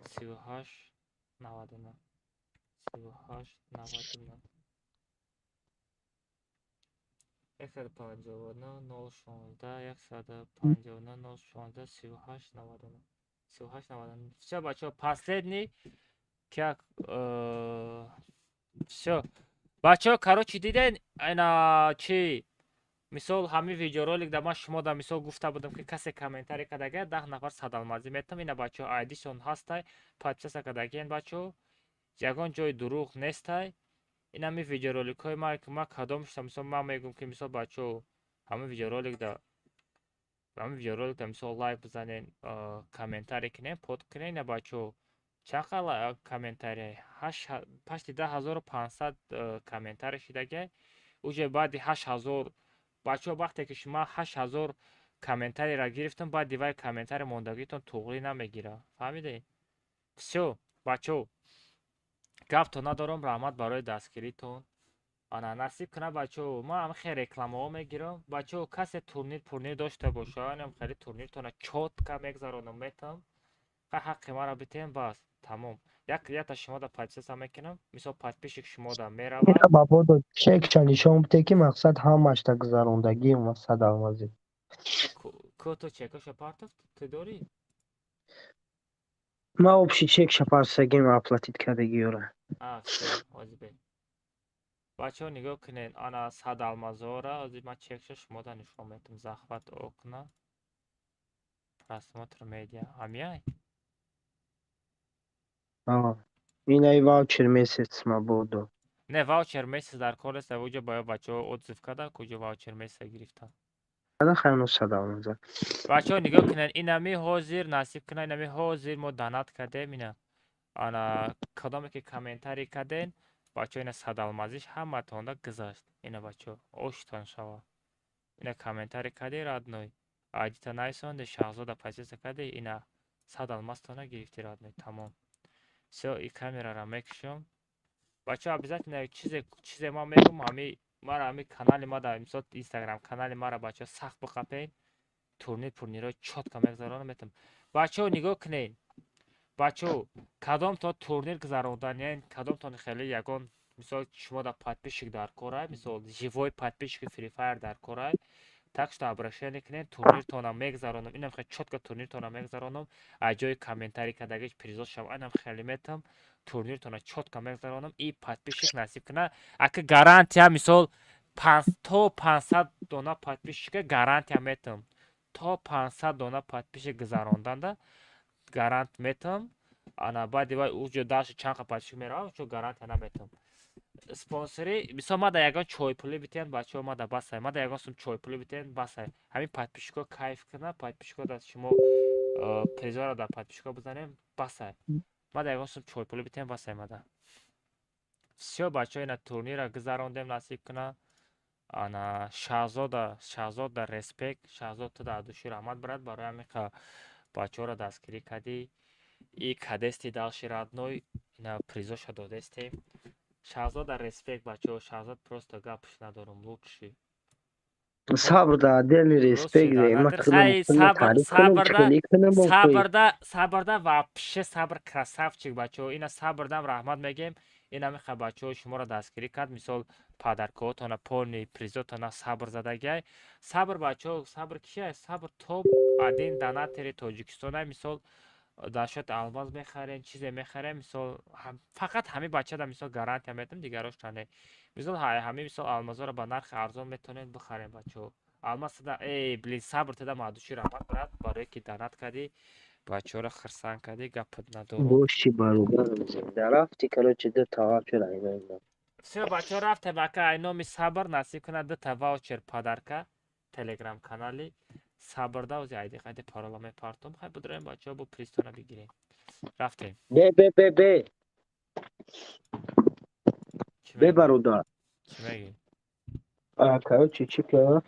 38, 99, 38, 99. 159, 016, 159, 016, 38, 99, 38, 99. Всё, бачаҳо, последний как всё, бачаҳо, короче, диден, ина чи, мисол, ҳамин видеоролик да ман шумо да мисол гуфта будам, ки касе комментарий кардага, 10 нафар 100 алмазӣ метам. Ина, бачаҳо, айдишон ҳастай, подписаться кардагиен, бачаҳо, ягон ҷои дурӯғ нестай. Ин ҳамин видеороликҳои ма, ки ма кадомшта, мисол, ман мегӯм, ки мисол, бачаҳо, ҳамин видеоролик да мисол лайк бизанен, комментарий кунен, под кунен. Ина, бачаҳо, чанд комментарий? Пашти 10 500 комментарий шидагиай уже баъди 8000. Бачаҳо, вақте ки шумо 8000 комментарийро гирифтам, баъди вай комментарий мондагитон туғрӣ намегирад, фаҳмидед? Всё, бачаҳо, гафто надорам. Раҳмат барои дастгиритон. Ана, насиб кунад, бачаҳо, ман ҳам хеле рекламаҳо мегирам. Бачаҳо, касе турнир пурнир дошта боша, инам хеле турниртона чётко мегзаронам, метам. Ҳаққи маро битем, бас, тамом. Як якта шумода подписаться мекунам, мисол, подписчик шумода меравад. Мабодо чекча нишон бите, ки мақсад ҳамашта гузарондагӣ 100 алмазӣ. Ку ту чекаша партофт, ту дорӣ? Ма общий чекша партсагим, оплатить кардагиёра. А, всё, ҳозир бе. Бачаҳо, нигоҳ кунед, ана 100 алмазора ҳозир ман чекша шумода нишон медиҳам. Захват окна, просмотр медиа, ҳамияй? Инаи ваучер месяц, мабодо. Не, ваучер месяц дар кор нест, уҷо ба бачаҳо отзыв карда, куҷо ваучер месяца гирифтан. Хайно 100 алмаза. Бачаҳо, нигоҳ кунед, инами ҳозир, насиб кунад, инами ҳозир мо донат кардем. Ина, ана кадоме ки комментарий карден, бачаҳо, ина 100 алмазиш ҳаматонда гузашт. Ина, бачаҳо, оштон шава. Ина комментарий кардӣ, родной, айдита нависонди, Шаҳзода подписаться кардӣ, ина 100 алмазтона гирифтӣ, родной, тамом. Всё, и камерара мекушам. Бачаҳо, обязательно чизе ман мегӯм, ҳами мара, ҳами канали ма, дар мисол инстаграм канали мара, бачаҳо, сахт биқапен. Турнир пурнирҳои чётко мегзаронам, метам. Бачаҳо, нигоҳ кунед, бачаҳо, кадомтон турнир гузаронданиен, кадомтон хеле ягон, мисол, шумо дар подписчик дар корай, мисол, живой подписчики Free Fire дар корай, так что обращение кунед, турниртонам мегзаронам. Инам хеле чётко турниртонам мегзаронам. Аз ҷои комментарий кардагиш призо шава, инам хеле метам, турниртона чётко мегзаронам. И подписчик, насиб кунад, ака, гарантия, мисол, то 500 дона подписчика гарантия метам, то 500 дона подписчик гузаронданда гарант метам. Ана баъди вай уҷо дальше чанд қа подписчик меравам, чо гарантия наметам. Спонсори, мисол, мада ягон чойпулӣ битен, бачаҳо, мада басай, мада ягон сум чойпулӣ битен, басай. Ҳамин подписчикҳо кайф кунад, подписчикҳо дар шумо призора дар подписчикҳо бизанем, басай. Мада ягон сум чойпулӣ битен, басай мада. Всё, бачаҳо, ина турнира гузарондем, насиб кунад. Ана Шаҳзода, Шаҳзода, респект, Шаҳзод, ту дар души раҳмат, брат, барои ҳамин бачаҳоро дастгирӣ кардӣ и кадести дальше, родной, ина призоша додестем. Шаҳзода респект, бачаҳо, Шаҳзод просто гапш надорум, лучший. Сабр да отдельный респект. Сабрда, сабрда, вообще сабр красавчик, бачаҳо. Ина сабрдам раҳмат мегем. Ина меха, бачаҳо, шуморо дастгирӣ кард, мисол, подаркаотона, полный призотона сабр задагиай. Сабр, бачаҳо, сабр кия? Сабр топ один донатори Тоҷикистона. Мисол, дар шояд алмаз мехарем, чизе мехарем, мисол, фақат ҳамин бачада, мисол, гарантия метам, дигарошта не. Мисол, ҳамин, мисол, алмазҳоро ба нархи арзон метавонед бихарем, бачаҳо. Алмаз тада, эй, блин, сабр тада мадуши раҳмат, брат, барое ки донат кардӣ. Бачаҳоро хирсанд кардӣ, гапат надорам. Боши бародарам, зинда рафти, короче, ду та ваучер айна. Всё, бачаҳо, рафтем, ака, ай номи Сабр насиб кунад дута ваучер подарка телеграм канали Сабрда ози айди қайди парола мепартом. Хай, бидроем, бачаҳо, бо пристона бигирем. Рафтем. Бе, бе, бе, бе. Бе, бародар. Чӣ мегӣ? А, короче, чӣ ка?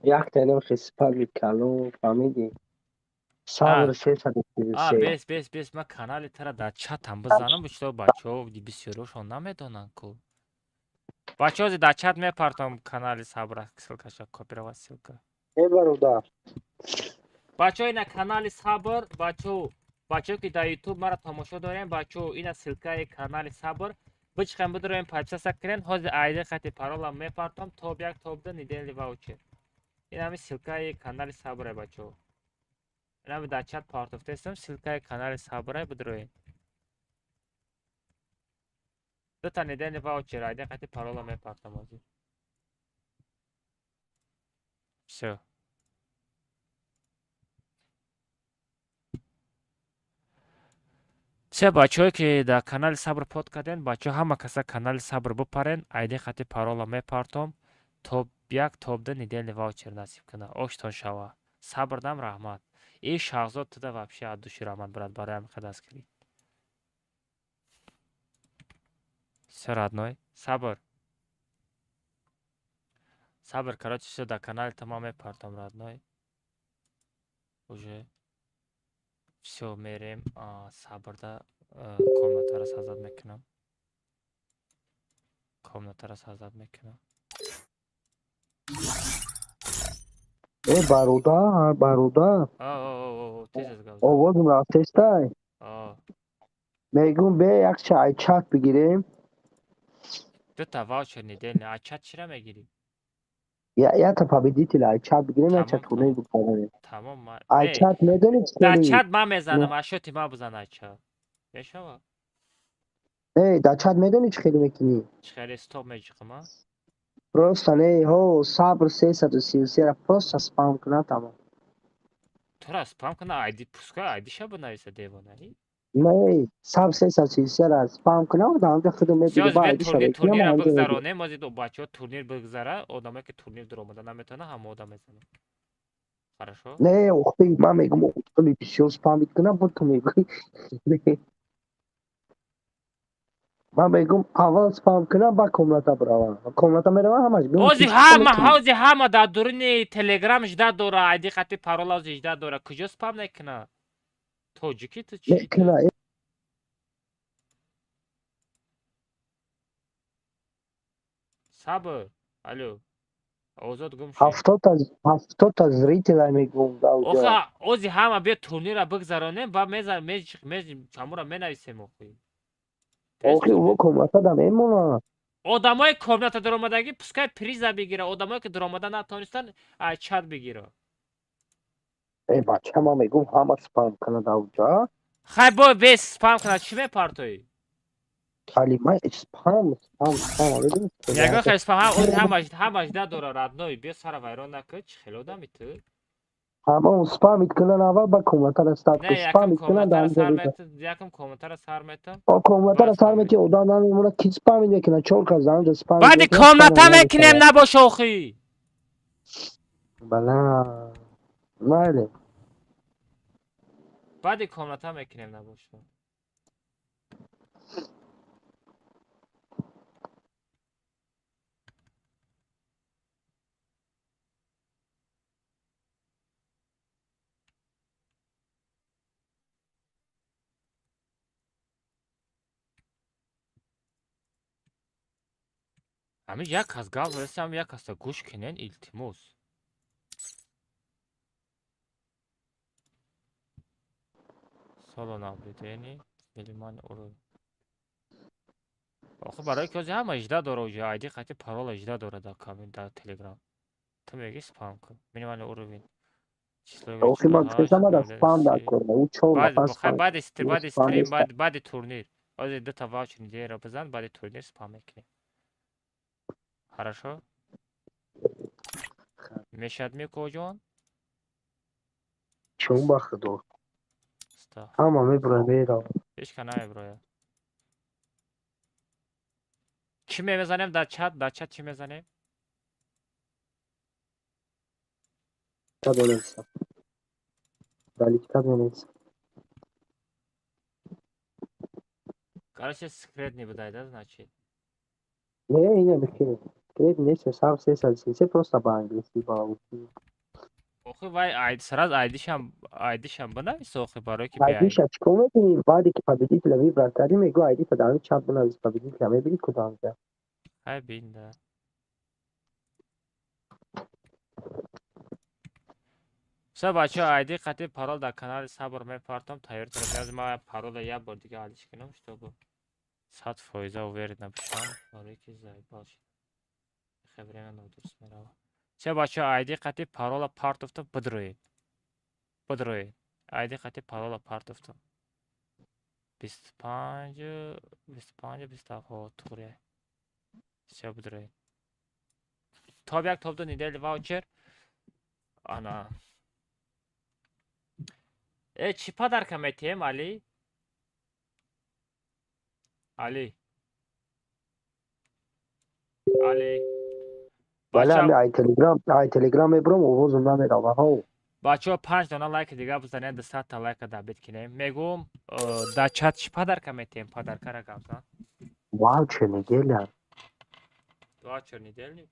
Якта инам хиспали калон, фаҳмидӣ? Сабр 333. Бес, бес, бес, ман канали тара дар чатам бизанам, бишто бачаҳо бисёриҳошон намедонанд ку. Бачаҳо, зи дар чат мепартом канали Сабра, ссылкаша, копировать ссылка. Э, бародар. Бачаҳо, ина канали Сабр, бачаҳо, бачаҳо ки дар ютуб маро тамошо дорем, бачаҳо, ина ссылкаи канали Сабр. Бичиқем, бидроем, подписаться кунен. Ҳозир айди хати паролам мепартом, топ як, топ ду, недельный ваучер. Ин ҳами ссылкаи канали Сабре, бачаҳо. Инами дар чат партофтаистам, ссылкаи канали Сабре, бидроем. Дута недельный ваучер, айди хати парола мепартом ҳозир. Всё. Все, бачаҳое ки дар канали Сабр под кардем, бачаҳо, ҳама каса канали Сабр бипарен, айди хати парола мепартом, топ як, топ ду, недельный ваучер насиб кунад. Оштон шава. Сабрдам раҳмат. И Шаҳзод, туда вообще от души раҳмат, брат, барои ҳамин дастгирӣ. Всё, родной. Сабр. Сабр, короче, всё, дар канали тама мепартом, родной. Уже всё, мерем, Сабрда комнатаро создать мекунам. Комнатаро создать мекунам. Э, бародар, бародар. О, тез аз гап. Овозм рафтестай? О. Мегум, бе якча ай чат бигирем. Дута ваучер недельный, а чат чира мегирӣ? Я та победитель ай чат бигирем, якча турнир бигзаронем. Тамом. Ай чат медонӣ чӣ? Дар чат ман мезанам, ашоти ман бизан ай чат. Мешава? Не, дар чат медонӣ чӣ хеле мекунӣ? Чӣ хеле стоп меҷиқам, а? Просто не, ҳо, Сабр 333-ра просто спам кунад, тамом. Тура спам кунад, айди пускай айдиша бинависа, девонаи. Не, Сабр 333-ра спам кунад, дар ҳамҷо худам мебинам, ба айдиша Турнир, турнира бигзаронем, ози бачаҳо турнир бигзара, одамое ки турнир дуромада наметавонад, ҳама одам мезанад. Хорошо? Не, охи, ман мегум, одами бисёр спам мекунад, бо ту мегӯӣ. Ман мегум, аввал спам кунам, баъд комната биравам. Комната меравам, ҳамаш ози ҳама, ози ҳама дар дуруни телеграм жда дора, айди хати парола ози жда дора. Куҷо спам мекунад? Тоҷикӣ ту чӣ? Мекуна. Сабр, алло. Озод гум шуд. 70-та зрителя мегум. Оха, ози ҳама биё турнира бигзаронем, баъд мезан меж ҳамура менависем охи. Охи, ӯ комната да мемонад. Одамои комната даромадагӣ пускай приза бигира, одамое ки даромада натавонистанд, ай чат бигира. Э, бача, ман мегум, ҳама спам кунад авҷа. Хай, бо бес спам кунад, чӣ мепартоӣ? Калимаи спам, спам, спам, медонӣ? Ягон хел спам, ҳама ҳама жда дора, родной, биё сара вайрон накун, чӣ хел одами ту? Ҳама спам мекунанд, аввал ба комнатара старт кун, спам мекунанд, дар ҳамҷо. Якум комнатара сар метам. О, комнатара сар мети, одам намемонад, ки спам мекунад, чор кас дар ҳамҷо спам. Баъди комната мекунем, набош охи. Бала. Майли. Баъди комната мекунем, набоша. Ҳамин як кас гап задаст, ҳам як каса гӯш кунен, илтимос. Соло наблюдение, минимальный уровень. Охи, барои ки ози ҳама ижда дора уҷа, айди қати парола ижда дора дар камин дар Телеграм. Ту мегӣ спам кун. Минимальный уровень. Число Охи, ман гуфтам, мада спам дар кор. Ӯ чор нафар спам. Баъди стрим, баъди турнир. Ози дута ваучер неделяро бизан, баъди турнир спам мекунем. Хорошо? Мешад мекоҷон? Чун ба худо. Ҳама мебурояд, меравад. Ҳеч ка намебурояд. Чӣ мезанем дар чат? Дар чат чӣ мезанем? Чат менависам. Дар личкат менависам. Короче, секретный будай, да, значит? Не, ина мехе. Секрет нест, сам 333 просто ба англисӣ ба русӣ. Охи вай ай сразу айдишам бинавис охи барои ки Айдиша чикор мекунӣ? Баъде ки победителя выбрать кардӣ, мегӯ айдита дар чат бинавис, победителя мебинӣ кудамҷа. Хай бин да. Всё бачаҳо, айди қатъи парол дар канали Сабр мепартом, тайёр кунед. Ман парола як бор дига алиш кунам, чтобы 100% уверен набошам, барои ки заебал шид. Хе время нодуруст мерава. Всё бачаҳо, айди қатъи парола партофтам, бидроед. Бидроед. Айди қатъи парола партофтам. 25 25 27 ҳо туғри. Всё бидроед. Топ як топ ду недели ваучер. Ана. Э, чӣ подарка метиҳем, Али? Али. Али. Бале, ами ай Телеграм, ай Телеграм мебурам, овозум намерава, ҳо. Бачаҳо, панҷ дона лайки дига бизанед, 200 та лайка добить кинем. Мегӯм, дар чат чӣ подарка метиҳем? Подаркара гап зан. Ваучер неделя. Ваучер недельный?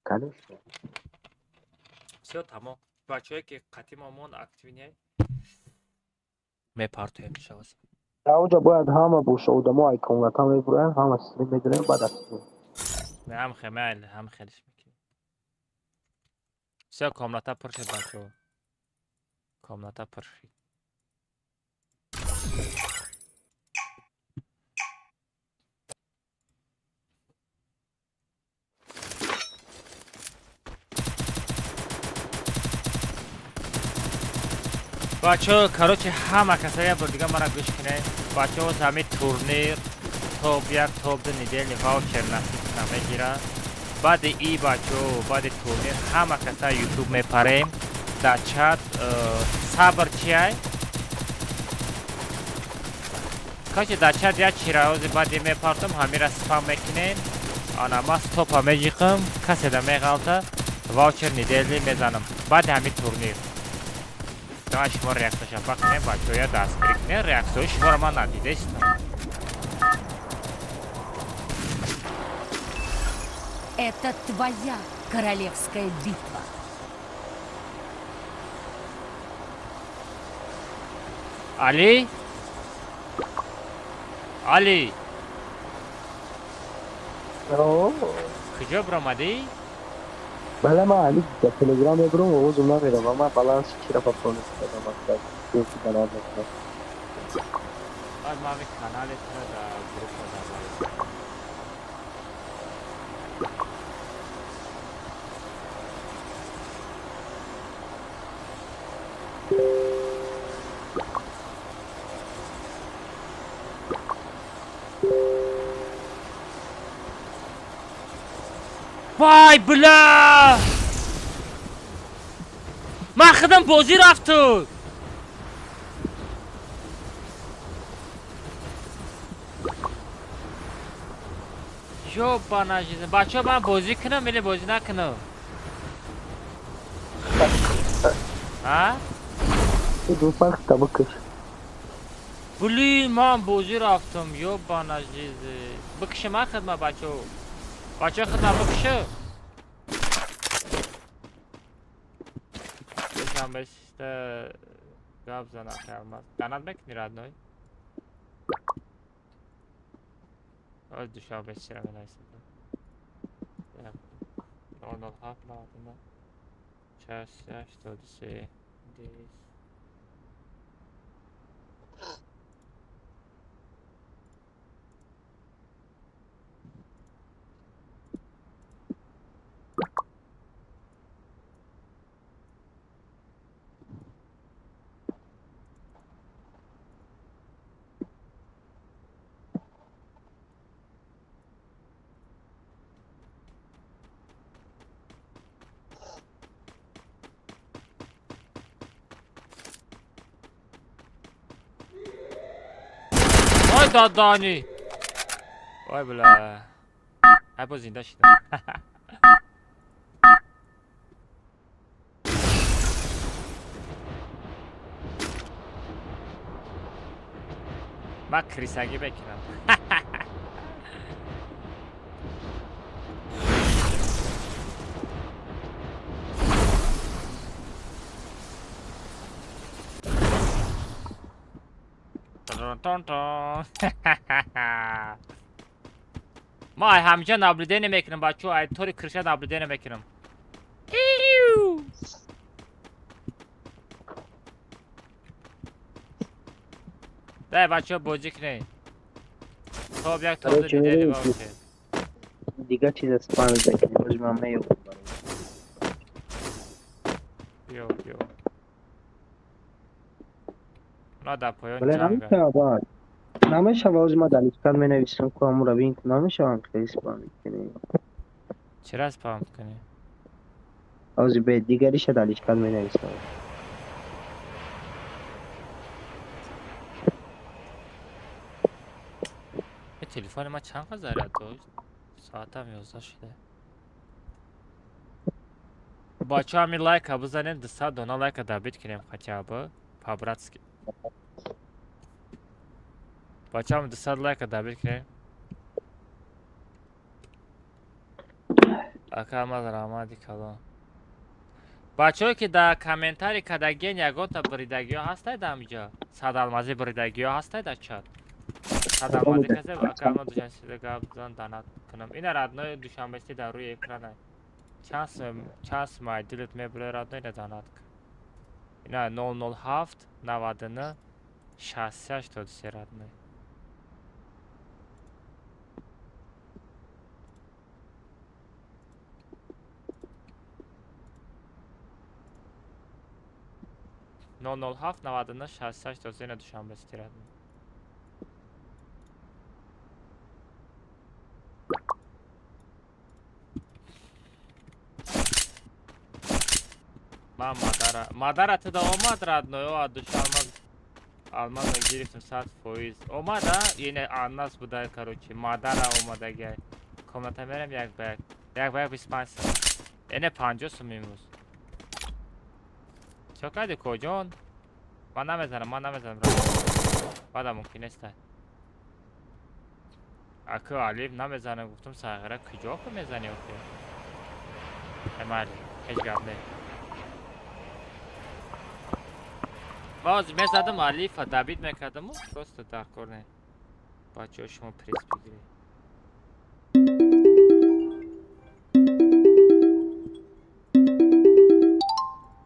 Конечно. Всё, тамом. Бачаҳое ки қатъи мо монд активный мепартоем иншалло. Дар онҷа бояд ҳама боша, одамо ай комната мебуроянд, ҳама стрим медорем, баъд аз стрим. Ҳам хе майли, ҳам хелиш мекунем. Всё, комната пур шуд, бачаҳо. Комната пур шуд. Бачаҳо, короче, ҳама каса як бор дига мара гӯш кунед. Бачаҳо, ҳамин турнир топ як топ ду недельный ваучер насиб намегирад. Баъди и бачаҳо, баъди турнир ҳама каса ютуб мепарем. Дар чат сабр чиай? Короче, дар чат як чира ҳози баъди мепартам, ҳамира спам мекунем. Ана ман стопа меҷиқам, касе да меғалта, ваучер недельный мезанам. Баъди ҳамин турнир. Давай шумо реаксияша бахнем, бачаҳо, я дастгирӣ кунем, реаксияҳои шуморо ман надидаистам. Это твоя королевская битва. Али? Али? Куҷо биромадӣ? Бале, ман али дар Телеграм мебурам, овозум намерава. Ман баланс чира пополнить кардам, мақсад. Ки баланд мекунам. Баъд ман ҳамин канали туро дар группа добавить. Вай, бля! Ман худам бозӣ рафту! Ёбана жизнь. Бачаҳо, ман бозӣ кунам или бозӣ накунам? А? Ду фарқ бикаш. Блин, ман бозӣ рафтам, ёбана жизнь. Бикушам хидма, бачаҳо. Бачаҳо, хидма бикушу. Душанбе шишта гап зана қиёмат. Донат мекунӣ, родной? Оз душанбе шишра менависам. 007 99 6 83 10. Дадани. Ой, бля. Ай, боз зинда шидам. Ман крисагӣ мекунам. Ма ай ҳамҷа наблюдение мекунам, бачаҳо, ай тори крыша наблюдение мекунам. Дай, бачаҳо, бозӣ кунед. Топ як топ дидани вообще. Дига чиз спам мекунем, боз ман меёбам. Ё, ё. На дар поён Бале, ҷанга. намешавад. Намешавад, ҳозир ман дар листка менависам, ку ҳамура бин, ку намешавам хеле спам мекунем. Чира спам кунӣ? Ҳозир бе дигариша дар листка менависам. Телефони ман чанд қадр заряд дошт? Соатам 11 шуда. Бачаҳо, ҳамин лайка бизанем, 200 дона лайка добить кунем хотя бы по-братски. Бачаҳо, ҳамин 200 лайка добить кунем. Ака Алмаз, раҳмати калон. Бачаҳое ки дар комментарий кардагиен, ягонта буридагиҳо ҳастед ҳамиҷа? Сад алмазӣ буридагиҳо ҳастед дар чат? Сад алмазӣ касе ака Алмаз Душанбе гап зан данат кунам. Ина родной Душанбести дар рӯи экрана. Чанд сум, чанд сум ай дилат мебурад родной, ина данат кун. Ина 007 99 63 83 родной. 007 99 63 83 ина Душанбе сити родной. Ман мадара. Мадара туда омад родной, о Душанбе алмаза гирифтем 100%. Омад, а? Ине аннас буда, короче. Мадара омадагай. Комната мерам як ба як. Як ба як 25 сум. Ине 50 сум имрӯз. Чо кардӣ, коҷон? Ман намезанам, ман намезанам. Баъда мумкин нест. Аку Алиф намезанам, гуфтам сағира куҷо ку мезанӣ охир? Эмали, ҳеҷ гап не. Боз мезадам Алифа, добить мекардаму, просто дар кор не. Бачаҳо, шумо приз бигиред.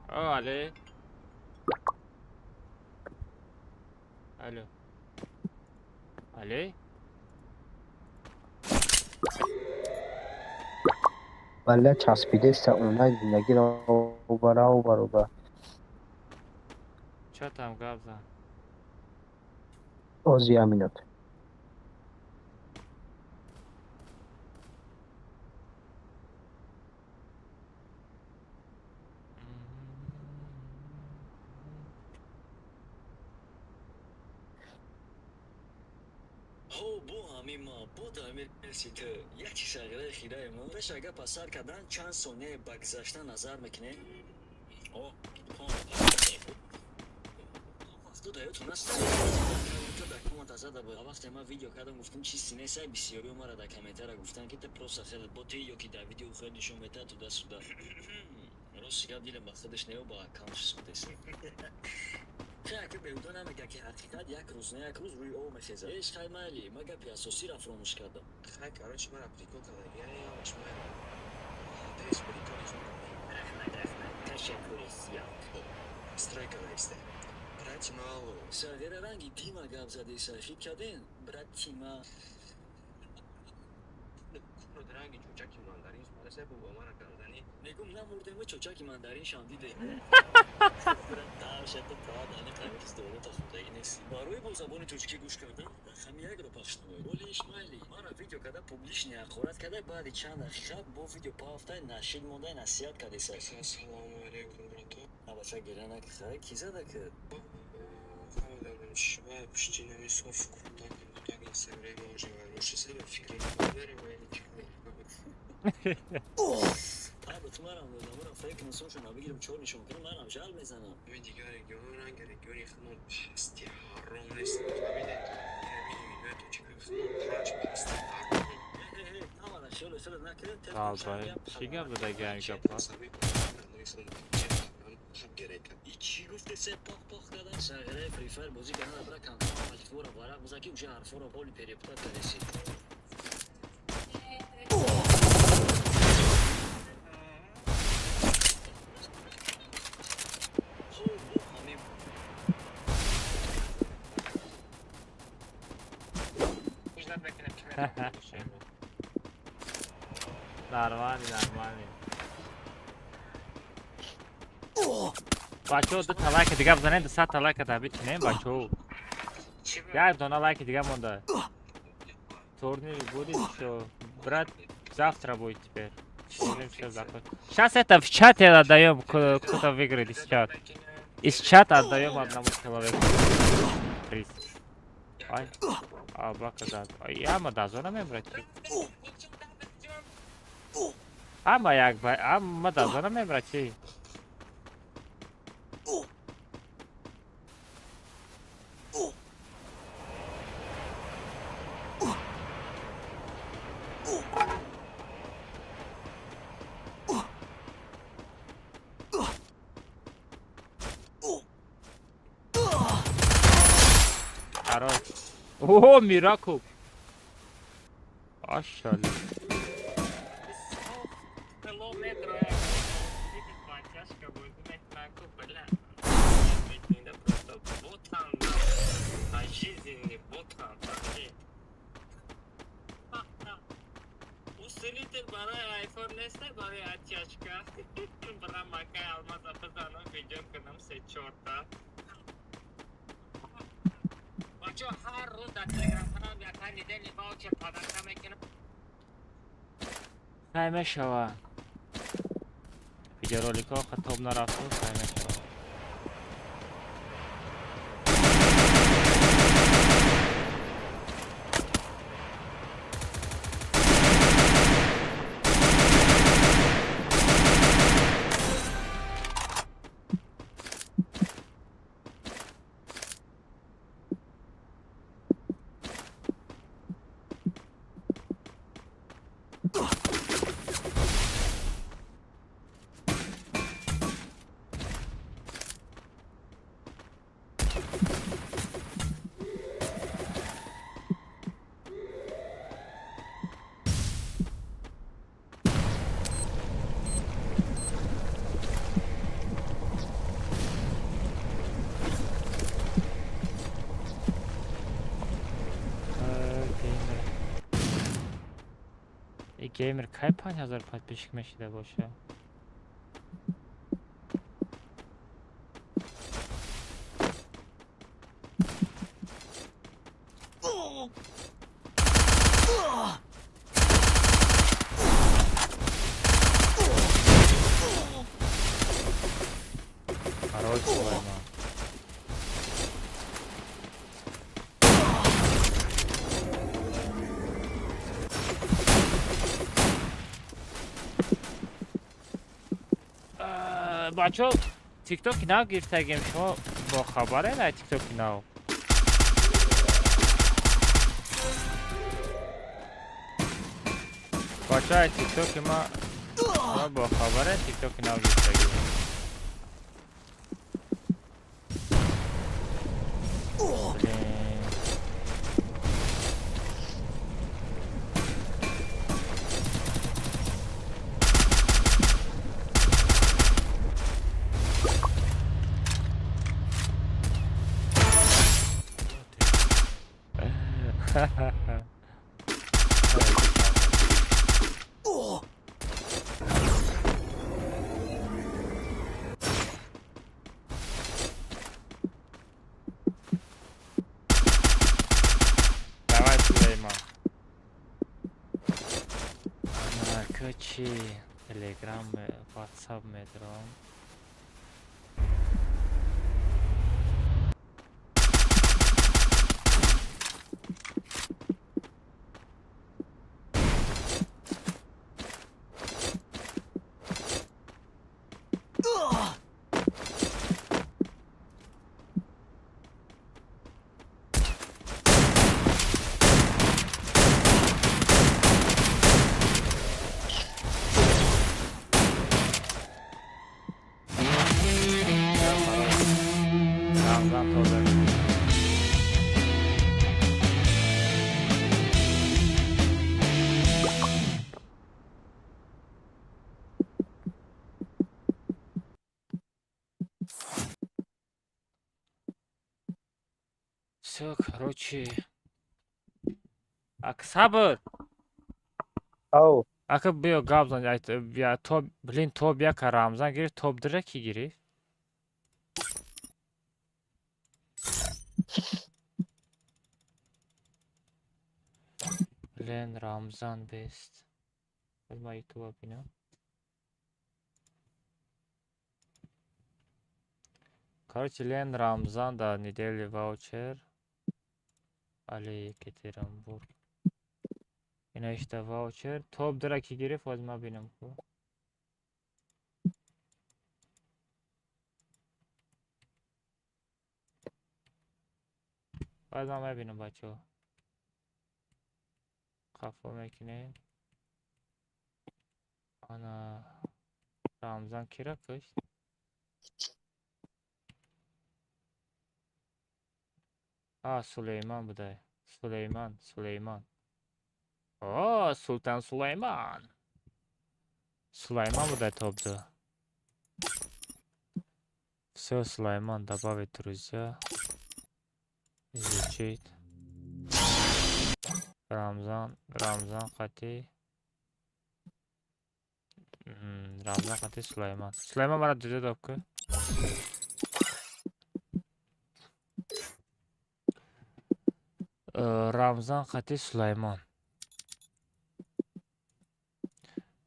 О, Али. Алло. Али? Валла часпидеста онлайн зиндагиро барау бароба. Чо там гап зан? Ози як минут. Бо ҳамин ма бо дамирси ту як чиз сағираи хираи мо пеш ага пасар кардан чанд сония ба гузашта назар мекунем. О, вақто даётон аст, дар коммента зада буд. Вақте ман видео кардам, гуфтам чи синесай, бисёриё мара дар комментара гуфтанд ки ту просто хеле боти ё ки дар видео хеле нишон метаҳад туда сюда. Рости гап, дилам ба худаш неё, ба аккаунтш судест. Хе, ака беҳуда намега ки ҳақиқат як рӯз на як рӯз рӯи об мехезад. Ҳеҷ хай, майли, ман гапи асосиро фаромӯш кардам. Хай, короче, мара прикол кардаги, ҳамаш майли. Дес приколи хуб. Раҳмат, раҳмат, ташаккури зиёд. Стройка нависте. Брати мало. Сағира ранги Дима гап задеса, хит карден? Брат Тима. Ранги чӯчаки мандарин сумадаса бо мара гап занӣ. Мегум намурдем, чӯчаки мандарин шам диде. Барои бо забони тоҷикӣ гӯш кардан рақами якро пахш намоед. Оли Ишмаили мара видео карда публичный ҳақорат карда, баъди чанд дақиқа бо видео пафтай нашид мондай насиҳат кардеса. Ассалому алайкум, брато. Абача, гиря накихай, ки зада ки? Пушти нами соф куртак будак. Чӣ гап задаги ин гапҳо? Нормально, нормально. Бачаҳо, дута лайка дига бизанед, 200 та лайка табид кунем, бачаҳо. Як дона лайки дига монда. Турнир будет ещё. Брат, завтра будет теперь. Все закон. Сейчас это в чате отдаем, кто-то выиграет из чата. Из чата отдаем одному человеку. Приз. Ай, а, бака да. Ама да, зона мебрати. Ама як ба, ама да, зона мебрати. Хорош. О, Мираку. Ашали. Усилитель барои айфон неста, барои оттяжка. Бра макай алмаза бизанам, видео кунам се чорта. Бачо, ҳар рӯз дар телеграм канал якай недельный ваучер подарка мекунам. Сай мешава. Видеороликҳо хатоб нарафту, сай мешава. Геймер кай 5000 подписчик мешида боша? Хорош, Сулайман. Бачо, тиктоки нав гирифтагем, шумо бохабаре на тиктоки нав? Бачо, тиктоки ма шумо бохабаре, тиктоки нав гирифтагем. Блин. Давай, Сулейман. Кучи, Телеграм, Ватсап медром. Всё, короче. Ак сабр. Ау. Ака биё гап зан, я топ, блин, топ яка Рамзан гирифт, топ дира ки гирифт? Блин, Рамзан бест. Ма ютуба бинам. Короче, Лен Рамзан да недели ваучер. Али Екатеринбург. Ина ишта ваучер. Топ дира ки гирифт, оз ма бинам ку. Оз ма мебинам, бачаҳо. Қафо мекунем. Ана Рамзан кира кушт? А, Сулейман будай. Сулейман, Сулейман. О, Султан Сулейман. Сулейман будай топ-2. Всё, Сулейман, добавить друзья. Изучить. Рамзан, Рамзан қати. Рамзан қати Сулейман. Сулейман мара друзья доб ку. Рамзан қати Сулаймон.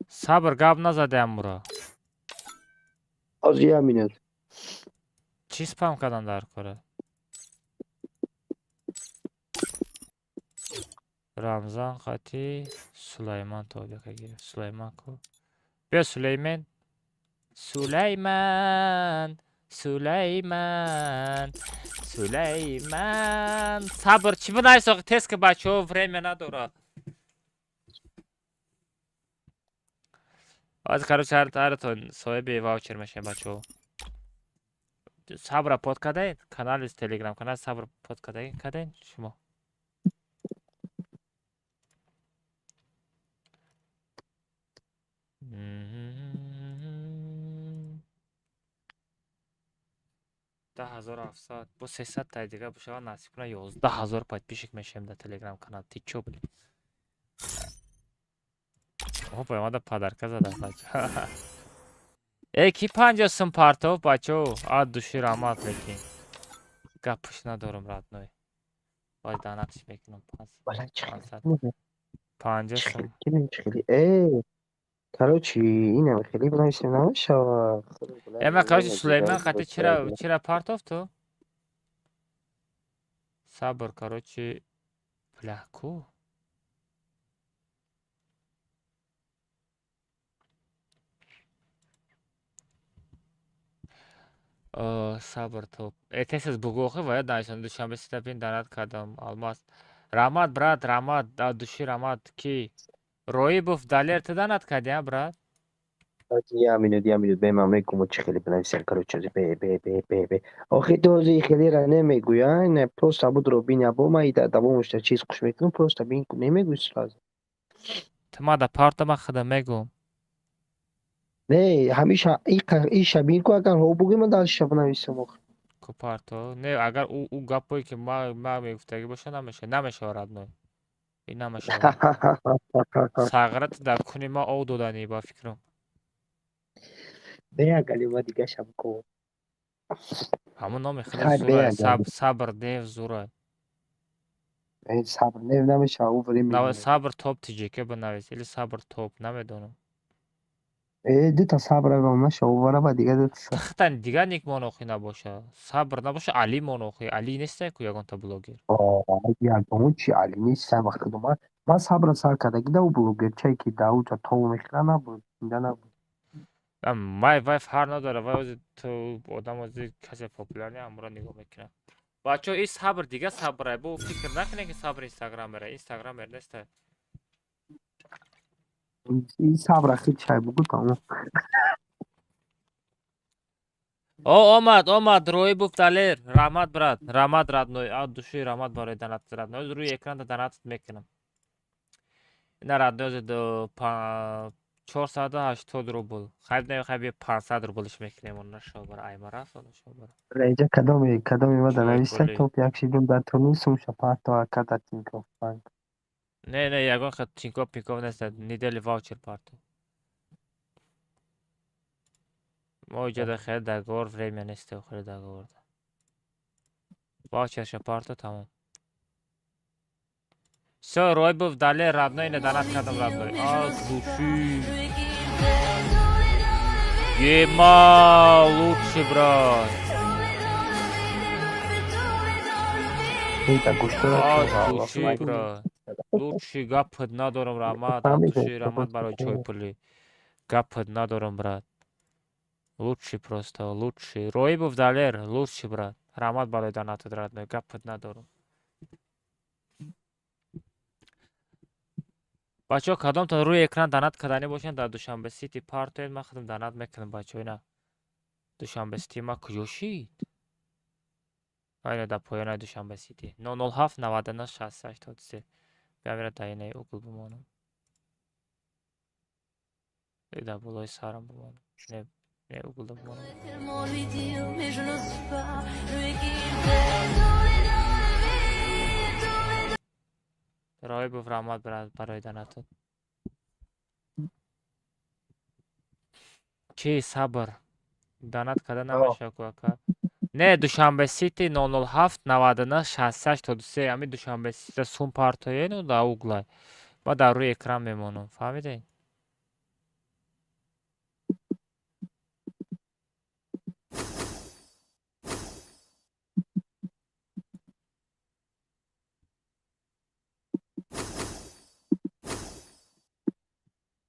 Сабр, гап назадаям муро. Ҳозир як минут. Чӣ спам кардан дар кора? Рамзан қати Сулаймон тобиқа гирифт. Сулаймон ку? Биё Сулеймен. Сулайман, Сулайман, Сулайман. Сабр, чӣ бинавис охи, тез ки, бачаҳо время надорад. Ҳозир, короче, ҳартон соҳиби ваучер мешавем, бачаҳо. Сабра под кадаед? Канали Телеграм, канали Сабр под кадаед шумо? 10 700, бо 300 таи дига бошава, насиб кунад, 11 000 подписчик мешавем дар Телеграм канал. Ти чо, блин? Опа, омада подарка зада, бача. Э, ки 50 сум партов, бачао? От души раҳмат, лекин. Гаппуш надорам, родной. Вай донатиш мекунам. 50 сум. Э, короче, инам хеле бинависем намешавад. Эма, короче, Сулейман қати чира партов ту? Сабр, короче, бля, ку? Сабр топ. Э, тез бугӯ охи, ва нависам Душанбе ситапин донат кардам алмаз. Раҳмат, брат, раҳмат, от души раҳмат. Ки? Роибов Далер, ту донат кардӣ, а, брат? Як минут, як минут, бе, ман мегӯм чӣ хеле бинависем, короче, бе, бе, бе, бе, бе. Охи ту ҳозир хелера намегӯя, не, просто будро бин, або ман ида давомашда чиз хуш мекунам, просто бин, намегӯй сразу. Ту мада парта, ман худам мегӯм. Не, ҳамеша иша бин ку, агар ҳо бугӯй, ман дальше бинависам охи. Ку парто? Не, агар ӯ гапое ки ма мегуфтагӣ боша, намешава, намешава, родной. Ин намешава. Сағрат дар куни ма ов доданӣ, ба фикрам. Бе, галима дигаша бикун. Ҳамон номи худаш Хай, зурай, бе, агар. Сабр дев зурай. Э, сабр нев намешава, ӯ время. Сабр топ тиҷеке бинавис или сабр топ, намедонам. Э, дута сабр нашава, ӯ вара дига дута сабр. Хитан дигар ник монохӣ набоша. Сабр набоша, Али монохӣ. Али нестай ку ягонта блогер. Ягон чи Али нестам, вақте ман сабра сар кардаги да, ӯ блогерчае ки да уҷа тов мехӯра набуд, зинда набуд. Май вай фарқ надорад, вай ози ту одам ози касе популярни амура нигоҳ мекунад. Бачаҳо, ин сабр дига сабрай, бо фикр накунед, ки сабр инстаграмера, инстаграмер нестай. Ин сабра хел чай бугӯ, тамом. О, омад, омад, Роибов Далер. Раҳмат, брат, раҳмат, родной. От души раҳмат барои донат, родной. Рӯи экранда донат мекунам. Ина, родной, ози 480 рубл. Хайб не, хайб, 500 рублш мекунем, он нашобара, аймара шобара. Инҷа кадоми ма Чой нависта пули. Топ як шидум дар турнир сумша парто ака дар Тинькофф банк. Не, ягон хел Тинькофф пинкоф нест, недели ваучер парто. Мо иҷода хеле договор время нест, хеле договор. Ваучерша парто, тамом. Всё, Ройбов, дале, родной, не донат кардам, родной. От души. Ема, лучший брат. Ита гӯштора. От души, брат. Лучший, гапат надорам, раҳмат. От души, раҳмат барои чойпулӣ. Гапат надорам, брат. Лучший просто, лучший. Роибов Далер, лучший брат. Раҳмат барои донатат, родной, гапат надорам. Бачаҳо, кадомтон рӯи экран донат карданӣ бошанд, дар Душанбе Сити партоед, ман худам донат мекунам, бачаҳо. Ина Душанбе Сити ма куҷо шид? Айна дар поёнаи Душанбе Сити. 007 99 68 83. Биям, дар инаи угл бимонам. Дар болои сарам бимонам. Не, не, углда бимонам. Tellement lui dire, mais je n'ose pas. Lui qui fait tourner dans le vide, tourner Роибов, раҳмат барои донатат. Чи сабр? Донат карда намешавад ку, ака. Не, Душанбе Сити 007 99 68 83, ҳами Душанбе Сити сум партоену дар углай. Ма дар рӯи экран мемонам, фаҳмидед?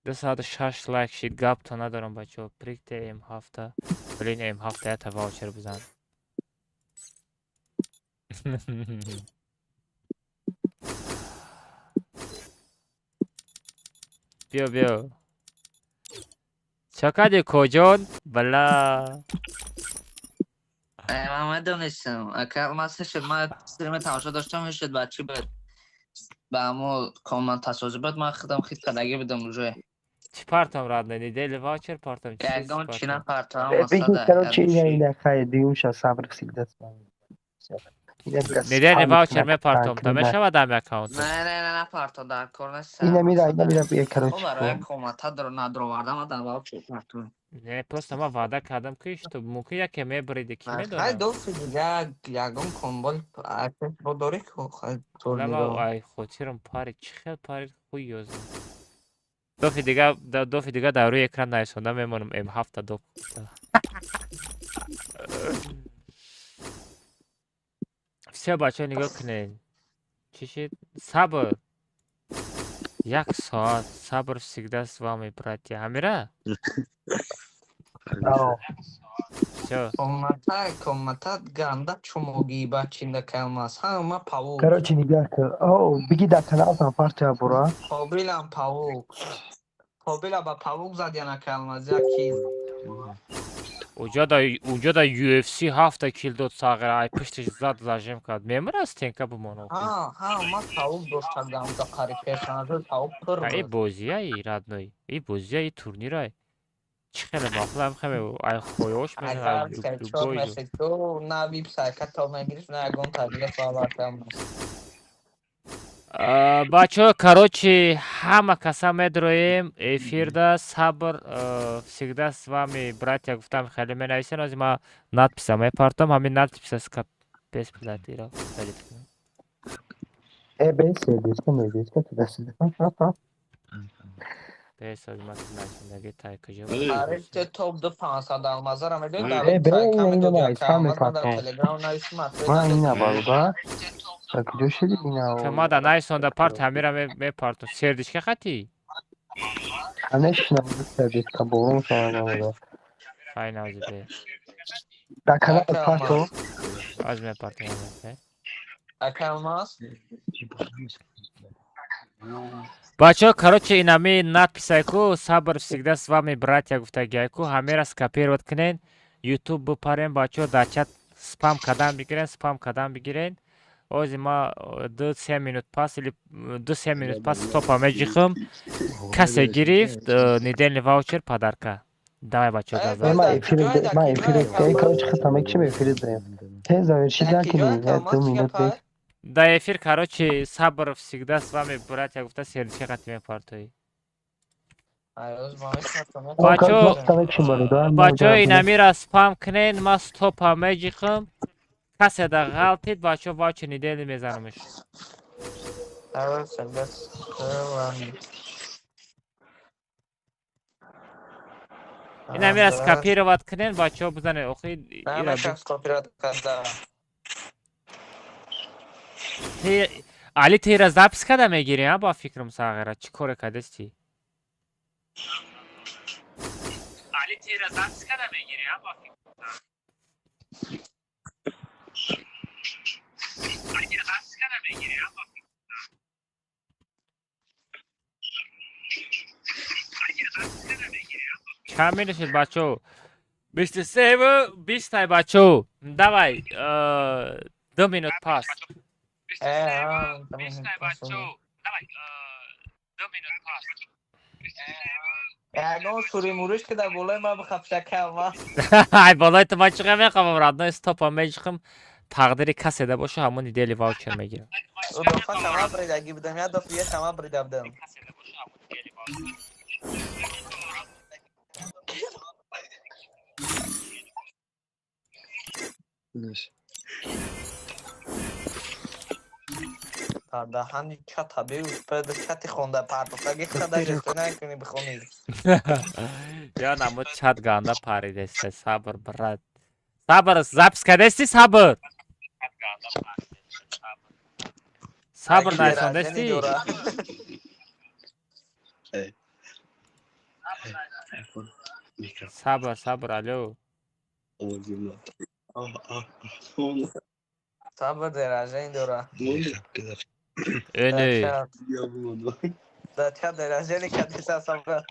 206 лайк шид, гапто надорам, бачаҳо. Прикте М ҳафта. Блин, М ҳафта ята ваучер бизан. Биё, биё. Чо кардӣ, коҷон? Бала. Ман медонистам. Ака, ман шуд, ман стрим тамошо доштам, шуд бачи буд. Ба ҳамо комментасозӣ буд, ман худам хит кардагӣ будам уже. Чӣ партам, родной? Недели ваучер партам? Чӣ Ягон партам? чӣ напартам. Бигӣ, короче, ина, ина, хайр, дуюмша сабр всегда с вами. Недели ваучер мепартом, та мешавад ҳами аккаунт? Не, напарто, дар кор нест. Ина мира, ина мира, бия, короче. Барои комната надровардам, дар ваучер партом. Не, просто ман ваъда кардам, ки что мумкин яке мебариди, ки Хай, медонам. дофи дига ягон комбол бо дорӣ ку хай турниро. Ай, хотирам парид, чӣ хел парид, хуй ёзам. Дофи дига, дофи дига дар рӯи экран нависонда мемонам М ҳафта доф. Все, бачаҳо, нигоҳ кунед. Чӣ шид? Сабр. Як соат. Сабр всегда с вами, братья. Ҳамира? Всё. Комната, комната ганда чумогӣ бачинда калмас. Ҳама павук. Короче, нигоҳ кун. О, биги дар каналтан партия бура. Қобилам павук. Қобила ба павук зад яна калмаз як киз. Уҷода UFC ҳафта кил дод сағира, ай пуштиш зад, зажим кард. Мемира, стенка бимон. Ҳа, ҳа, ма павук дошта ганда қари персонажи павук пур И буд. бозия, и родной. И бозия, и турнирай. Чӣ хеле мақул, хеле ай хоёш Агар мезанад. чор месяц ту на вип сайка то мегирифт, на ягон тадбир фавартам. Бачаҳо, короче, ҳама каса медроем эфирда. Сабр всегда с вами, братья, гуфтам, хеле менависем. Ози ма надписа мепартам, ҳамин надписа скапес блядь, удалить кунам. Э, бес, беска, беска, туда-сюда. Бес, ози ма начиндаги тай куҷо. Қариб те топ ду 500 алмазара медои дар Э, бе, сайка ина, ина, медоди ина, ака сам алмаз ман дар мепартом. телеграм нависим ответ Ма ина надодӣ. бародар. Дар куҷо шуди ина? Ма да нависонда парт, ҳамира мепартам. Сердечка хати? Конечно, сердечка борон шавад бародар. Хай, навзи бе. Дар канал Ака парто. алмаз. Аз мепартам ҳамин. Ака алмаз. Бачаҳо, короче, инами надписайку «Сабр всегда с вами, братья» гуфтагиайку, ҳамера скопировать кунен, ютуб бипарен, бачаҳо, дар чат спам кадан бигирен, спам кадан бигирен. Ози ма 2-3 минут пас или 2-3 минут пас стопа меҷихам. Касе гирифт, недельный ваучер подарка. Давай, бачо. Ма эфир, ма эфир, короче, хата мекшим, эфир даем. Тез завершить накунем, я 2 минут. Да, эфир, короче, сабр всегда с вами, братья, гуфта сердечко қати мепартоӣ. Бачо, бачо, инамира спам кунен, ма стопа меҷихам. Касе да ғалтид, бачо, ваучер недельный мезанамш. Сабр всегда с вами. Инамира скопировать кунен, бачо, бизанед. Охи ира скопировать карда. Али, ты ира запись када мегирӣ, а ба фикрам сағира. Чӣ коре кардасти? Али, ты ира запись када мегирӣ, а ба фикрам. Али, ты ира запись када мегирӣ, а ба фикрам. Чанд минут шуд, бачо? 23-ву 20-ай, бачо. Давай, 2 минут пас. 23-ву 20-ай, бачо. Давай, 2 минут пас. Ягон сури муриш ки дар болои ман бихапшакама. Ай, болои ту ман чиқа мехоҳам, родной, стопа меҷихам. Тақдири касе да боша, ҳамон недельный ваучер мегирам. Дафа сама бридаги будам, як дафа я сама брида будам. Даҳани чата беуспеда чати хонда партофтаги хада ҷеста накунӣ бихонӣ. Ё намуд чат ганда паридесте, сабр, брат. Сабр, запись кардести, сабр? Сабр нарисондести? Сабр, сабр, алё. Сабр день дора. Эне. Да чат день рождения кадиса сабр.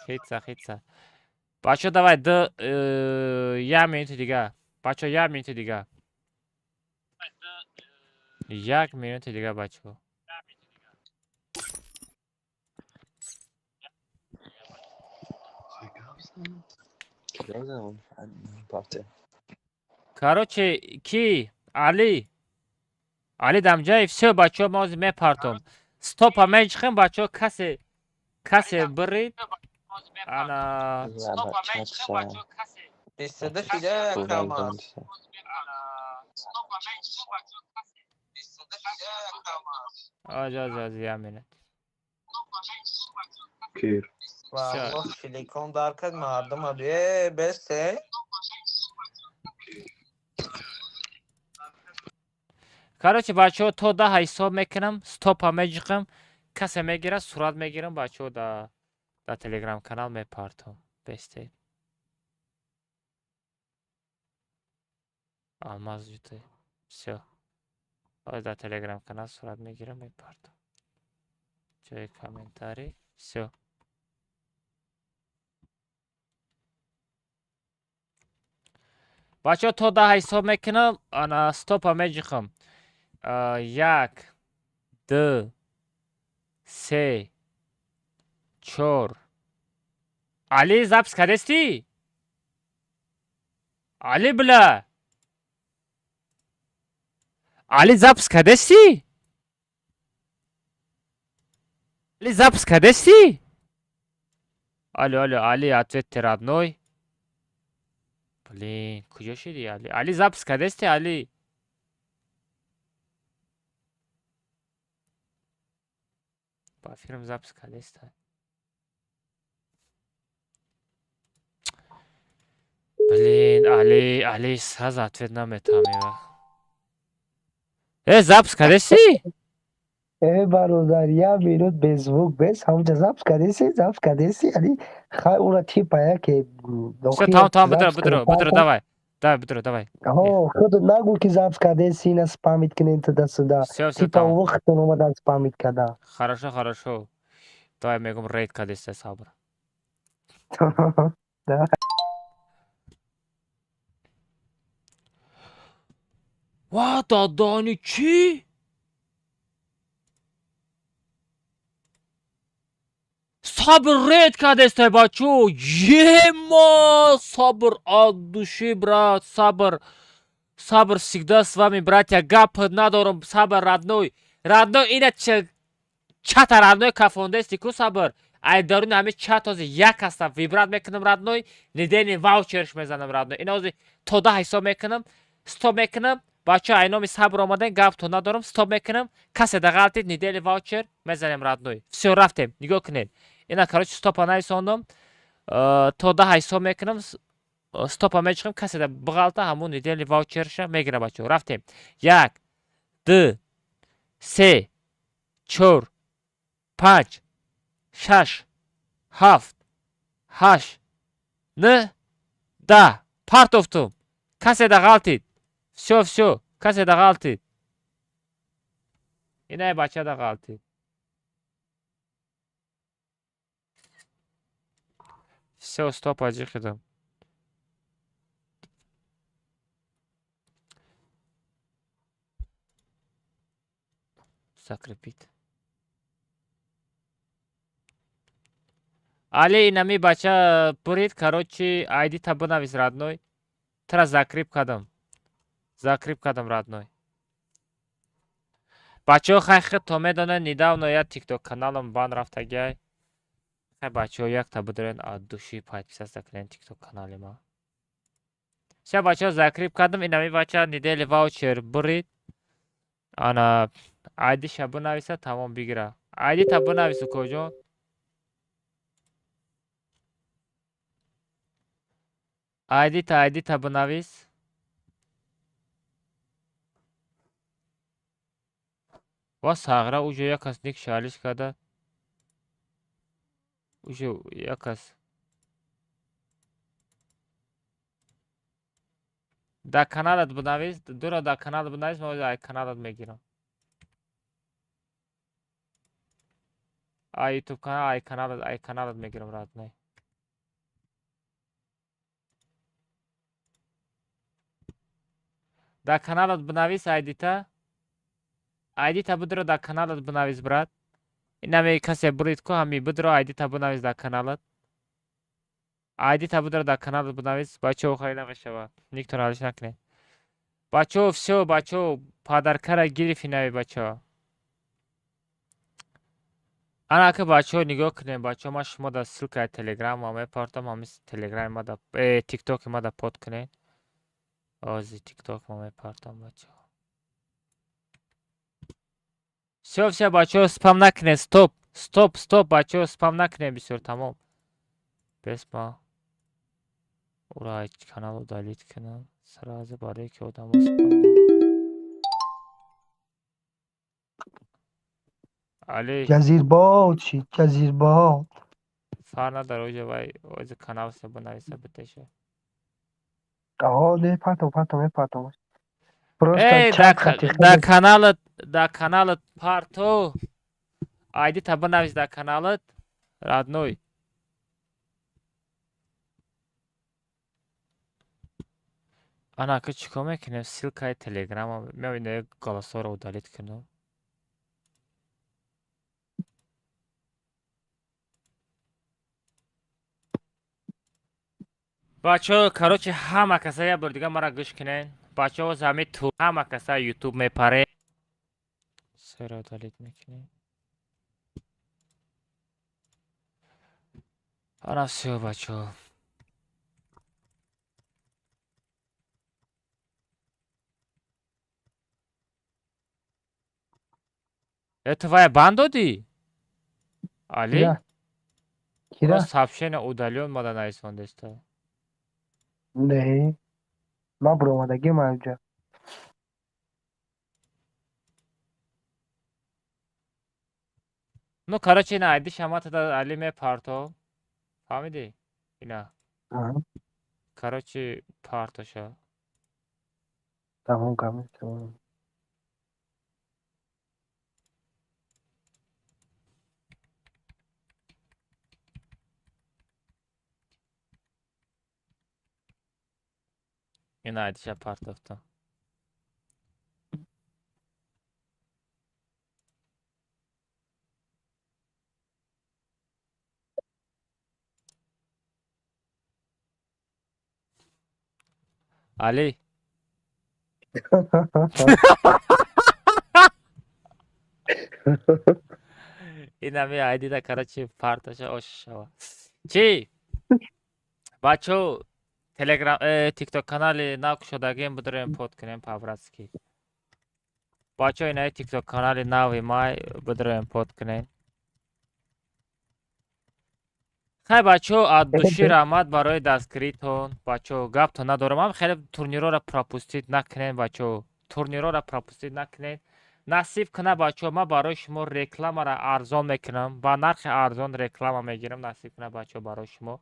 Хитса, хитса. Бачо, давай, д як минути дига. Бачо, як минути дига. Як минути дига, бачо. Короче, ки? Али. Али дамҷаи, всё, бачо, ма ҳозир мепартом. Стопа меҷихем, бачо, касе бирид. Ана 22 шида кама. Оз, оз, оз, як минут. Валлоҳ, силикон дар кард мардума бе бесте. Короче, бачаҳо, то 10 ҳисоб мекунам, стопа меҷиқам, касе мегирад, сурат мегирам, бачаҳо, да телеграм канал мепартом. Бесте. Алмаз ҷуте. Всё. Ҳозир дар телеграм канал сурат мегирам, мепартом. Ҷои комментарий. Всё. Бачаҳо, то 10 ҳисоб мекунам, ана стопа меҷиқам. Як, ду, се, чор. Али, запись кардести? Али, бля! Али, запись кардести? Али, запись кардести? Алло, алло, Али, ответьте, родной. Блин, куҷо шиди, Али? Али, запись кардести, Али? Ба фикрам, запись кардеста. Блин, Али, Али сразу ответ наметавам ива. Э, запись кардеси? Э, бародар, як минут без звук, без ҳамҷа запись кардеси, запись кардеси, али хай ура типа яке. Всё, тамом, тамом, бидро, бидро, бидро, давай. Давай, бидро, давай. Ҳо, худ нагу ки запись кардеси, ина спамить кунен туда-сюда. Всё, всё, Типа тамом. вақтон омадан спамить карда. Хорошо, хорошо. Давай мегум рейд кардеста, сабр. Да. Ва дадани чӣ? Сабр рейд кардестай, бачо. Ема, сабр от души, брат, сабр. Сабр всегда с вами, братья. Гап надорам, сабр, родной. Родной, ина чата, родной, кафондести ку, сабр. Ай даруни ҳами чат ҳозир як ҳастам, выбрать мекунам, родной, недельный ваучерш мезанам, родной. Ина ҳозир то 10 ҳисоб мекунам, стоп мекунам. Бачо, ай номи сабр омадем, гап то надорам, стоп мекунам. Касе дағалтид, недельный ваучер мезанем, родной. Всё, рафтем, нигоҳ кунед. Ина, короче, стопа нависондам. То 10 ҳисоб мекунам, стопа мечиқам, касе да биғалта, ҳамун недельный ваучерша мегира, бачо. Рафтем. Як, ду, се, чор, панҷ, шаш, ҳафт, ҳашт, нӯҳ, 10. Партофтум. Касе да ғалтид. Всё, всё, касе да ғалтид. Инай бача да ғалтид. Всё, стопа ҷиқидам. Закрепить. Али, инами бача бурид, короче, айди та бинавис, родной. Тра закреп кардам. Закреп кардам, родной. Бачаҳо, хай, худто медонед, недавно я тикток каналам бан рафтагиай. Хай, бачаҳо, якта бидорен, от души подписаться кунед тикток канали ма. Всё, бачаҳо, закреп кардам, инами бача недельный ваучер бурид. Ана айдиша бинависа, тамом, бигира. Айдита бинавис, укоҷон. Айдита бинавис. Ва сағра, уҷо як кас ник шалиш карда. Уҷо як кас. Дар каналат бинавис, дура дар каналат бинавис, ман ай каналат мегирам. Ай ютуб канал, ай каналат мегирам, родной. Дар каналат бинавис айдита. Айдита бидро, дар каналат бинавис, брат. Инаме касе бурид ку, ҳами бидро, айдита бинавис дар каналат. Айдита бидро, дар каналат бинавис. Бачаҳо, хай, намешавад. Никтон алиш накунед. Бачаҳо, всё, бачаҳо, подаркара гирифт инави бачаҳо. Ана ака, бачаҳо, нигоҳ кунед, бачаҳо, ман шумо дар ссылкаи телеграмма мепартам, ҳами телеграми ма да тиктоки ма да под кунед. Ози тикток ма мепартам, бачаҳо. Всё, всё, бачаҳо, спам накунед, стоп, стоп, стоп, бачаҳо, спам накунед бисёр, тамом. Бес ма ура канал удалить кунам сразу, барое ки одамо спам. Али. Ҷазирбод шид, ҷазирбод. Фар надора, оҷа вай ози канал се бинависа битеша. Аҳо, не, патом, патом, мепатом. Просто Эй, чанд хати дар каналат, дар каналат парто. Айдита бинавис дар каналат, родной. Ана ака, чӣ кор мекунем? Ссылкаи телеграма мебинем, голосоро удалить кунам. Бачаҳо, короче, ҳама каса як бор дига мара гӯш кунед. Бачаҳо, ҳами ту ҳама каса ютуб мепаре. Сера удалить мекунем. Ана, всё, бачаҳо. Э, ту вая банд додӣ? Али? Кира? Кира? Сообщение удалён мада нависондеста. Не. Ман буромадагиам анҷа. Ну, короче, ина айди шама тада Али мепарто. Фаҳмидӣ? Ина. Аҳа. Короче, партоша. Тамом, камил, тамом. Ина айдиша партофтам. Али. Инами айдида, короче, парташа ош шава. Чӣ? Бачо, Телеграм, ТикТок канали нав кушодагим, бидорем под кунем по-братски. Бачо, инаи ТикТок канали нави май, бидорем под кунем. Хай, бачо, аз души раҳмат барои дастгиритон. Бачо, гаптон надорам. Ам хеле турнирора пропустить накунем, бачо. Турнирора пропустить накунем. Насиб куна, бачо, ман барои шумо рекламара арзон мекунам. Ба нархи арзон реклама мегирам. Насиб куна, бачо, барои шумо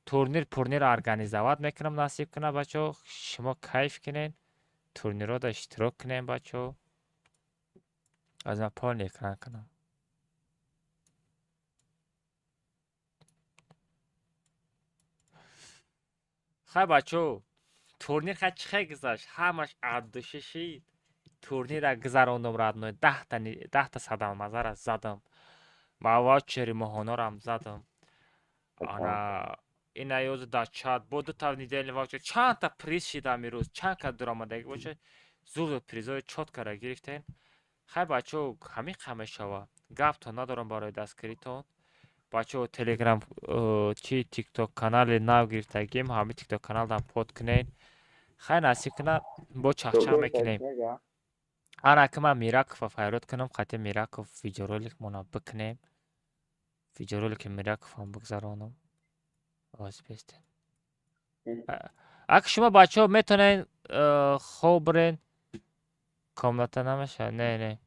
турнир пурнир организовать мекунам. Насиб куна, бачо, шумо кайф кунен, турнирҳода иштирок кунем, бачо. Аз ман полный экран кунам. Хай, бачо, турнир хай чӣ хел гузашт? Ҳамаш аз души шид. Турнира гузарондум, родной, 10 10-та садалмазара задам, ба ваучери моҳонорам задам. Ана ина ёзу дар чат бо дута недельный ваучер, чандта приз шидам имрӯз, чанд кас дуромадагӣ бошад, зуд призои чёткара гирифтем. Хай, бачо, ҳамин қа мешава. Гаптон надорам. Барои дастгиритон, бачо, Телеграм чи Тикток канали нав гирифтагим, ҳамин Тикток каналдам под кунед. Хай, насиб кунад, бо чахчах мекунем. Ана ки ман Миракова файрод кунам, қати Мираков видеоролик мона бикунем, видеоролики Мираковам бигзаронам. Оз бестен. Аки шумо, бачаҳо, метавонед хоб бирен. Комната намешавад, не, не.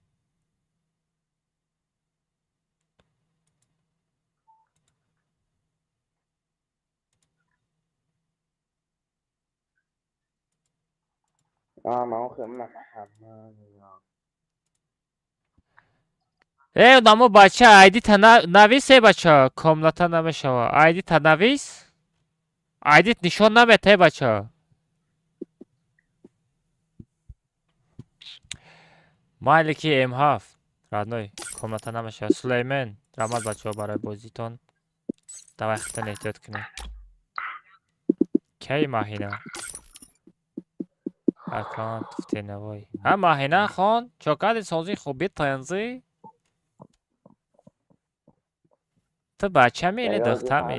Э, намо бача, айдита навис, э, бача, комната намешава. Айдита навис, айдит нишон намета, э, бача. Майли ки М7, родной, комната намешава. Сулеймен, раҳмат, бачаҳо, барои бозитон. Давай, хитон эҳтиёт кунед. Кай маҳина аккаунт фтенавой ҳа, маҳина хон, чокади сози хуби тензи. Ту бачами или духтами?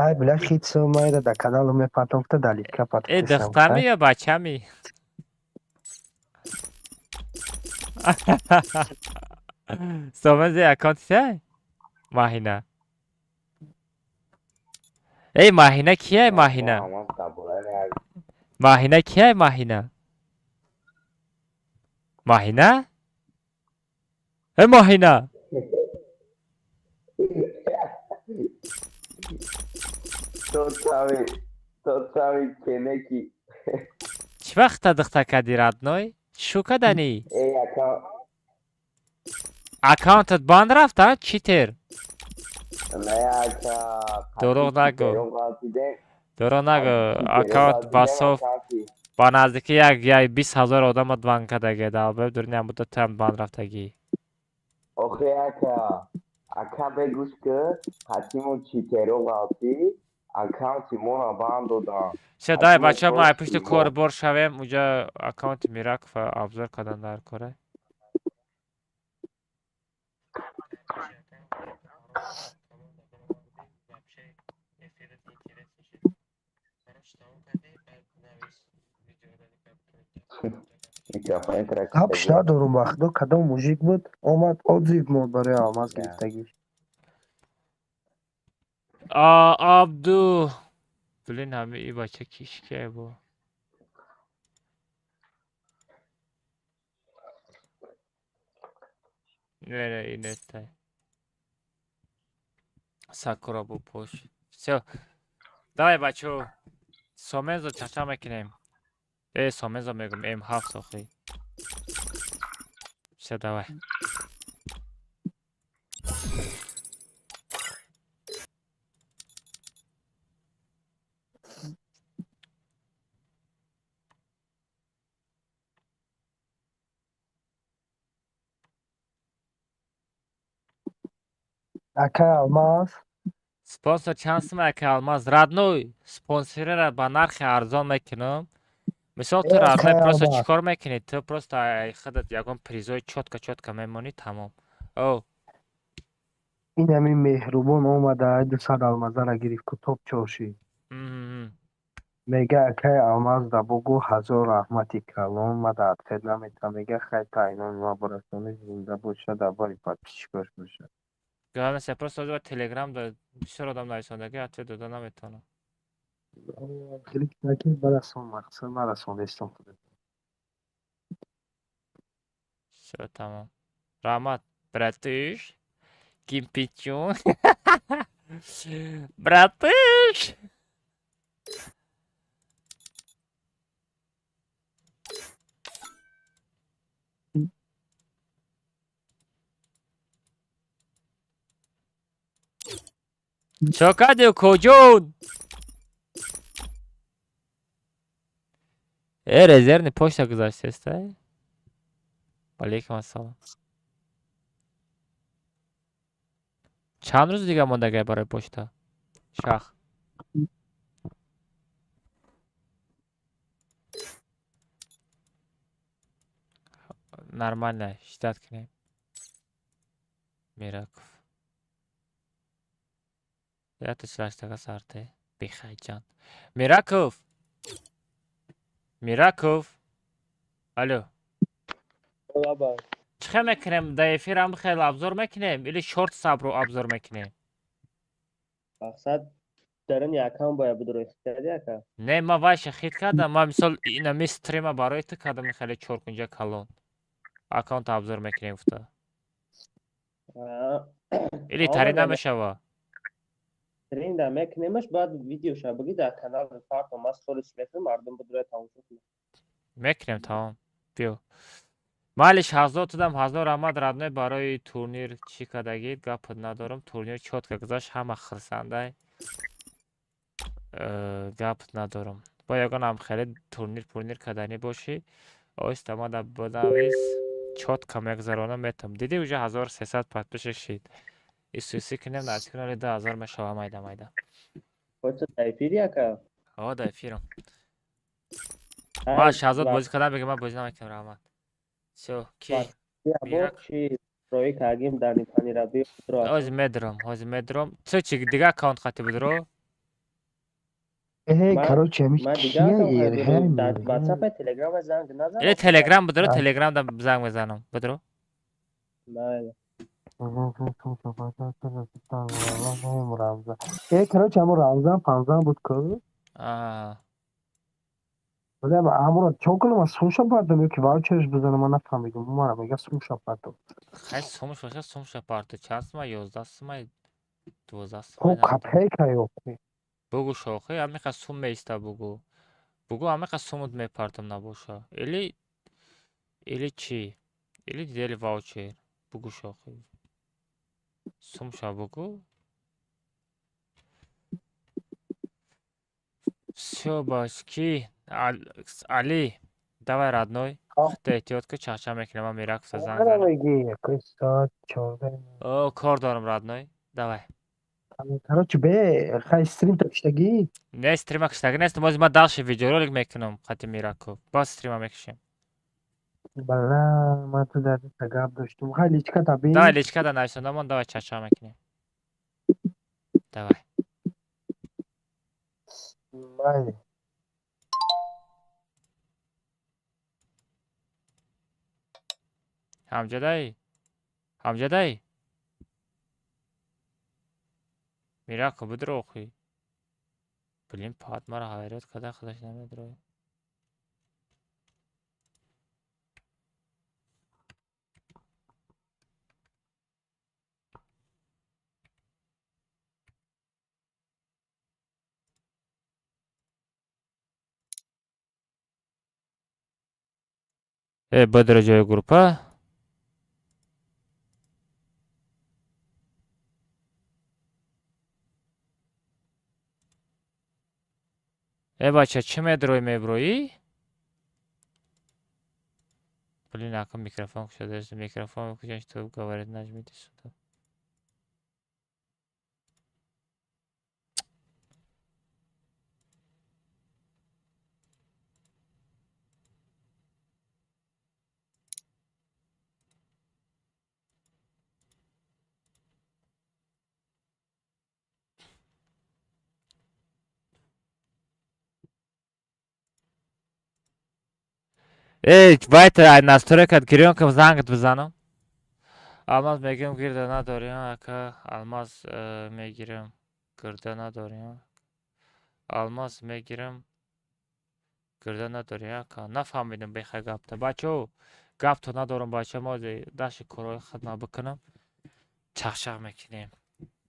Ай, бля, хит майра да каналу мепатохта далика. Э, духтами ё бачами? Сомази аккаунти сай маҳина. Эй, маҳина кияй, маҳина? Маҳина кияй, маҳина? Маҳина? Э, маҳина? Тот самый кенеки. Чӣ вақта духта кардӣ, родной? Чӣ каданӣ? Эй, ака. Аккаунтат банд рафт, а? Читер. Не, ака. Дурӯғ нагӯ. Дурӯғ нагӯ. Аккаунт басоф ба наздики як як 20 000 одамат банд кардагӣ. Далбеб дурни муддат туам банд рафтагӣ. Охе, ака. Ака, бегӯш ки ҳатимо читеро ғалтӣ, аккаунти моро банд додам. Всё, дай, бача, ма пушти кор бор шавем, уҷа аккаунти Миракова обзор кардан дар кора. Гапш надорум, вақтдо кадом мужик буд, омад, отзыв монд барои алмаз гирифтагӣ. Абду. Блин, ҳами и бача кишкия бо. Не, не, и нестай. Сакура бу пош. Всё. Давай, бачо. Сомензо чача мекунем. Э, Сомензо мегум, М7 охи. Всё, давай. Ака Алмаз. Спонсор чанд сум, ака Алмаз? Родной, спонсорера ба нархи арзон мекунам. Мисол, ту, Э, родной, акай просто чӣ Алмаз. кор мекунӣ? Ту просто ай худат ягон призои чётко чётко мемонӣ, тамом. О. Ин ҳамин меҳрубон омада, 200 алмазара гирифт ку, топ чорши. Мега, акай Алмаз, да бугӯ, ҳазор раҳмати калон, ма да ответ наметавам. Мега, хай, тайнони ма барасони, зинда боша, дар бари подписчикош боша. Главное, я просто озива Телеграм да бисёр одам нависондаги, ответ дода наметавонам. Хеле ки барасон, мақсад нарасондестам худат. Всё, тамом. Раҳмат, братиш. Кимпичун. Братиш! Чо кардӣ, куҷун? Э, резервный почта гузаштеста? Алейкум ассалом. Чанд рӯз дига мондагай барои почта? Шах. Нормально, ждать кунем. Мираков. Ята чилаштага сарте. Бихайҷан. Мираков! Мираков! Алло. Лаба. Чӣ хел мекунем? Дар эфирам хел обзор мекунем или шорт сабро обзор мекунем? Мақсад дарини аккаунт бояд бидурои, хит кардӣ, ака? Не, ман вайша хит кардам. Ман мисол инами стрима барои ту кардам, хеле чоркунҷа калон. Аккаунт обзор мекунем гуфта. Или тари намешава? Стрим да мекунемаш, баъд видеоша бигӣ, дар канал фарто ман сторис мекунам, мардум бидурояд, тамошо кунад. Мекунем, тамом. Биё. Майли, Шаҳзод, тудам ҳазор раҳмат, родной, барои турнир чӣ кардагид, гапат надорам. Турнир чётко гузашт, ҳама хурсандай. Гапат надорам. Бо ягонам хеле турнир пурнир карданӣ бошӣ, оҳиста мада бинавис, чётко мегузаронам, метавам. Дидӣ, уже 1300 подписчик шид. Исуси кунем, наздик кунем, 2000 мешава, майда майда. Почта дар эфири, ака? О, дар эфирам. Ман Шаҳзод бозӣ кардам, бигӯ, ман бозӣ намекунам, раҳмат. Всё, ки? Чи роӣ кардем дар Нипанираби? Ҳозир медурам, ҳозир медурам. Ту чи, дига аккаунт хати будро? Э, короче, ами Ман дига кия? Дар WhatsApp, Telegram занг назанам. Или Телеграм будро, Телеграм да занг мезанам. Будро? Майли. Э, короче, ҳамон Рамзан панзан буд ку? Аа. Вале ҳамонро чо кунам, аз сумша бардам ё ки ваучерш бизанам, ман нафаҳмидам. Мара мега, сумша бардам. Хай, сумш боша, сумша парту. Чанд сума? 11 сума, 12 Хо сума. капейка ё. Бугу, шохи, ҳамиқа сум меиста, бугу. Бугу, ҳамиқа сумут мепартам набоша. Или чӣ? Или дидели ваучер. Бугу, шохи. Сумша бугу. Всё, баш, ки? Али, давай, родной. Худто эҳтиёт кун, чахчах мекунем, ман Мираков занг Мара занам. меги, соат 14. О, кор дорам, родной. Давай. Короче, бе, хай, стрим та киштагӣ? Не, стрима киштагӣ нест, мози ман дальше видеоролик мекунам қати Мираков. Боз стрима мекушем. Бала, ман ту дар та гап доштум. Хай, личка та бин. Давай, личка да нависондамон, давай, чахчах мекунем. Давай. Майли. Ҳамҷадай? Ҳамҷадай? Мирако, бидро охи. Блин, пат мара ҳайрат карда, худаш намедрояд. Э, бидро ҷои группа. Э, бача, чӣ медроӣ, меброӣ? Блин, ака, микрофон кушода, микрофон выключен, что говорит, нажмите сюда. Эй, вайта, ай настройкат гирён кам, зангат бизанам. Алмаз мегирам, гирда надорӣ, ака. Алмаз мегирам, гирда надорӣ. Алмаз мегирам, гирда надорӣ, ака. Нафаҳмидам беха гапта. Бачаҳо, гапто надорам, бача, мо дашти корҳои хидмат бикунам. Чақчақ мекунем.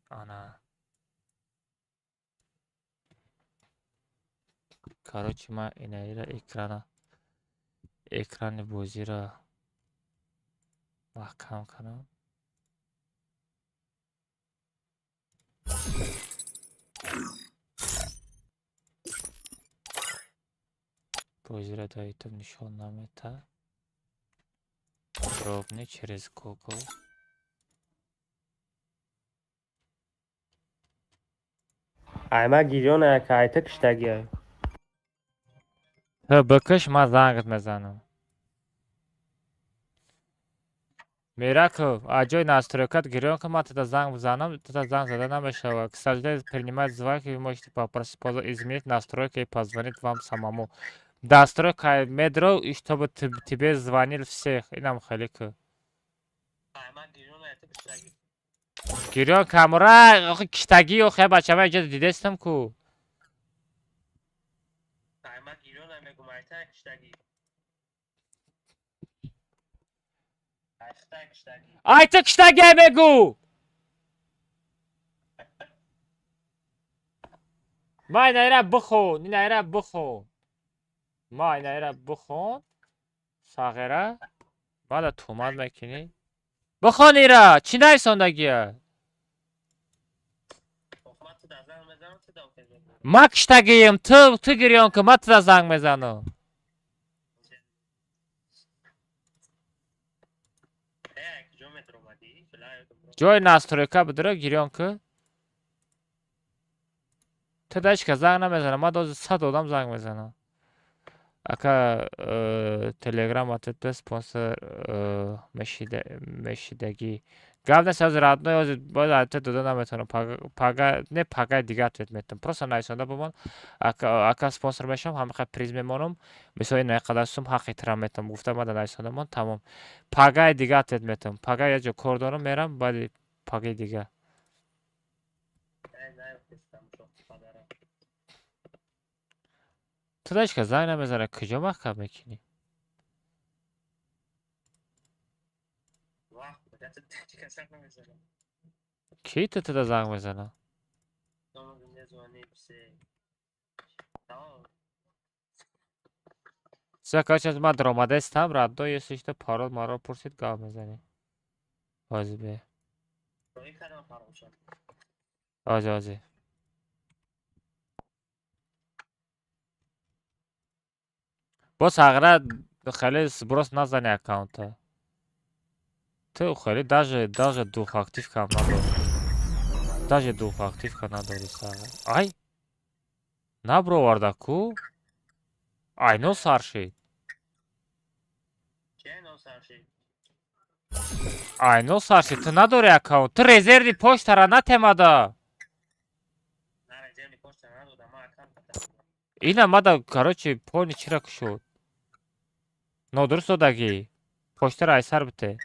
Ана. Короче, ман инаира экрана экрани бозиро маҳкам кунам. Бозиро дар YouTube нишон намета. Пробный через Google. Ай, ма гирён, ака, айта киштагиай. Ту бикиш, ман зангат мезанам. Мираков, аз ҷои настройкат гирён кун, ман туда занг бизанам, туда занг зада намешавад. К сожалению, принимать звонки вы можете попросить изменить настройки и позвонить вам самому. Настройка медро, и чтобы тебе звонили всех. Инам хеле ку. Гирён камра, охи киштагӣ, охи бача, ман иҷо дидестам ку. Ай, ма гирён мегум, айта киштагӣ. Айта киштагӣ. Ай, ту киштагӣ мегу. Ма инаира бихон, инаира бихон. Ма инаира бихон. Сағира. Мада тумат мекунӣ. Бихон ира, чӣ нависондагия? Ма киштагием, ту гирён кун, ман туда занг мезанам. Ҷои настройка бидира, гирён ку. Ту да ҳеч кас занг намезанам, ман дози 100 одам занг мезанам. Ака, телеграм аттп спонсор мешидагӣ. Гап нест, ҳозир родной, ҳозир боз ответ дода наметавонам. Пага, не, пагаи дига ответ метавонам. Просто нависонда бимон. Ака, спонсор мешавам, ҳамақа приз мемонам. Мисол, ин қадар сум ҳаққи тира метавонам. Гуфта мада нависонда мон, тамом. Пагаи дига ответ метавонам. Пага як ҷо кор дорам, мерам, баъди пагаи дига. Ту да ҳеч кас занг намезанад, куҷо маҳкам мекунӣ? Ки ту туда занг мезанад? Всё, короче, ман даромадаистам, родной, если что, парол марол пурсид, гап мезанӣ. Ҳозир бе. Ҳозир, ҳозир. Боз ҳағра хеле сброс назани аккаунта. Ту хеле даже двух активка надорӣ. Даже двух активка надорӣ, сағра. Ай! Наброварда ку? Айно сар шид. Айно сар шид. Ту надорӣ аккаунт. Ту резервни почтара натемада. Ина мада, короче, пони чира кушод. Нодуруст додагӣ. Почтара айсар бите.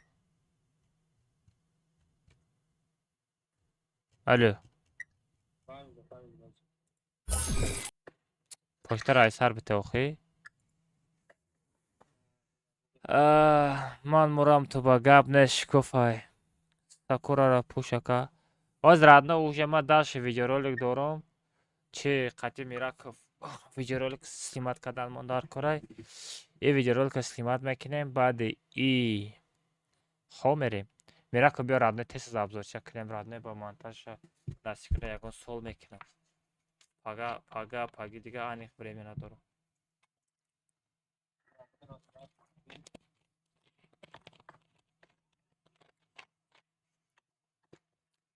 Алло. Почтара айсар бите, охи. Ман мурам, ту ба гап нест, шукуфай. Сакурара пуш, ака. Ҳозир, родной, уже ман дальше видеоролик дорам. Чи қати Мираков видеоролик снимать кардан мон дар корай. И видеоролика снимать мекунем, баъди и хо мерем. Мираков, биё, родной, тез обзорча кунем, родной, ба монтажа насикра ягон сол мекунам. Пага, пага, паги дига аниқ время надорам.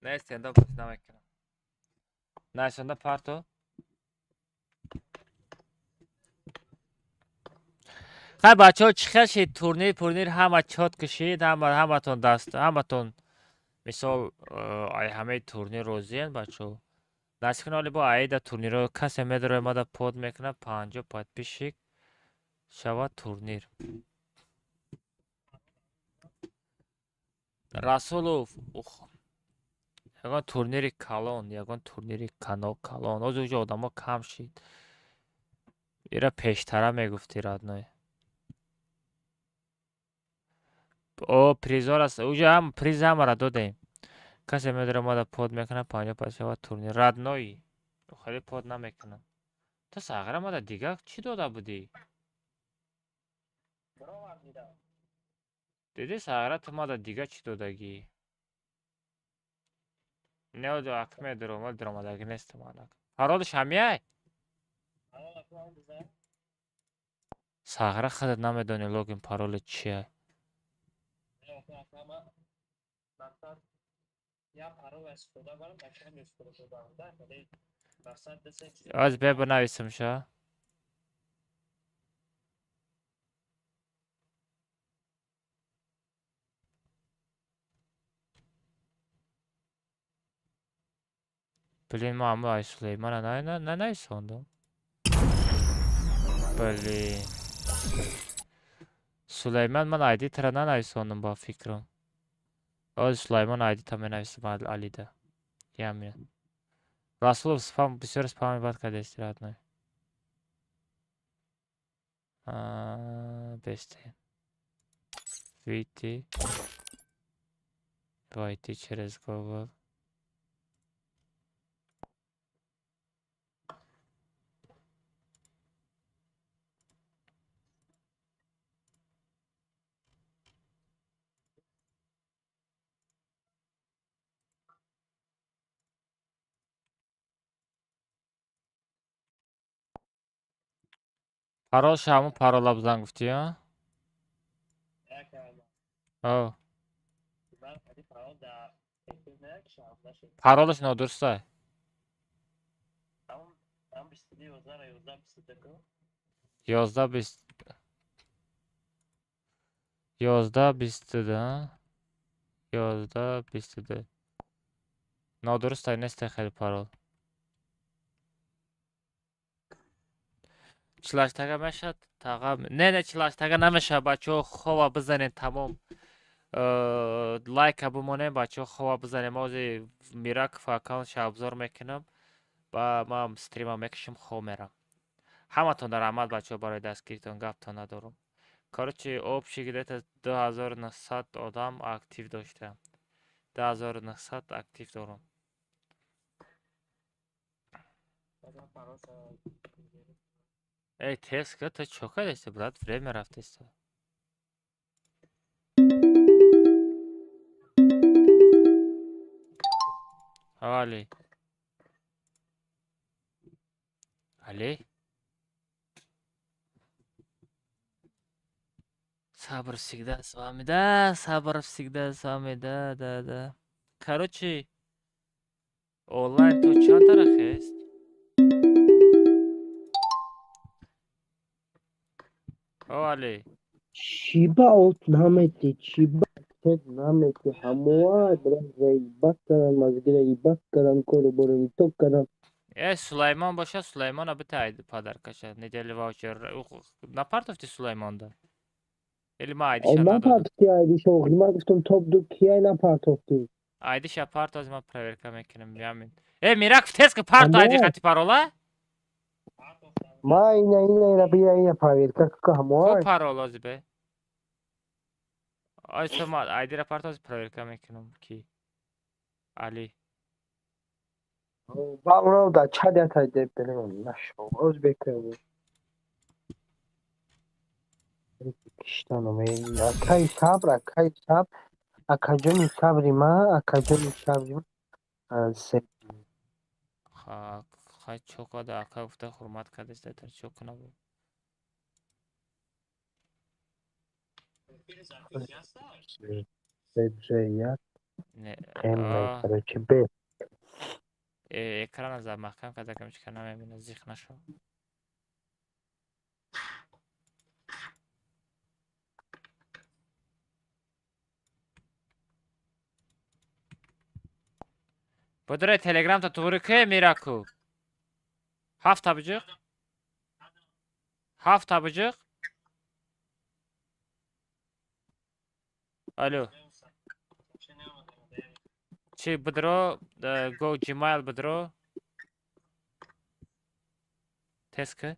Не, стендап бозӣ намекунам. Нависонда парто. Хай, бачаҳо, чӣ хел шид турнир, пурнир, ҳама чёт кушид, ҳама ҳаматон даст, ҳаматон мисол ай ҳамаи турнир розиянд, бачаҳо. Насиб кунад, оли бо аида турнирҳо касе медарояд, мада под мекунад, 50 подписчик. Шавад турнир. Расулов, ух. Ягон турнири калон, ягон турнири калон. Ҳозир уҷо одамо кам шид. Ира пештара мегуфтӣ, родной. О, призор аст. Уҷо ҳам приз ҳамаро додем. Касе медора мада под мекунад, 50 пас шавад турнир. Родной. Хеле под намекунам. Ту сағира мада дига чӣ дода будӣ? Диди сағира ту мада дига чӣ додагӣ? Не, ак медурам, дуромадагӣ нестам анак. Паролаш ҳамияй? Сағира худат намедонӣ логин пароли чия. Аз бе бинависам ша. Блин, ма ҳамаи ай Сулеймана нанависондам. Блин. Сулейман ман айди тара нанависондам ба фикрам. Ҳозир Сулаймон айди та менависам Алида. Як минут. Расулов спам бисёр спами бад кардааст, родной. Бесте. Выйти. Войти через Google. Парол ҳамун парола бизан гуфтӣ, а? О. Паролаш нодуруста. 11 20 11 22, 11 22. Нодуруста неста хеле парол. 48 тага мешавад таға не не 48 тага намешавад, бачаҳо, хова бизанед, тамом. Лайка бимонем, бачаҳо, хова бизанем. Ҳозир Мираков аккаунтша обзор мекунам ба ман стрима мекушам, хоб мерам. Ҳаматон дар раҳмат, бачаҳо, барои дастгиритон, гаптон надорам. Короче, общий где-то 2900 одам актив доштам, 2900 актив дорам. Эй, тест ка, ту чо кардасти, брат? Время рафтеста. Али. Али? Сабр всегда с вами, да, сабр всегда с вами, да, да, да. Короче, онлайн то чанд тараф аст? О, Али. Чӣ ба от наметӣ, чӣ ба тет наметӣ, ҳамоа заибат кардам, мазгира ибат кардам, кору бору итоб кардам. Э, Сулаймон боша, Сулаймона бита подаркаша. Недели ваучер. Напартофти Сулаймонда? Или ма айдиша надодам? Напартофти айдиша, охи ман гуфтам топ ду кияй напартофти. Айдиша партоз, ман проверка мекунам. Ямин. Э, Мираков, тез ки парто айди хати парола? Ма ина ина ина бия ина проверка ка ҳамоа. Ку парол ози бе? Ой, ма айдира партоз, проверка мекунам ки. Али. Ба уна да чад ята дебелем нашо. Оз бекам. Киштаном акай сабр, акай сабр, акаҷони сабри ма, акаҷони сабри ма. Се Ха, хай чо када ака гуфта ҳурмат кардеста, дар чо кунам? Як Не, М, короче, Б. Э, экрана за маҳкам карда, камчика намебина, зиқ нашав. Бодуре телеграмта туғри ке Мираку. Ҳафта биҷиқ? Ҳафта биҷиқ? Алло. Чи бидро, го Gmail бидро. Тест ки.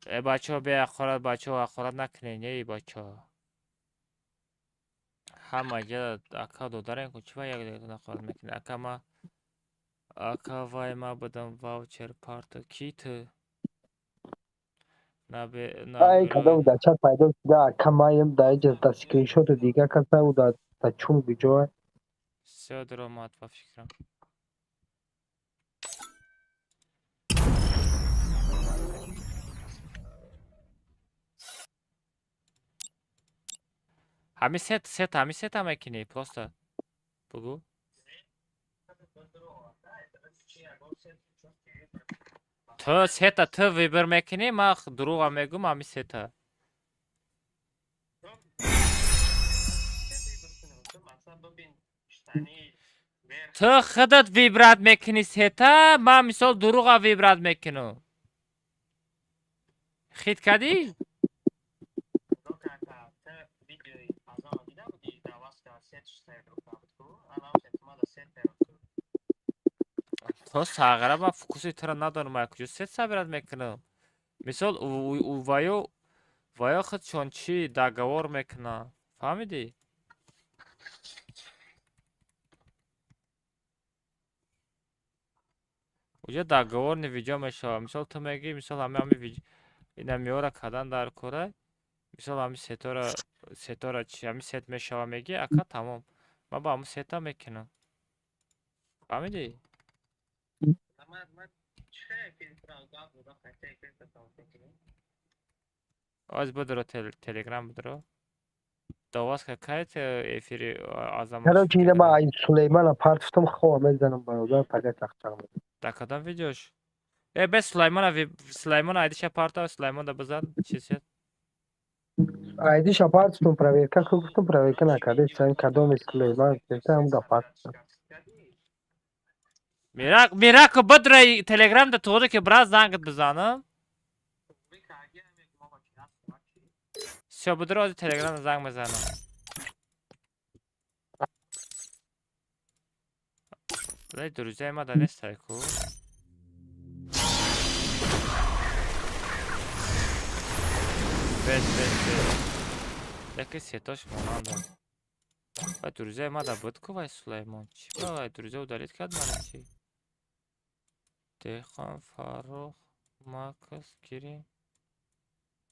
Э бачаҳо беақорат, бачаҳо ақорат накунед, эй бачаҳо. Ҳама ҷа ака додарем ку, чӣ ва як дигатон ақорат мекунед? Ака ма ака вай ма будам ваучер парто ки ту? Ай кадом дар чат пайдо шуда, ака маем дар иҷа дар скриншоту дига каса ӯ дар чун биҷоа. Всё даромад ба фикрам. Ҳамин сет сет ҳамин сета мекунӣ просто бугӯ. Ту сета ту выбор мекунӣ, ман дурӯға мегӯм ҳамин сета. Ту худат выбрать мекунӣ сета, ман мисол дурӯға выбрать мекунам. Хит кардӣ? То сағира ман фокуси туро надорам, ман куҷо сет собирать мекунам? Мисол ваё ваё худшон чӣ договор мекунанд, фаҳмидӣ? Уҷа договорни видео мешавад. Мисол ту мегӯӣ, мисол ҳами ҳами ина миёра кардан дар кора, мисол ҳами сетора сетора чи ҳами сет мешава мегӯӣ, ака тамом. Ман ба ҳамун сета мекунам. Фаҳмидӣ? Оз бидро телеграм бидро. Доваз ка кай эфири Азамат. Короче, ина ман ай Сулеймана партофтам, хова мезанам бародар, пага чақчақ мекунам. Дар кадом видеош? Э бес Сулаймона Сулаймона айдиша партов, Сулаймона бизан чиз шуд. Айдиша партофтам, проверка ку гуфтам, проверка накарда, сан кадоми Сулейман, ҳам да партофтам. Мирак Мирако бидро телеграм да туғри ки брат зангат бизанам. Всё бидро ози телеграм занг мезанам. Лей друзья ма да нестай ку. Бес бес бес. Яке сетош монанда. Вай друзья ма да буд ку вай Сулаймон. Чӣ ба вай друзья удалить кард мана чӣ? Деҳқон Фаррух Макс Кирим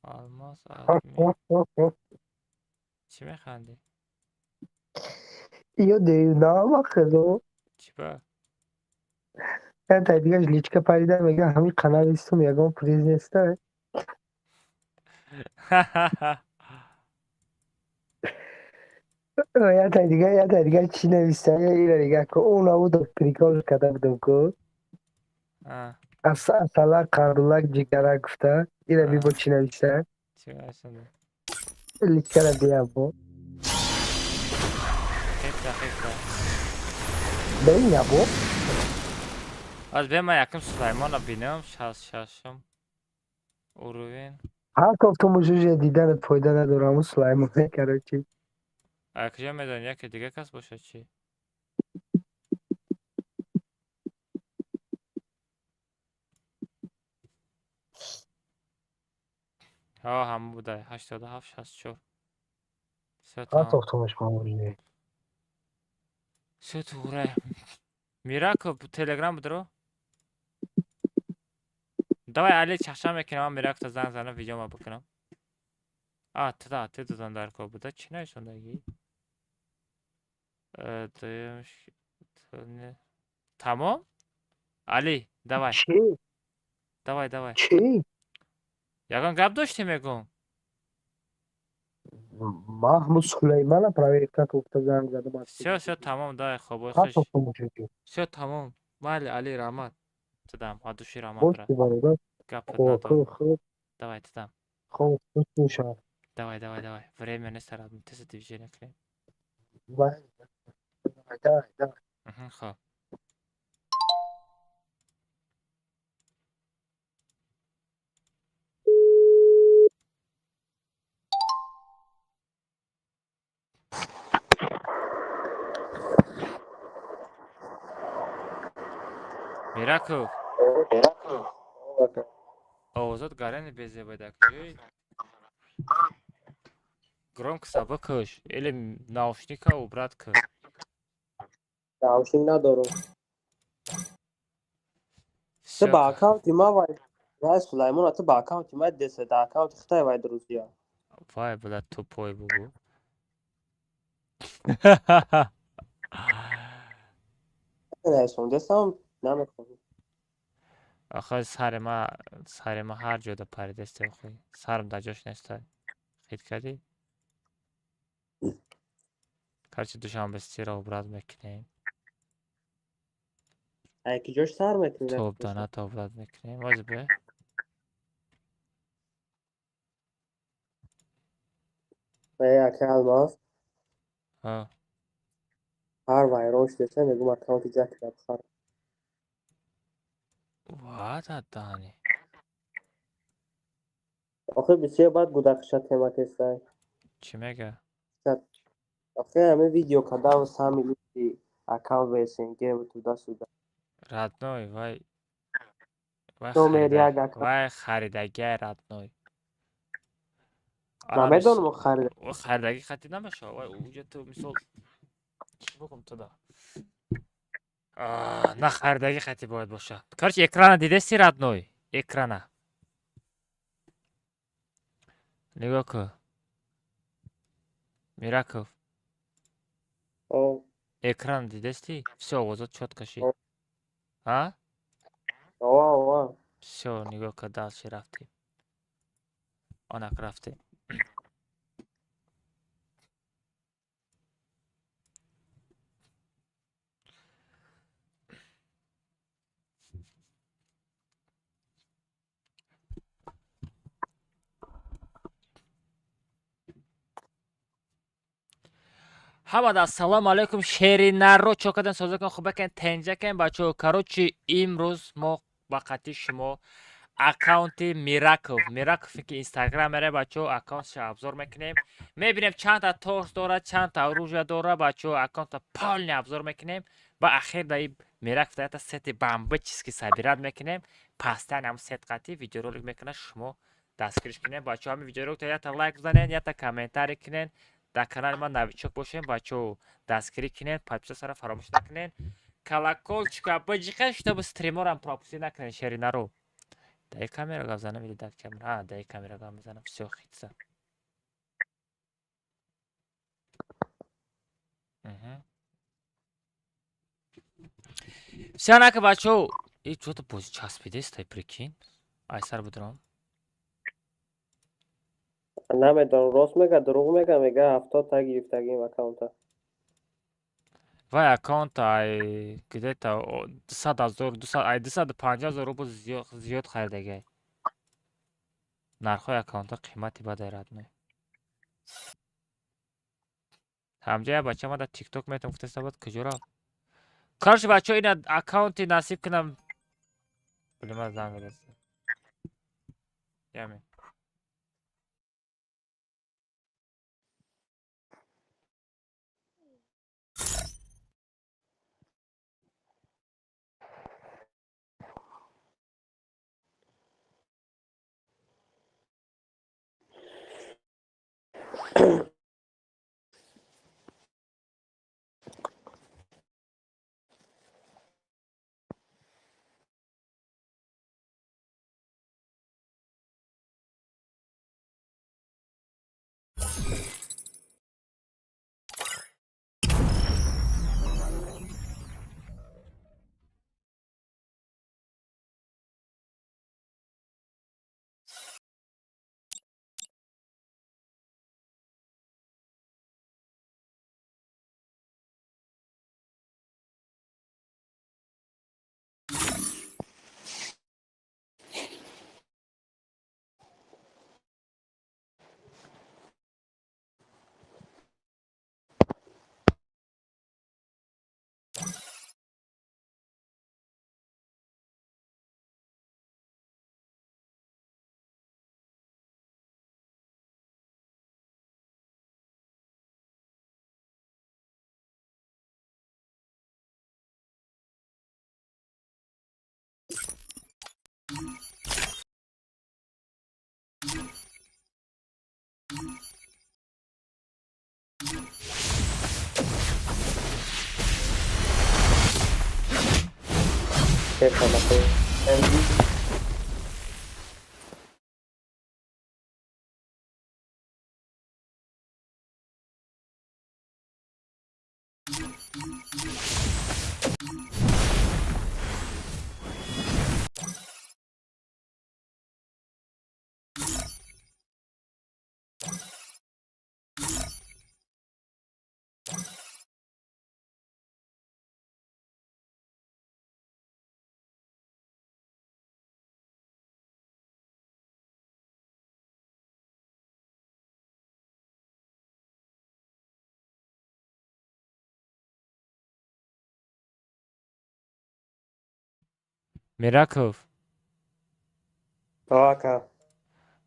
Алмаз Адми. Чӣ механдӣ? Ё девна хело. Чӣ ба? Та дигаш личка парида мега ҳамин каналистум ягон приз неста. Ята дига чӣ нависта, ира дига ку ӯ навудо прикол карда будам ку. Асалак қандулак ҷигарак гуфта, ира бибо чӣ нависта? Чӣ нависта? Личкара биям бо. Хета хета. Бин ябо. Аз бе ман якум Сулаймона бинам, шашум уровень. Ҳар кофтум уже диданат фоида надорам, Сулаймон, короче. А куҷо медонӣ, яке дига кас бошад чӣ? Ҳа, ҳамон буда, 87 64. Всё Ҳар тамом. кофтумаш мамуле. Всё туғра. Мирако телеграм бидро. Давай Али чақчақ мекунам, ман Миракто занг занам, видеома бикунам. А, туда, ты додан дар кор буда, чӣ нависондагӣ? Тамом? Али, давай. Чӣ? Давай, давай. Чӣ? Ягон гап доштӣ мегӯм? Ман ҳамун Сулеймана проверка гуфта занг задам. Всё, всё, тамом, давай, хоб, Ҳар кофтум уже. Всё, тамом. Майли, Али, раҳмат. Тудам, от души раҳмат, Бош брат. бародар. Гапат Хоб, надорам. хоб. Давай, тудам. Хоб, хуш. Давай, давай, давай. Время нест, родной. Тез движение кунем. Давай, давай, давай. Хоб. Мираков. Овозот гарени безебайда куҷои? Громкость бикуш или наушника убрать кун. Наушник надорам. Ту ба аккаунти ма вай, вай Сулаймона, ту ба аккаунти ма деса, да аккаунти хитай вай друзья. Вай, бля, тупой бугу. Наисон десам намехоҳам. Охо сари ма ҳар ҷода паридесте охи. Сарам дар ҷош нестай. Хит кардӣ? Короче, Душанбе сира убрать мекунем. Ай ки ҷош сар мекунӣ? Топ доната убрать мекунем. Вози бе. Эй, ака Алмаз. Ҳа. Ҳар вайрон шудеса мегӯм аккаунти ҷакра бихар. Вада дани. Охи бисёр бад гудахша тема кестай. Чӣ мега? Охи ҳамин видео кадав сами лучший аккаунт в СНГ туда-сюда. Родной, вай вай Номер харида як аккаунт. вай харидагиай родной. Ман медонам харида. Харидагӣ хати намешава. Вай уҷа ту мисол чӣ бигӯм туда? На харидагӣ хати бояд боша. Короче, экрана дидести родной? Экрана. Нигоҳ кун. Мираков. О. Экран дидести? Всё, овозот чётко шид. А? Ова, ова. Всё, нигоҳ кун, дальше рафтем. Онак рафтем. Ҳамада ассалому алайкум, шери нарро чокадан созакан хубакан тенҷакан бачаҳо. Короче, имрӯз мо ба қатъи шумо аккаунти Мираков, Мираков ки Инстаграм мере бачаҳо, аккаунтша обзор мекунем. Мебинем чандта торс дорад, чандта оружия дорад бачаҳо, аккаунта полный обзор мекунем. Ба ахир даи Мираков даята сети бомбический собирать мекунем. Пастан ҳам сет қатъи видеоролик мекунад, шумо дастгириш кунед бачаҳо. Ҳамин видеороликта ята лайк бизанед, ята комментарий кунед. Дар канали ман новичок бошем бачаҳо, дастгирӣ кунед, подписаться фаромӯш накунед, колокольчика биҷиқед, чтобы стриморам пропустить накунед. Шери наро даи камера гап занам или дар камера? А, даи камера гап мезанам. Всё, хитса. Всё, нака бачаҳо, и чё-то бози часпидестай, прикинь. Ай сар будурам. Намедонам, рост мега, дурӯғ мега, мега 70 та гирифтагим аккаунта. Вай аккаунта ай где-то 200 ҳазор, 200, ай 250 ҳазор рубл зиёд харидагиай. Нархҳои аккаунтҳо қимати бадай родной. Ҳамҷа як бача ма дар тикток метавон гуфтаста буд, куҷо рафт? Короче, бачаҳо, ина аккаунти насиб кунам. Билма занг задаст. Яме. Мираков. Ака.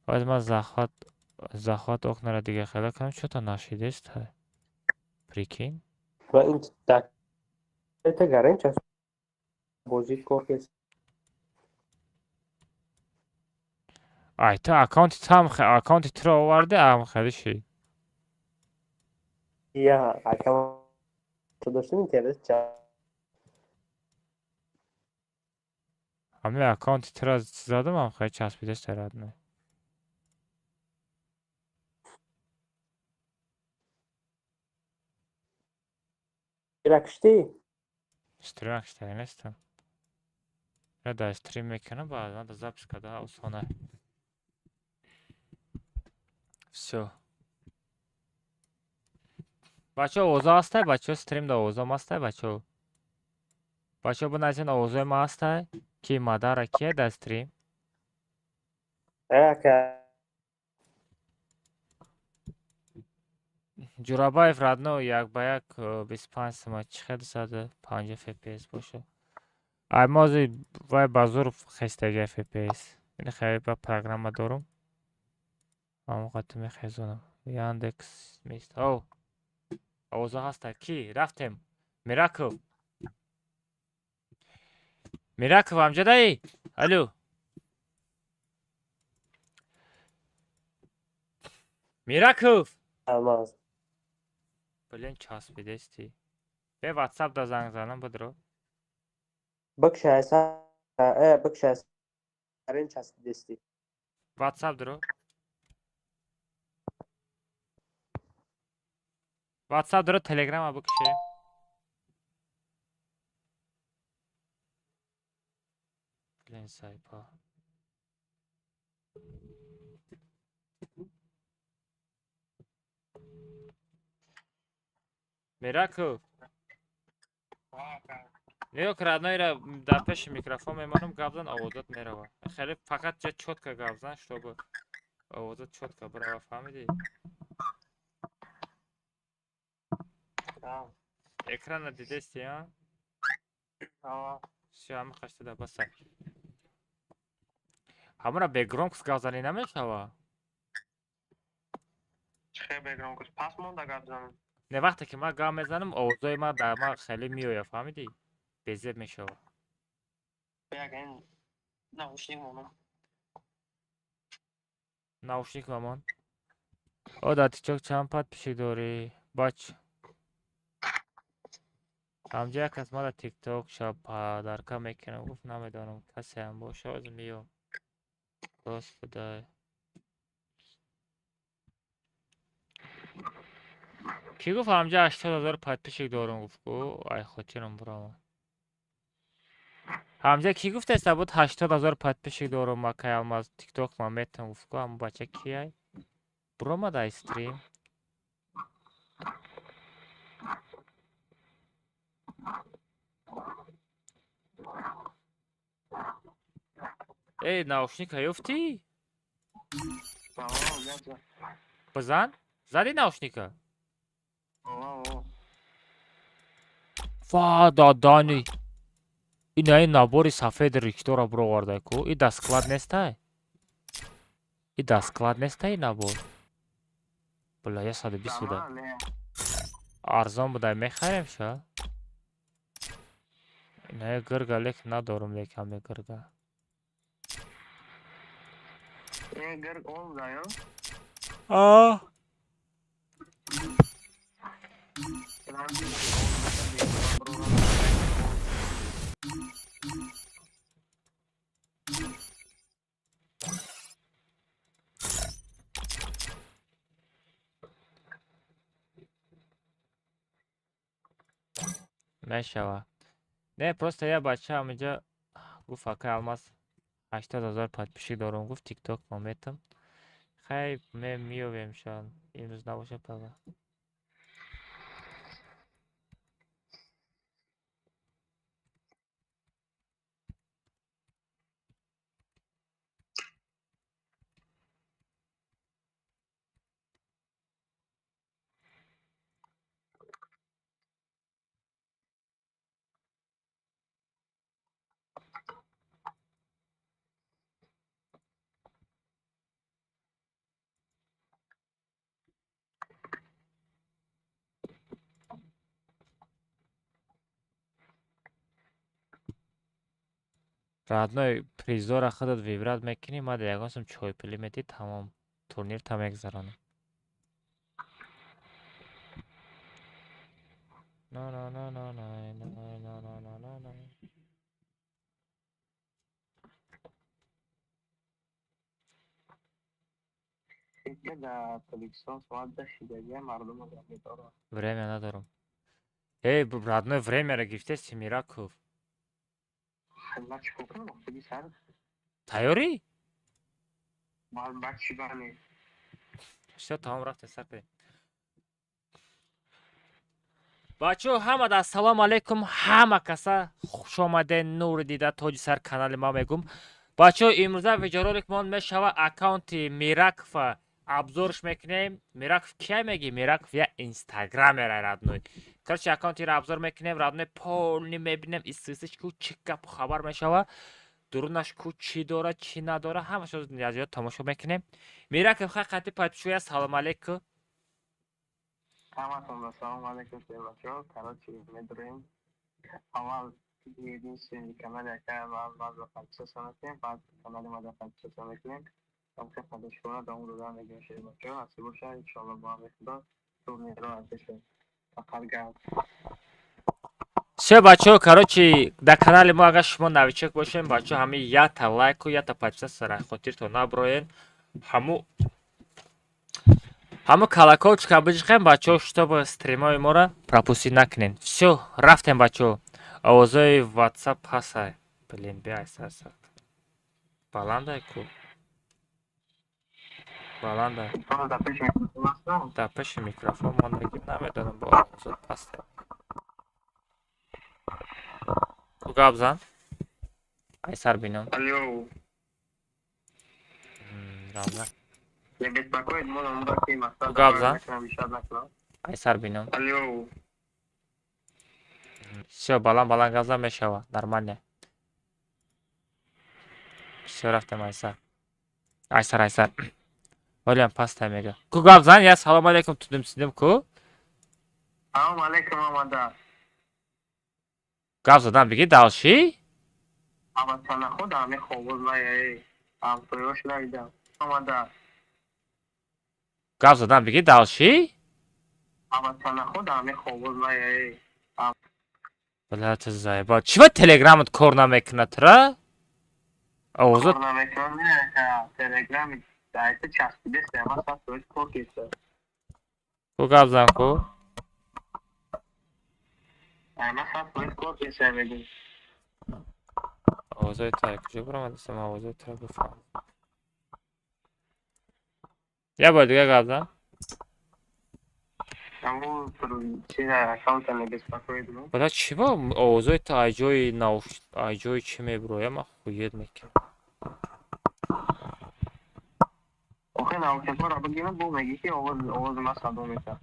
Бояд ман захват окнара дига хела кунам, чё-то нашидест. Прикинь. Ва ин так это гарен час бозит кор кес. Ай, ту аккаунти там аккаунти туро оварди, ам хеле ши. Я аккаунт доштем интернет ча. Ҳамин аккаунти туро задам, ам хеле часпидест родной. Ира кишти? Стрим киштаги нестам. Я дар стрим мекунам, баъд ман запись карда осона. Всё. Бачаҳо, овозо ҳастай? Бачаҳо, стрим да овозом ҳастай, бачаҳо? Бачаҳо, бинависен, овозои ман ҳастай? Ки мадара кие дар стрим? Ака. Ҷурабаев родной як ба як 25 сима чӣ хел 150 фпс боша? Ай мо ҳозир вай ба зур хестаги фпс. Ин хеле ба программа дорум. Ҳамон қати мехезонам. Яндекс мест. Ҳов. Овозо ҳаста. Ки? Рафтем. Мираков. Мираков, амҷадаи? Алло. Мираков. Алмаз. Блин, часпидести. Бе WhatsApp да занг занам бидро. Бикша, бикша, гарен часпидести. WhatsApp дро. WhatsApp дро, Telegram бикше. Блин, сайпа. Мираков. Нигоҳ кун, роднойра дар пеши микрофон мемонам, гап зан, овозат мерава. Хеле фақат ҷа чётко гап зан, чтобы овозат чётко бирава, фаҳмидӣ? Экрана дидести, а? Всё, ҳама хаштада баса. Ҳамора бе громкость гап занӣ намешава? Чӣ бе громкость? Пас монда гап занам. Не, вақте ки ман гап мезанам, овозои ман дар ман хеле меояд, фаҳмидӣ? Безеб мешавад. Наушник монам. Наушник мамон. О, дар тикток чанд подписчик дорӣ? Бач. Ҳамҷа як кас мара тикток шаб падарка мекунам, гуфт намедонам касе ҳам боша, ҳозир меём. Господи. Кӣ гуфт ҳамҷа 80 000 подписчик дорам, гуфт ку, ай хотирам биромад. Ҳамҷа кӣ гуфтеста буд 80 000 подписчик дорам, акай Алмаз тикток ман метам, гуфт ку, ҳамон бача кияй? Биромад ай стрим. Эй, наушника ёфтӣ? Бизан? Зади наушника? Ва, дадани. Ина ин набори сафеди рикдора бировардай ку. И да склад нестай? И да склад нестай набор? Бля, 120 буда. Арзон будай, мехарем ша? Ина гирга лек надорум, лек ҳаме гирга. А. Мешава. Не, просто я бача ҳаминҷа гуфт, акай Алмаз, 80 000 подписчик дорум, гуфт, тикток мо метам. Хай, меёвем, шояд имрӯз набошад, пага. Родной, призора худат выбрать мекунӣ, ма ягон сум чойпулӣ медиҳӣ, тамом, турнир та мегзаронам. На на на на на на на на на на на. Время надорам. Эй, родной, времяро гирифтеси, Мираков. Тайёрӣ? Всё, тамом, рафтем, сар кардем. Бачаҳо, ҳамада ассалому алайкум, ҳама каса хушомадед, нури дида, тоҷи сар канали ма мегум. Бачаҳо, имрӯза видеороликмон мешава аккаунти Миракова обзорш мекунем. Мираков кия меги? Мираков я инстаграмера, родной. Короче, аккаунтиро обзор мекунем, родной, полный мебинем, истисиш ку чӣ гапу хабар мешава, дурунаш ку чӣ дора, чӣ надора, ҳамашо аз ёд тамошо мекунем. Мираков, хай қати подписчикоя салом алейкум. Ҳаматон салом алейкум, бачаҳо. Короче, медурем. Аввал единственный канали ака ман подписаться мекунем, баъд канали мада подписаться мекунем. Тамка подписчикона давом дода мегирем, шери бачаҳо. Насиб боша, иншоалло, бо ҳам худо турнирро пешем. Фақат гап. Всё, бачаҳо, короче, дар канали мо агар шумо новичок бошем, бачаҳо, ҳамин якта лайку, якта подписаться хотиртон наброен. Ҳаму колокольчика биҷиқем, бачаҳо, чтобы стримои моро пропустить накунен. Всё, рафтем, бачаҳо. Овозои WhatsApp ҳасай. Блин, биай сар сар. Баландай ку. Баландай. Дар пеши микрофон мондагим, намедонам, бо овозот пасте. Ку гап зан? Ай сар бинам. Алло. Равна. Не беспокоит, можно мудаки Ку гап зан? Ай сар бинам. Алло. Всё, баланд баланд гап зан, мешава, нормально. Всё, рафтем, айсар. Айсар, айсар. Ҳолиам пастай мега. Ку гап зан, я салом алейкум тудим сидим ку. Салом алейкум, омада. Гап задан биги дальше? Аватана худа ами хобоз вай ҳамсоёш навидам. Омада. Гап задан биги дальше? Аватана худа ами хобоз вай. Бля, ты заебал. Чего телеграмот кор намекунад тра? Овозот Кор намекунад, не, телеграми дайта часпидест, ама сат тоиз кор кеста. Ку гап зан ку? Ама сат тоиз кор кеста мегӯм. Овозои та куҷо баромадастам, овозои тра бифаҳмам. Я бор дига гап зан. Аму чиза аккаунта не беспокоит, ну. Бля, чего овозои та ай ҷои науш, ай ҷои чӣ мебуроя, ман хуед мекунам. Охе, наушникҳоро бигирам, бо мегӣ ки овоз овози ман садо метавад.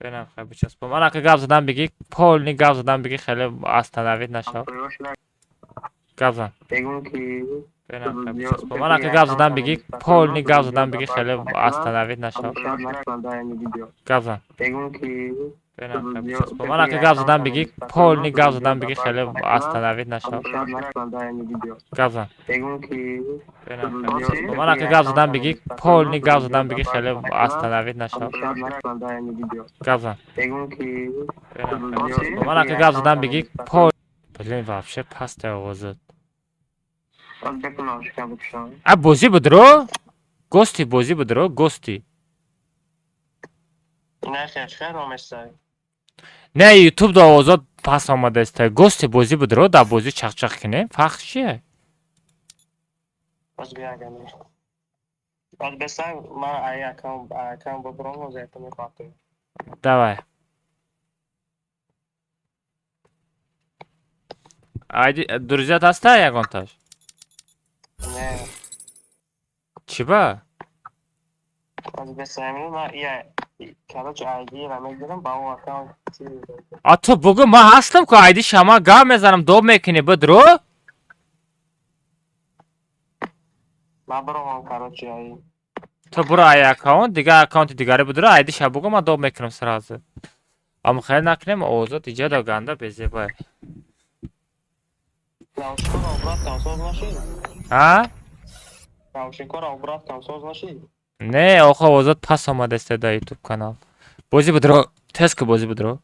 Бенам, хай бичаспам. Ана ка гап задан биги, полный гап задан биги, хеле остановить нашав. Гап зан. Мегӯм ки Ман ака гап задан бигӣ, полный гап задан бигӣ, хеле остановить нашав. Гап зан. Ман ака гап задан бигӣ, полный гап задан бигӣ, хеле остановить нашав. Гап зан. Ман ака гап задан бигӣ, полный гап задан бигӣ, хеле остановить нашав. Гап зан. Ман ака гап задан бигӣ, пол. Блин, вообще паста овозат. А бозӣ будро? Гости бозӣ будро, гости. Не, ютуб да овозот пас омадааст. Гости бозӣ будро, дар бозӣ чақчақ кинем. Фарқ чие? Давай. Айди друзьят ҳаста ягонташ? Не. Чӣ ба? А ту бугӯ, ман ҳастам ку, айди шама гап мезанам, доб мекунӣ, бидро? Ту буро ай аккаунт, дигар аккаунти дигаре бидро, айди ша бугӯ, ман доб мекунам сразу. Ама хеле накунем, овозот иҷа да ганда безебай. А? Не, охо овозот пас омадааст дар ютуб канал. Бозӣ бидро, тез ку бозӣ бидро.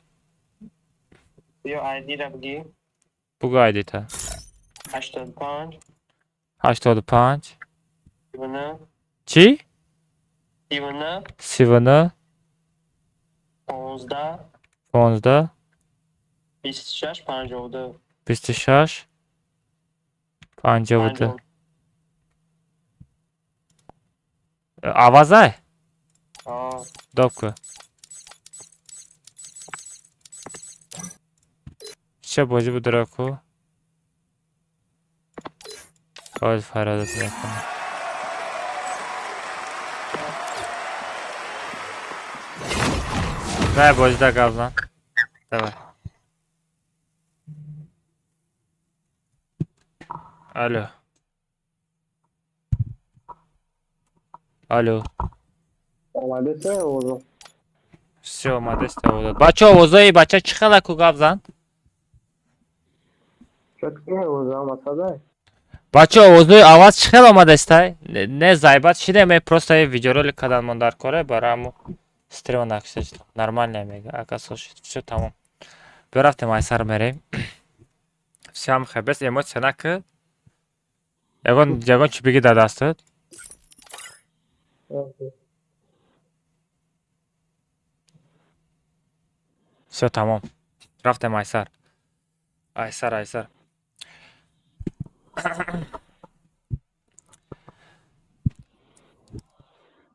Бугӯ айдита. 85. 85. 39. Чӣ? 39. 39. 15. 15. 26 52. 26 52. Авазай? Доб ку. Ча бозӣ будро ку? Боз фародат мекунам. Давай бозида гап зан. Давай. Алло. Алло. Омадеста овозо. Всё, омадеста овозо. Бача овозои бача чӣ хела ку гап зан? Бача овозои аваз чӣ хел омадестай? Не зайбат шиде, ме просто видеоролик кадан мон дар коре, барои ҳаму стрим накшид. Нормально мега. Ака слушай, всё тамом. Биё рафтем айсар мерем. Всё ҳам хел, бес эмоция наки. Ягон ягон чӣ биги дар дастат? Всё тамом. Рафтем айсар. Айсар, айсар.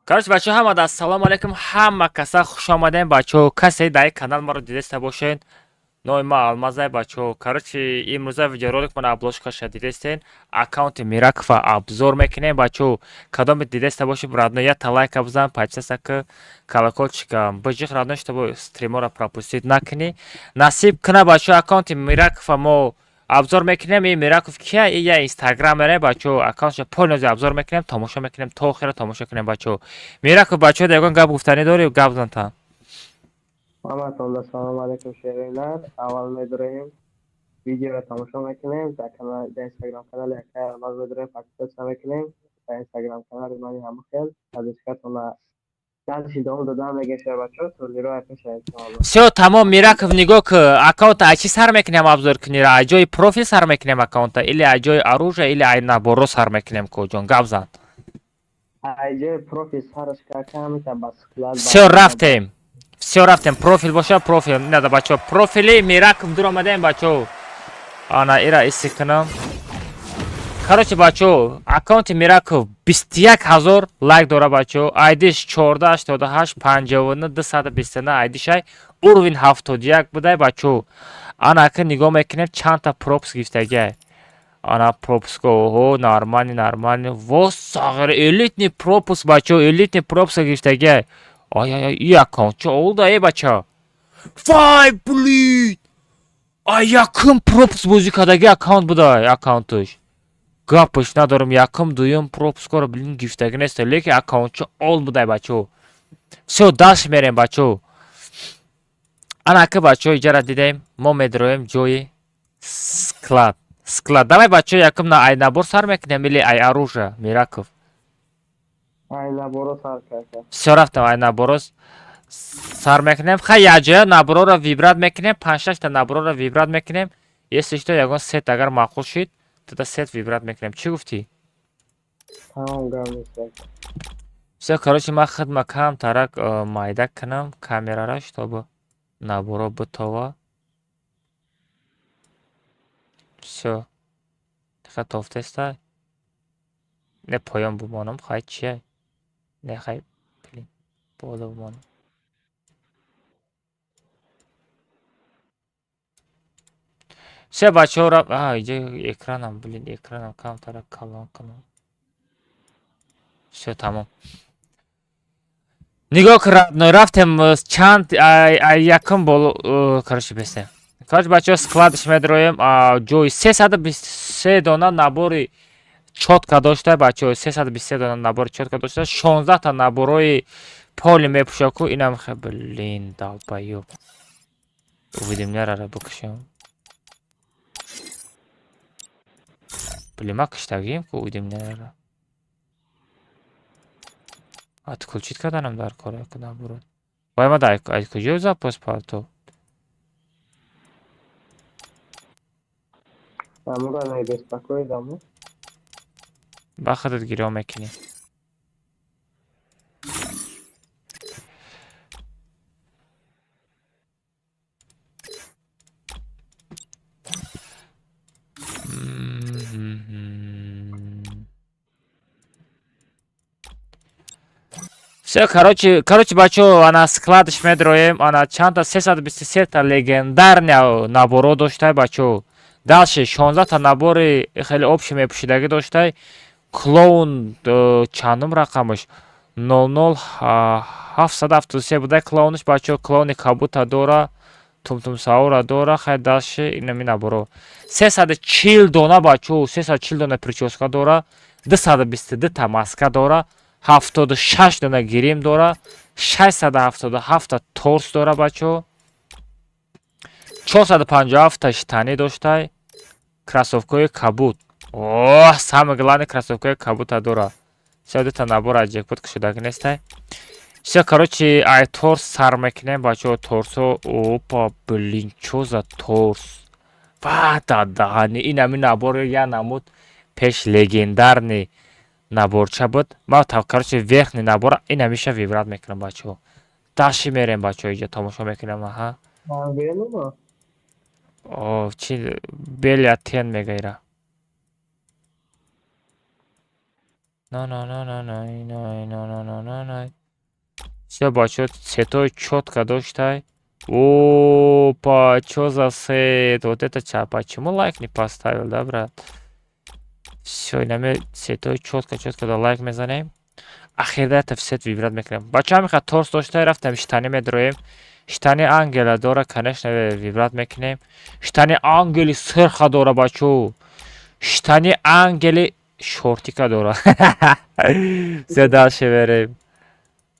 Короче, бачаҳо, ҳамада ассалому алайкум, ҳама каса хуш омадем, бачаҳо. Касе дар ин канал маро дидеста бошед, номи ман Алмазай, бачаҳо. Короче, имрӯза видеоролик ман обложкаша дидестен, аккаунти Миракова обзор мекунем, бачаҳо. Кадоме дидеста бошед, родной, якта лайка бизан, подписаться ки, колокольчика биҷиқ, родной, чтобы стримора пропустить накунӣ. Насиб куна, бачаҳо, аккаунти Миракова мо обзор мекунем. И Мираков кия? И я инстаграмере, бачаҳо, аккаунтша полностью обзор мекунем, тамошо мекунем, то охира тамошо кунем, бачаҳо. Мираков, бачаҳо, ягон гап гуфтанӣ дорӣ? Гап зан та. Ҳаматонда салом алейкум, шеринар. Аввал медорем видеоро тамошо мекунем, дар канал, дар инстаграм канали акай Алмаз медорем, подписаться мекунем, дар инстаграм канали мани ҳама хел подпискатона дальше идома додан мегем, бачаҳо, турниро пеша иншоалло. Всё, тамом, Мираков, нигоҳ ку, аккаунта ай чӣ сар мекунем обзор кунира? Ай ҷои профил сар мекунем аккаунта, или ай ҷои оружие, или ай наборро сар мекунем, коҷон, гап зан. Ай ҷои профил сараш какамита ба склад. Всё, рафтем. Всё, рафтем. Профил боша, профил. Нада, бачаҳо, профили Мираков дур омадаем, бачаҳо. Ана ира иси кунам. Короче, бачаҳо, аккаунти Мираков 21 000 лайк дора, бачаҳо. Айдиш 14 88 59 229 айдишай. Уровень 71 будай, бачаҳо. Ана ака нигоҳ мекунем, чандта пропуск гирифтагиай. Ана пропуск, оҳо, нормальный, нормальный. Во сағир, элитный пропуск, бачаҳо, элитный пропуск гирифтагиай. Ай, ай, ай, и аккаунт чо олда, э, бача. Вай, блин! Ай, якум пропуск бозӣ кардаги аккаунт будай, аккаунташ. Гапаш надорам, якум, дуюм пропускоро, блин, гифтагӣ нест, лекин аккаунтча ол будай, бачаҳо. Всё, дальше мерем, бачаҳо. Анака, бачаҳо, иҷара дидем, мо медроем ҷои склад. Склад. Давай, бачаҳо, якум на ай набор сар мекунем или ай оружие, Мираков? Ай наборо сар карда. Всё, рафтам, ай наборо сар мекунем. Хай, якҷоя наборора выбрать мекунем, панҷ-шашта наборора выбрать мекунем. Если что, ягон сет агар маъқул шид, тада сет выбрать мекунем. Чӣ гуфтӣ? Тамом, гап нест. Всё, короче, ман хидма камтарак майда кунам камерара, чтобы наборо битова. Всё. Диққат, тофтеста. Не, поён бумонам, хай чия? Не, хай, блин, боло бумонам. Всё, бачаҳо, а, иҷа экранам, блин, экранам камтарак калон кунам. Всё, тамом. Нигоҳ кун, родной, рафтем чанд ай якум боло, короче, бесем. Короче, бачаҳо, складш медроем, ҷои 323 дона набори чётко дошта, бачаҳо, 323 дона набори чётко дошта, 16 та наборои поли мепӯшаку, инам хе, блин, долбоёб. Уведомления бикушам. Блин, ма киштагием ку уведомления. Отключить карданам дар кор яку наборот. Вай, ма дар ай куҷо запас партов? Амура не беспокоит, аму. Ба худат гирё мекунӣ. Всё, короче, бачаҳо, ана складш медроем, ана чандта, 323 та легендарный наборо доштай, бачаҳо. Дальше 16 та набори хеле общий мепӯшидагӣ доштай. Клоун чандум рақамаш? 00773 будай клоунш, бачаҳо, клоуни кабута дора, тумтумсаура дора, хай, дальше инами наборо. 340 дона, бачаҳо, 340 дона прическа дора, 222 та маска дора, 76 дона грим дора, 677 та торс дора, бачаҳо. 457 та штаны доштай, кроссовкаҳои кабуд. Оҳ, самое главное, кроссовкаҳои кабута дора. Всё, дута набор аз ҷекпот кушодагӣ нестай. Всё, короче, ай торс сар мекунем, бачаҳо, торсо. Опа, блин, чё за торс? Ва, дадаҳани, ин ҳамин набор я намуд пеш легендарный наборча буд. Ман, короче, верхний набора ин ҳамеша выбрать мекунам, бачаҳо. Дальше мерем, бачаҳо, иҷа тамошо мекунем, аҳа. О, чи беля тен мега ира. На на на на на на на на на на на. Всё, бачаҳо, сетои чётко доштай. Опа, чё за сет? Вот это ча, почему лайк не поставил, да, брат? Всё, инаме сетои чётко, чётко да лайк мезанем. Ахирда это сет выбрать мекунем. Бачаҳо, мехоҳад торс доштай, рафтем штаны медроем. Штаны ангела дора, конечно, выбрать мекунем. Штаны ангели сирха дора, бачаҳо. Штаны ангели шортика дора. Всё, дальше мерем.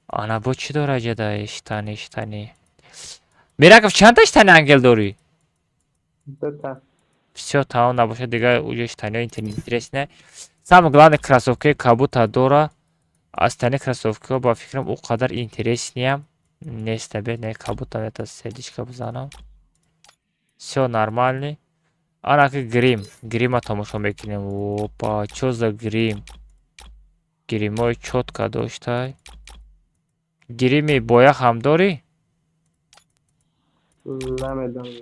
Ана бо чӣ дора ҷадай штаны, штаны. Мираков, чандта штаны ангел дорӣ? Дута. Всё, тамом набошад, дигар уҷо штаниҳо интересне. Самое главное, кроссовкаи кабута дора. Остальные кроссовкаҳо ба фикрам ӯ қадар интересныям нест. Бе, не, кабута это сердечко бизанам. Всё, нормальный. Ана ки грим, грима тамошо мекунем. Опа, чё за грим? Гримои чётко доштай. Грими боях ҳам дорӣ? Намедонам.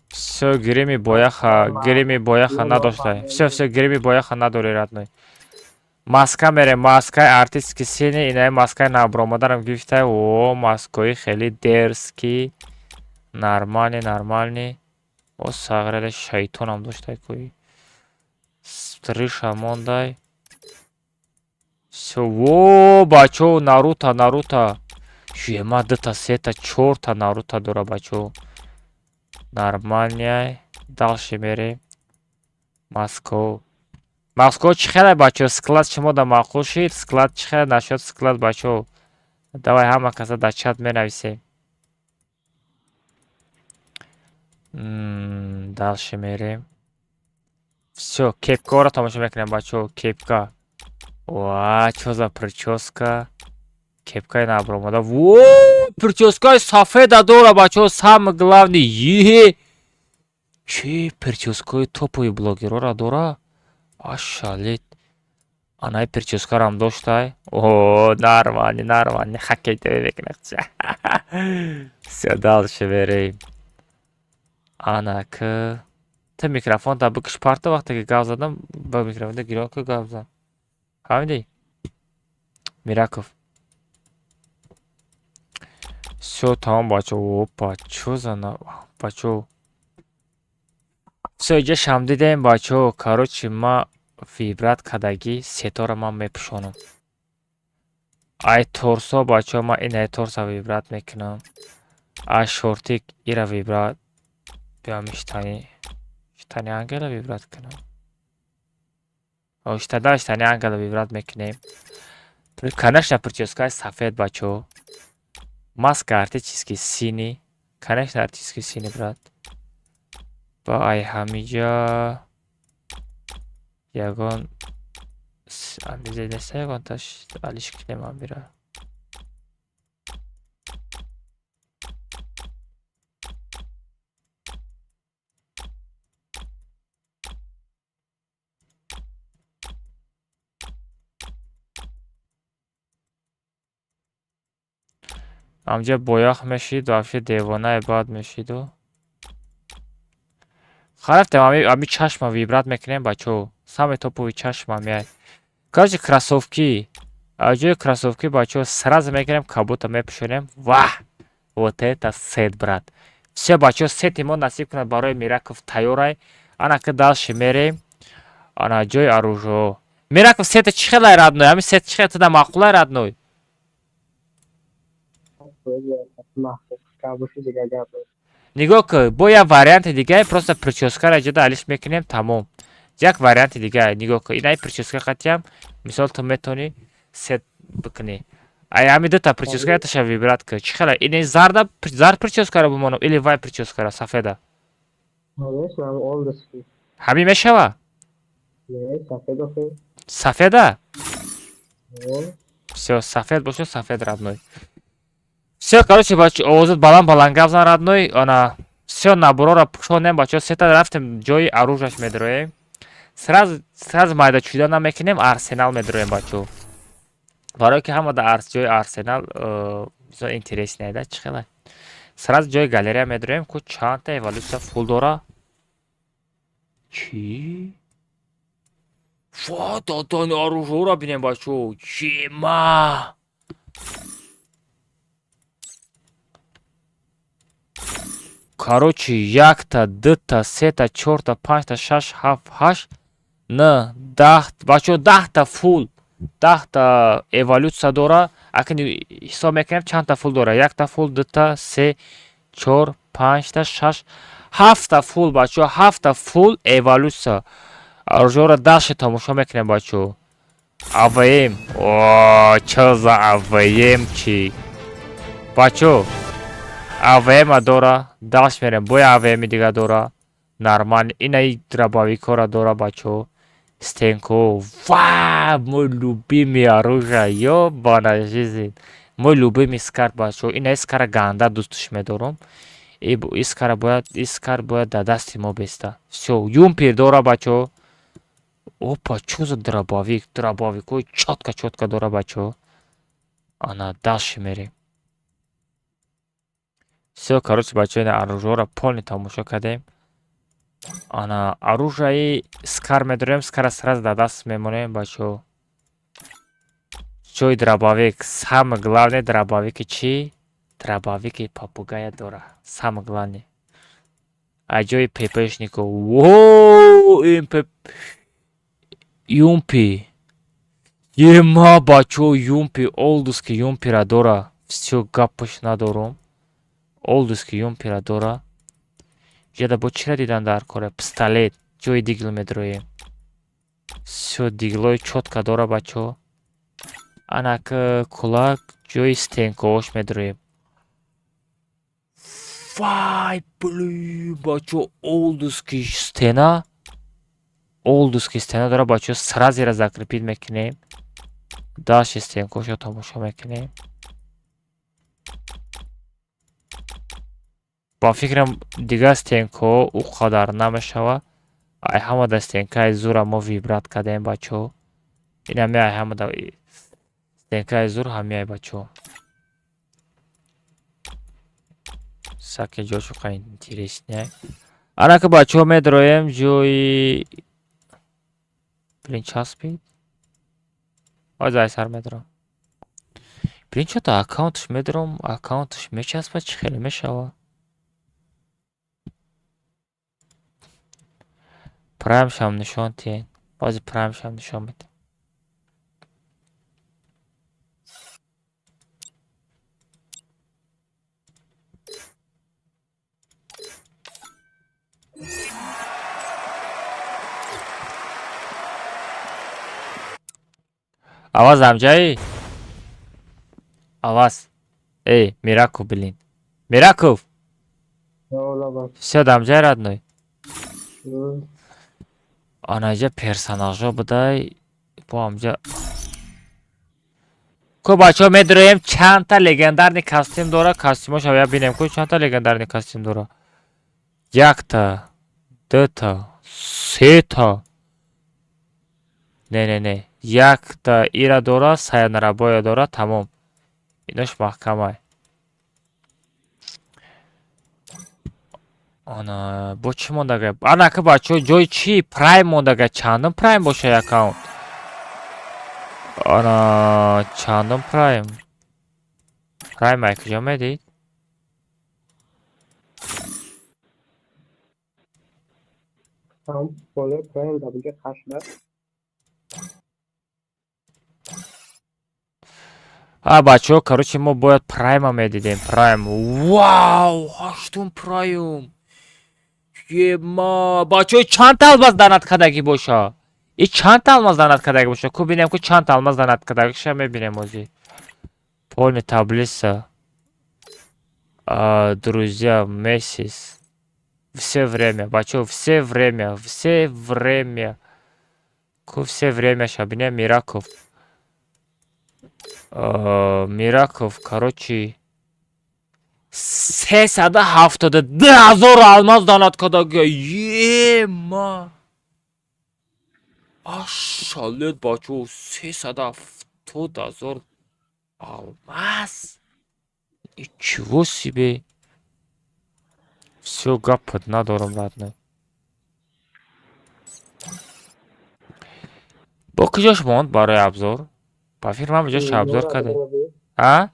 Всё, грими бояха, грими бояха надоштай. Всё, всё, грими бояха надори, родной. Маска мерем, маскаи артистки сини, инаи маскаи набромадарам гирифтай. О, маскои хеле дерзкий. Нормальный, нормальный. О, сағреле шайтонам доштай кӯи. Стриша мондай. Всё, во, бачаҳо, Наруто, Наруто. Ема, дута, сета, чорта Наруто дора, бачаҳо. Нормальный. Дальше мерем. Маскао. Москва чӣ хеле, бачаҳо, склад шумо да маъқул шид? Склад чӣ хеле нашуд, склад, бачаҳо? Давай ҳама каса дар чат менависем. Дальше мерем. Всё, кепкаро тамошо мекунем, бачаҳо, кепка. Ва, чо за прическа? Кепкаи набаромада. Во, прическаи сафеда дора, бачаҳо, самое главное. Е! Чӣ прическаи топовый блогерора дора? Ашалит. Анаи прическарам доштай. О, нормально, нормально. Хоккей ТВ мекунад. Всё, дальше мерем. Ана к ту микрофонта бикш, парта, вақте ки гап задам, ба микрофонта гирён ку, гап зан. Фаҳмидӣ? Мираков. Всё, тамом, бачаҳо. Опа, чё за на бачаҳо? Всё, иҷа шам дидем, бачаҳо. Короче, ма выбрать кардагӣ сетора ман мепӯшонам. Ай торсо, бачаҳо, ман инаи торса выбрать мекунам. Ай шортик ира выбрать. Биём штани. Штани ангела выбрать кунам. О, штада штани ангела выбрать мекунем. Конечно, прическаи сафед, бачаҳо. Маска арктический синий. Конечно, арктический синий, брат. Ба ай ҳамиҷа ягон амизе неста, ягонташ алиш кунем амира. Амҷа боях мешид, вообще девонаи бад мешиду. Харафтем, ами чашма выбрать мекунем, бачаҳо. Самый топовый чашма меяй. Короче, кроссовки. Ҷои кроссовки, бачаҳо, сразу мегирем, кабута мепӯшонем. Ваҳ! Вот это сет, брат. Всё, бачаҳо, сети мо насиб кунад барои Мираков тайёрай. Ана ки дальше мерем. Ана ҷои оружио. Мираков, сета чӣ хелай, родной? Ами сет чӣ хел туда маъқулай, родной? Нигоҳ кун, бо як варианти дигаи, просто прическаро иҷода алиш мекунем, тамом. Як варианти дига, нигоҳ кун, инаи прическа қатиам, мисол, ту метавонӣ сет бикунӣ. Ай ҳами дута прическа яташа выбрать кун. Чӣ хела? Ини зарда зард прическаро бимонам или вай прическара сафеда? Ҳамин мешава? Сафеда? Всё, сафед бошад, сафед, родной. Всё, короче, бача, овозат баланд баланд гап зан, родной. Ана, всё, наборора пӯшонем, бачаҳо, сета рафтем, ҷои оружиаш медроем. Сразу, сразу майда чӯда намекунем, арсенал медроем, бачаҳо. Барое ки ҳама дар ҷои арсенал бисёр интересный да, чӣ хела? Сразу ҷои галерея медроем, ку чандта эволюсия фул дора. Чӣ? Ва, додани оружиҳоро бинем, бачаҳо. Чима? Короче, якта, дута, сета, чорта, панҷта, шаш, ҳафт, ҳашт, на, 10, бачаҳо, 10-та фул, 10-та эволюсия дора. Акни ҳисоб мекунем, чандта фул дора. Якта фул, дута, се, чор, панҷта, шаш, ҳафта фул, бачаҳо, ҳафта фул эволюсия. Оружиҳоро дальше тамошо мекунем, бачаҳо. АВМ. О, чо за АВМ чи? Бачаҳо, АВМ дора, дальше мерем. Бо АВМ дига дора. Нормально. Инаи дробовикора дора, бачаҳо. Стенко. Ва, мой любимый оружие, ёбана жизнь. Мой любимый скар, бачаҳо. Инаи скара ганда дӯстш медорам. Искара бояд, искар бояд дар дасти мо беста. Всё, юмпир дора, бачаҳо. Опа, чё за дробовик? Дробовикҳои чётко чётко дора, бачаҳо. Ана, дальше мерем. Всё, короче, бачаҳо, ина оружиҳоро полный тамошо кардем. Ана оружияи скар медорем, скара сразу дар даст мемонем, бачаҳо. Ҷои дробовик, самое главное, дробовики чӣ? Дробовики попугая дора. Самое главное. А ҷои ППшнико. Во, МП Юмпи. Ема, бачаҳо, Юмпи, олдуски Юмпира дора. Всё, гапаш надорум. Олдуски Юмпира дора. Ҷада бо чира дидан дар кора? Пистолет. Ҷои дигл медроем. Всё, диглои чётко дора, бачаҳо. Анак кулак ҷои стенкаош медроем. Вай, блин, бачаҳо, олдуски стена. Олдуски стена дора, бачаҳо, сразу ира закрепить мекунем. Дальше стенкаошо тамошо мекунем. Ба фикрам, дигар стенкаҳо ӯ қадар намешавад. Ай ҳамада стенкаи зура мо выбрать кардем, бачаҳо. Ин ҳами ай ҳамада стенкаи зур ҳамиай, бачаҳо. Саки ҷошо қа интересный. Анака, бачаҳо, медроем ҷои, блин, часпид. Ҳозир ай сар медорам. Блин, чото аккаунтш медорам, аккаунтш мечаспад, чӣ хеле мешавад? Праймшам нишон тиҳед. Ҳозир праймшам нишон медиҳам. Аваз амҷаи? Аваз. Эй, Мираков, блин. Мираков! Всё, дамҷай, родной. Анаҷа персонажҳо будай. Бо амҷа. Ку, бачаҳо, медроем чандта легендарный костюм дора, костюмошо я бинем, ку чандта легендарный костюм дора. Якта, дута, сета. Не, не, не. Якта ира дора, саянарабоя дора, тамом. Инош маҳкамай. Ана, бо чӣ мондага? Анака, бачаҳо, ҷои чӣ? Прайм мондага. Чандум прайм боша аккаунт? Ана, чандум прайм? Прайм ай куҷо медид? Ҳам болои прайм дар буҷа қашда. А, бачаҳо, короче, мо бояд прайма медидем. Прайм. Вау, ҳаштум прайм. Ема, бачаҳо, чанд алмаз донат кардагӣ боша? И чанд алмаз донат кардагӣ боша? Ку бинем, ку чанд алмаз донат кардагиша мебинем ҳозир. Полный таблица. Друзья, месяц. Все время, бачаҳо, все время, все время. Ку все время ша бинем. Мираков. Мираков, короче, 372 000 алмаз донат кардагӣ. Ема. Ашалет, бачаҳо, 370 000 алмаз. Ничего себе. Всё, гапат надорам, родной. Бо куҷош монд барои обзор? Ба фирмам ҷош обзор карда. А?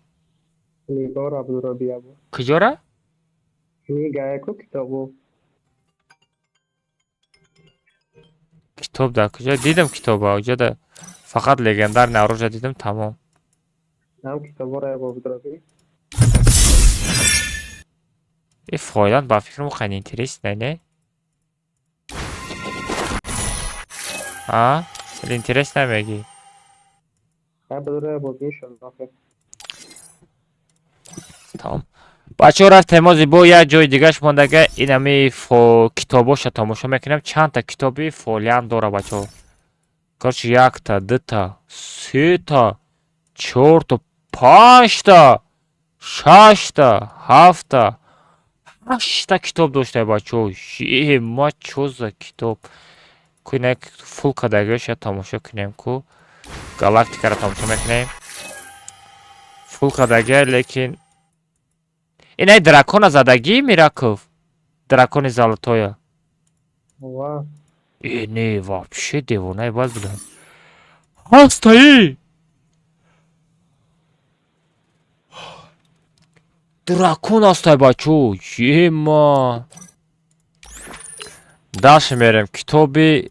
Нигор Абдурабиябу. Куҷора? Книгаяку китобу. Китоб дар куҷо? Дидам китоба, уҷода фақат легендарный оружие дидам, тамом. Ҳам китоборо як Абдураби. И фоидан ба фикрам хеле интересно, не? А? Хеле интересно мегӣ? Абдураби бозӣ шуд охир. Тамом. Бачаҳо, рафтем ҳозир бо як ҷои дигаш мондага, инами китобоша тамошо мекунем. Чандта китоби фолиант дора, бачаҳо. Короче, якта, дута, сета, чорта, панҷта, шашта, ҳафта, ҳашта китоб дошта, бачаҳо. Ема, чо за китоб? Ку инак фул кардагиҳоша тамошо кунем, ку. Галактикаро тамошо мекунем. Фул кардагиа, лекин инай дракона задагӣ, Мираков? Дракони золотоя. Ва. Э, не, вообще девонаи бад будам. Ҳастаи! Дракон ҳастай, бачаҳо. Ема. Дальше мерем. Китоби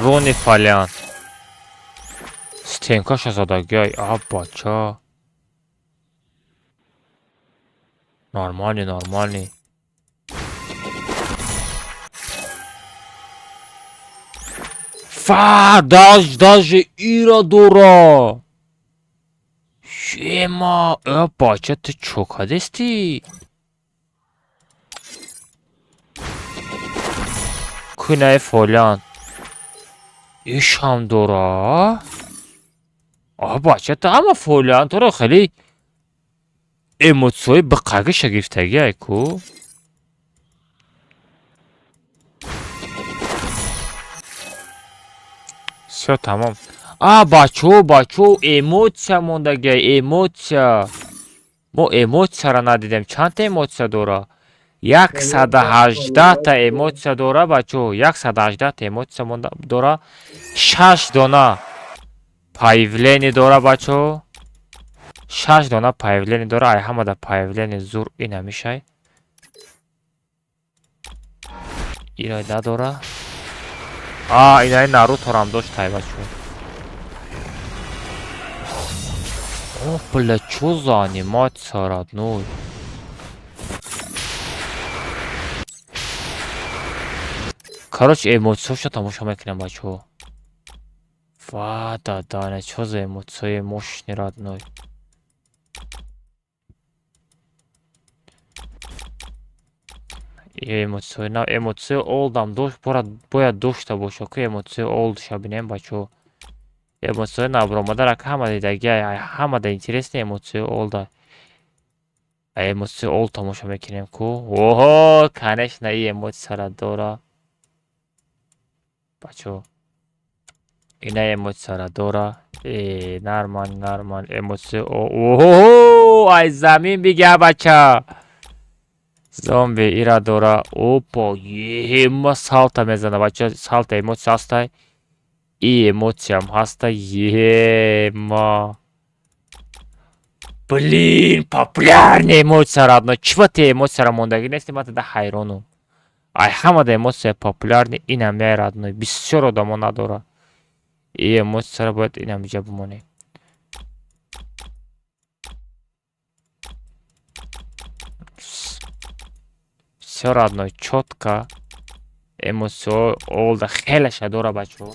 Рони Фалиан. Стенкаша задагиай, а бача. Нормальный, нормальный. Фа, даже ира дора. Шема, э, бача, ту чо кадести? Кунаи фолян. Ишам дора? А, бача, ту ҳама фолян туро хеле эмоцияи биқагиша гирифтагиай ку? Всё, тамом. А, бачо, бачо, эмоция мондагиай, эмоция. Мо эмоцияро надидем. Чандта эмоция дора? 118-та эмоция дора, бачо. 118-та эмоция монда дора. Шаш дона появление дора, бачо. Шаш дона появление дора. Ай ҳамада появление зур ина мишай. Ина надора. А, инаи Наруторам дошт, ай бачо. О, бля, чё за анимация, родной? Короче, эмоцияшо тамошо мекунем, бачо. Ва, да, да, не, чё за эмоции мощный, родной. Эмоция, на эмоция олдам дошт, бояд дошта боша, ку эмоция олдша бинем, бачо. Эмоция набромада рака ҳама дидагиай, ҳамада интересный эмоция олда. Эмоция ол тамошо мекунем ку. Оҳо, конечно, и эмоцияра дора. Бачо. Ина эмоцияра дора. Э, нормал, нормал, эмоция. Оҳо, ай замин бига, бача. Зомби ира дора. Опа, ема салта мезана, бача, салта эмоция ҳастай. И эмоциям ҳаста, ема. Блин, популярный эмоция, родной. Чего ты эмоцияра мондагӣ нести, ман тада ҳайронум. Ай ҳамада эмоция популярный инам яй, родной. Бисёр одамо надора. И эмоцияра бояд инам иҷа бимонем. Всё, родной, чётко. Эмоция олда хелаша дора, бачо.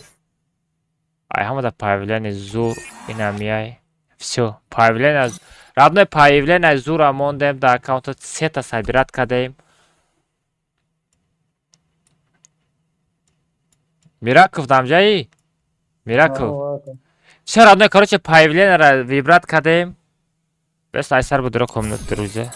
Ай ҳамада появление зур инам яй. Всё, появление, родной, появление зура мондем дар аккаунта, сета собирать кардем. Мираков дамҷаи? Мираков. Всё, родной, короче, появление выбрать кардем. Бес айсар будро комнат, друзья.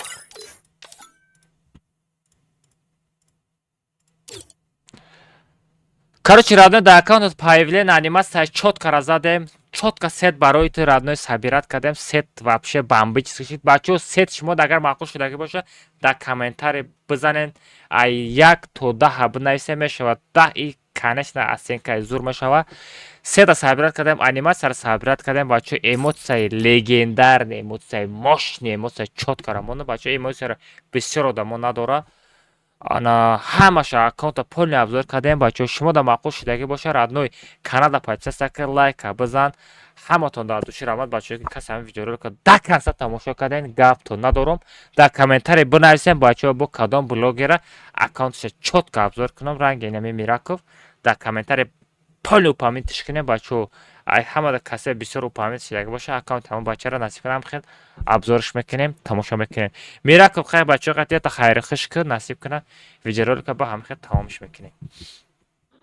Короче, родной, дар аккаунт появление анимация чётко разадем. Чётко сет барои ту, родной, собирать кардем. Сет вообще бомбический шид. Бачо, сет шумо агар маъқул шудагӣ боша, дар комментарий бизанен. Ай 1 то 10 бинависем мешавад. 10 и, конечно, оценкаи зур мешавад. Сета собирать кардем, анимацияро собирать кардем, бачо, эмоцияи легендарный, эмоцияи мощный, эмоция чётко рамонда, бачо, эмоцияро бисёр одамо надора. Ана ҳамаша аккаунта полный обзор кардем, бачо. Шумо да маъқул шудагӣ боша, родной, канала подписаться кар, лайка бизан. Ҳаматон дар души раҳмат, бачо, ки касе ҳамин видеоролика до конца тамошо кардем. Гаптон надорум. Дар комментарий бинависем, бачо, бо кадом блогера аккаунташа чётко обзор кунам, ранги инами Мираков. Дар комментарий полный упомянутьш кунем, бачо. Ай ҳамада касе бисёр упомянут шудагӣ боша, аккаунти ҳамон бачаро насиб кунам, хел обзорш мекунем, тамошо мекунем. Мираков, хай, бачо, қатията хайри хуш кун, насиб кунам, видеоролика ба ҳам хел тамомш мекунем.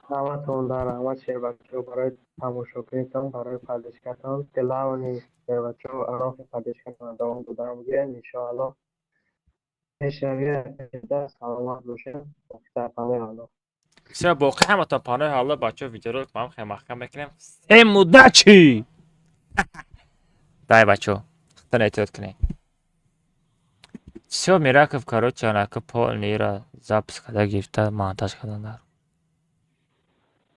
Ҳаматон дар раҳмат, шербачо, барои тамошокунитон, барои поддержкатон. Главный, шербачо, роҳи поддержкатон давом додан бигирем, иншоалло. Пешравӣ саломат бошем, дар паноҳи Аллоҳ. Всё, боқӣ ҳаматон паноҳи Аллоҳ, бачо, видеоролик ма ҳам хел маҳкам мекунем. Всем удачи! Дай, бачо, худтон эҳтиёт кунед. Всё, Мираков, короче, анака полный ра запись карда гирифта, монтаж кардан дар.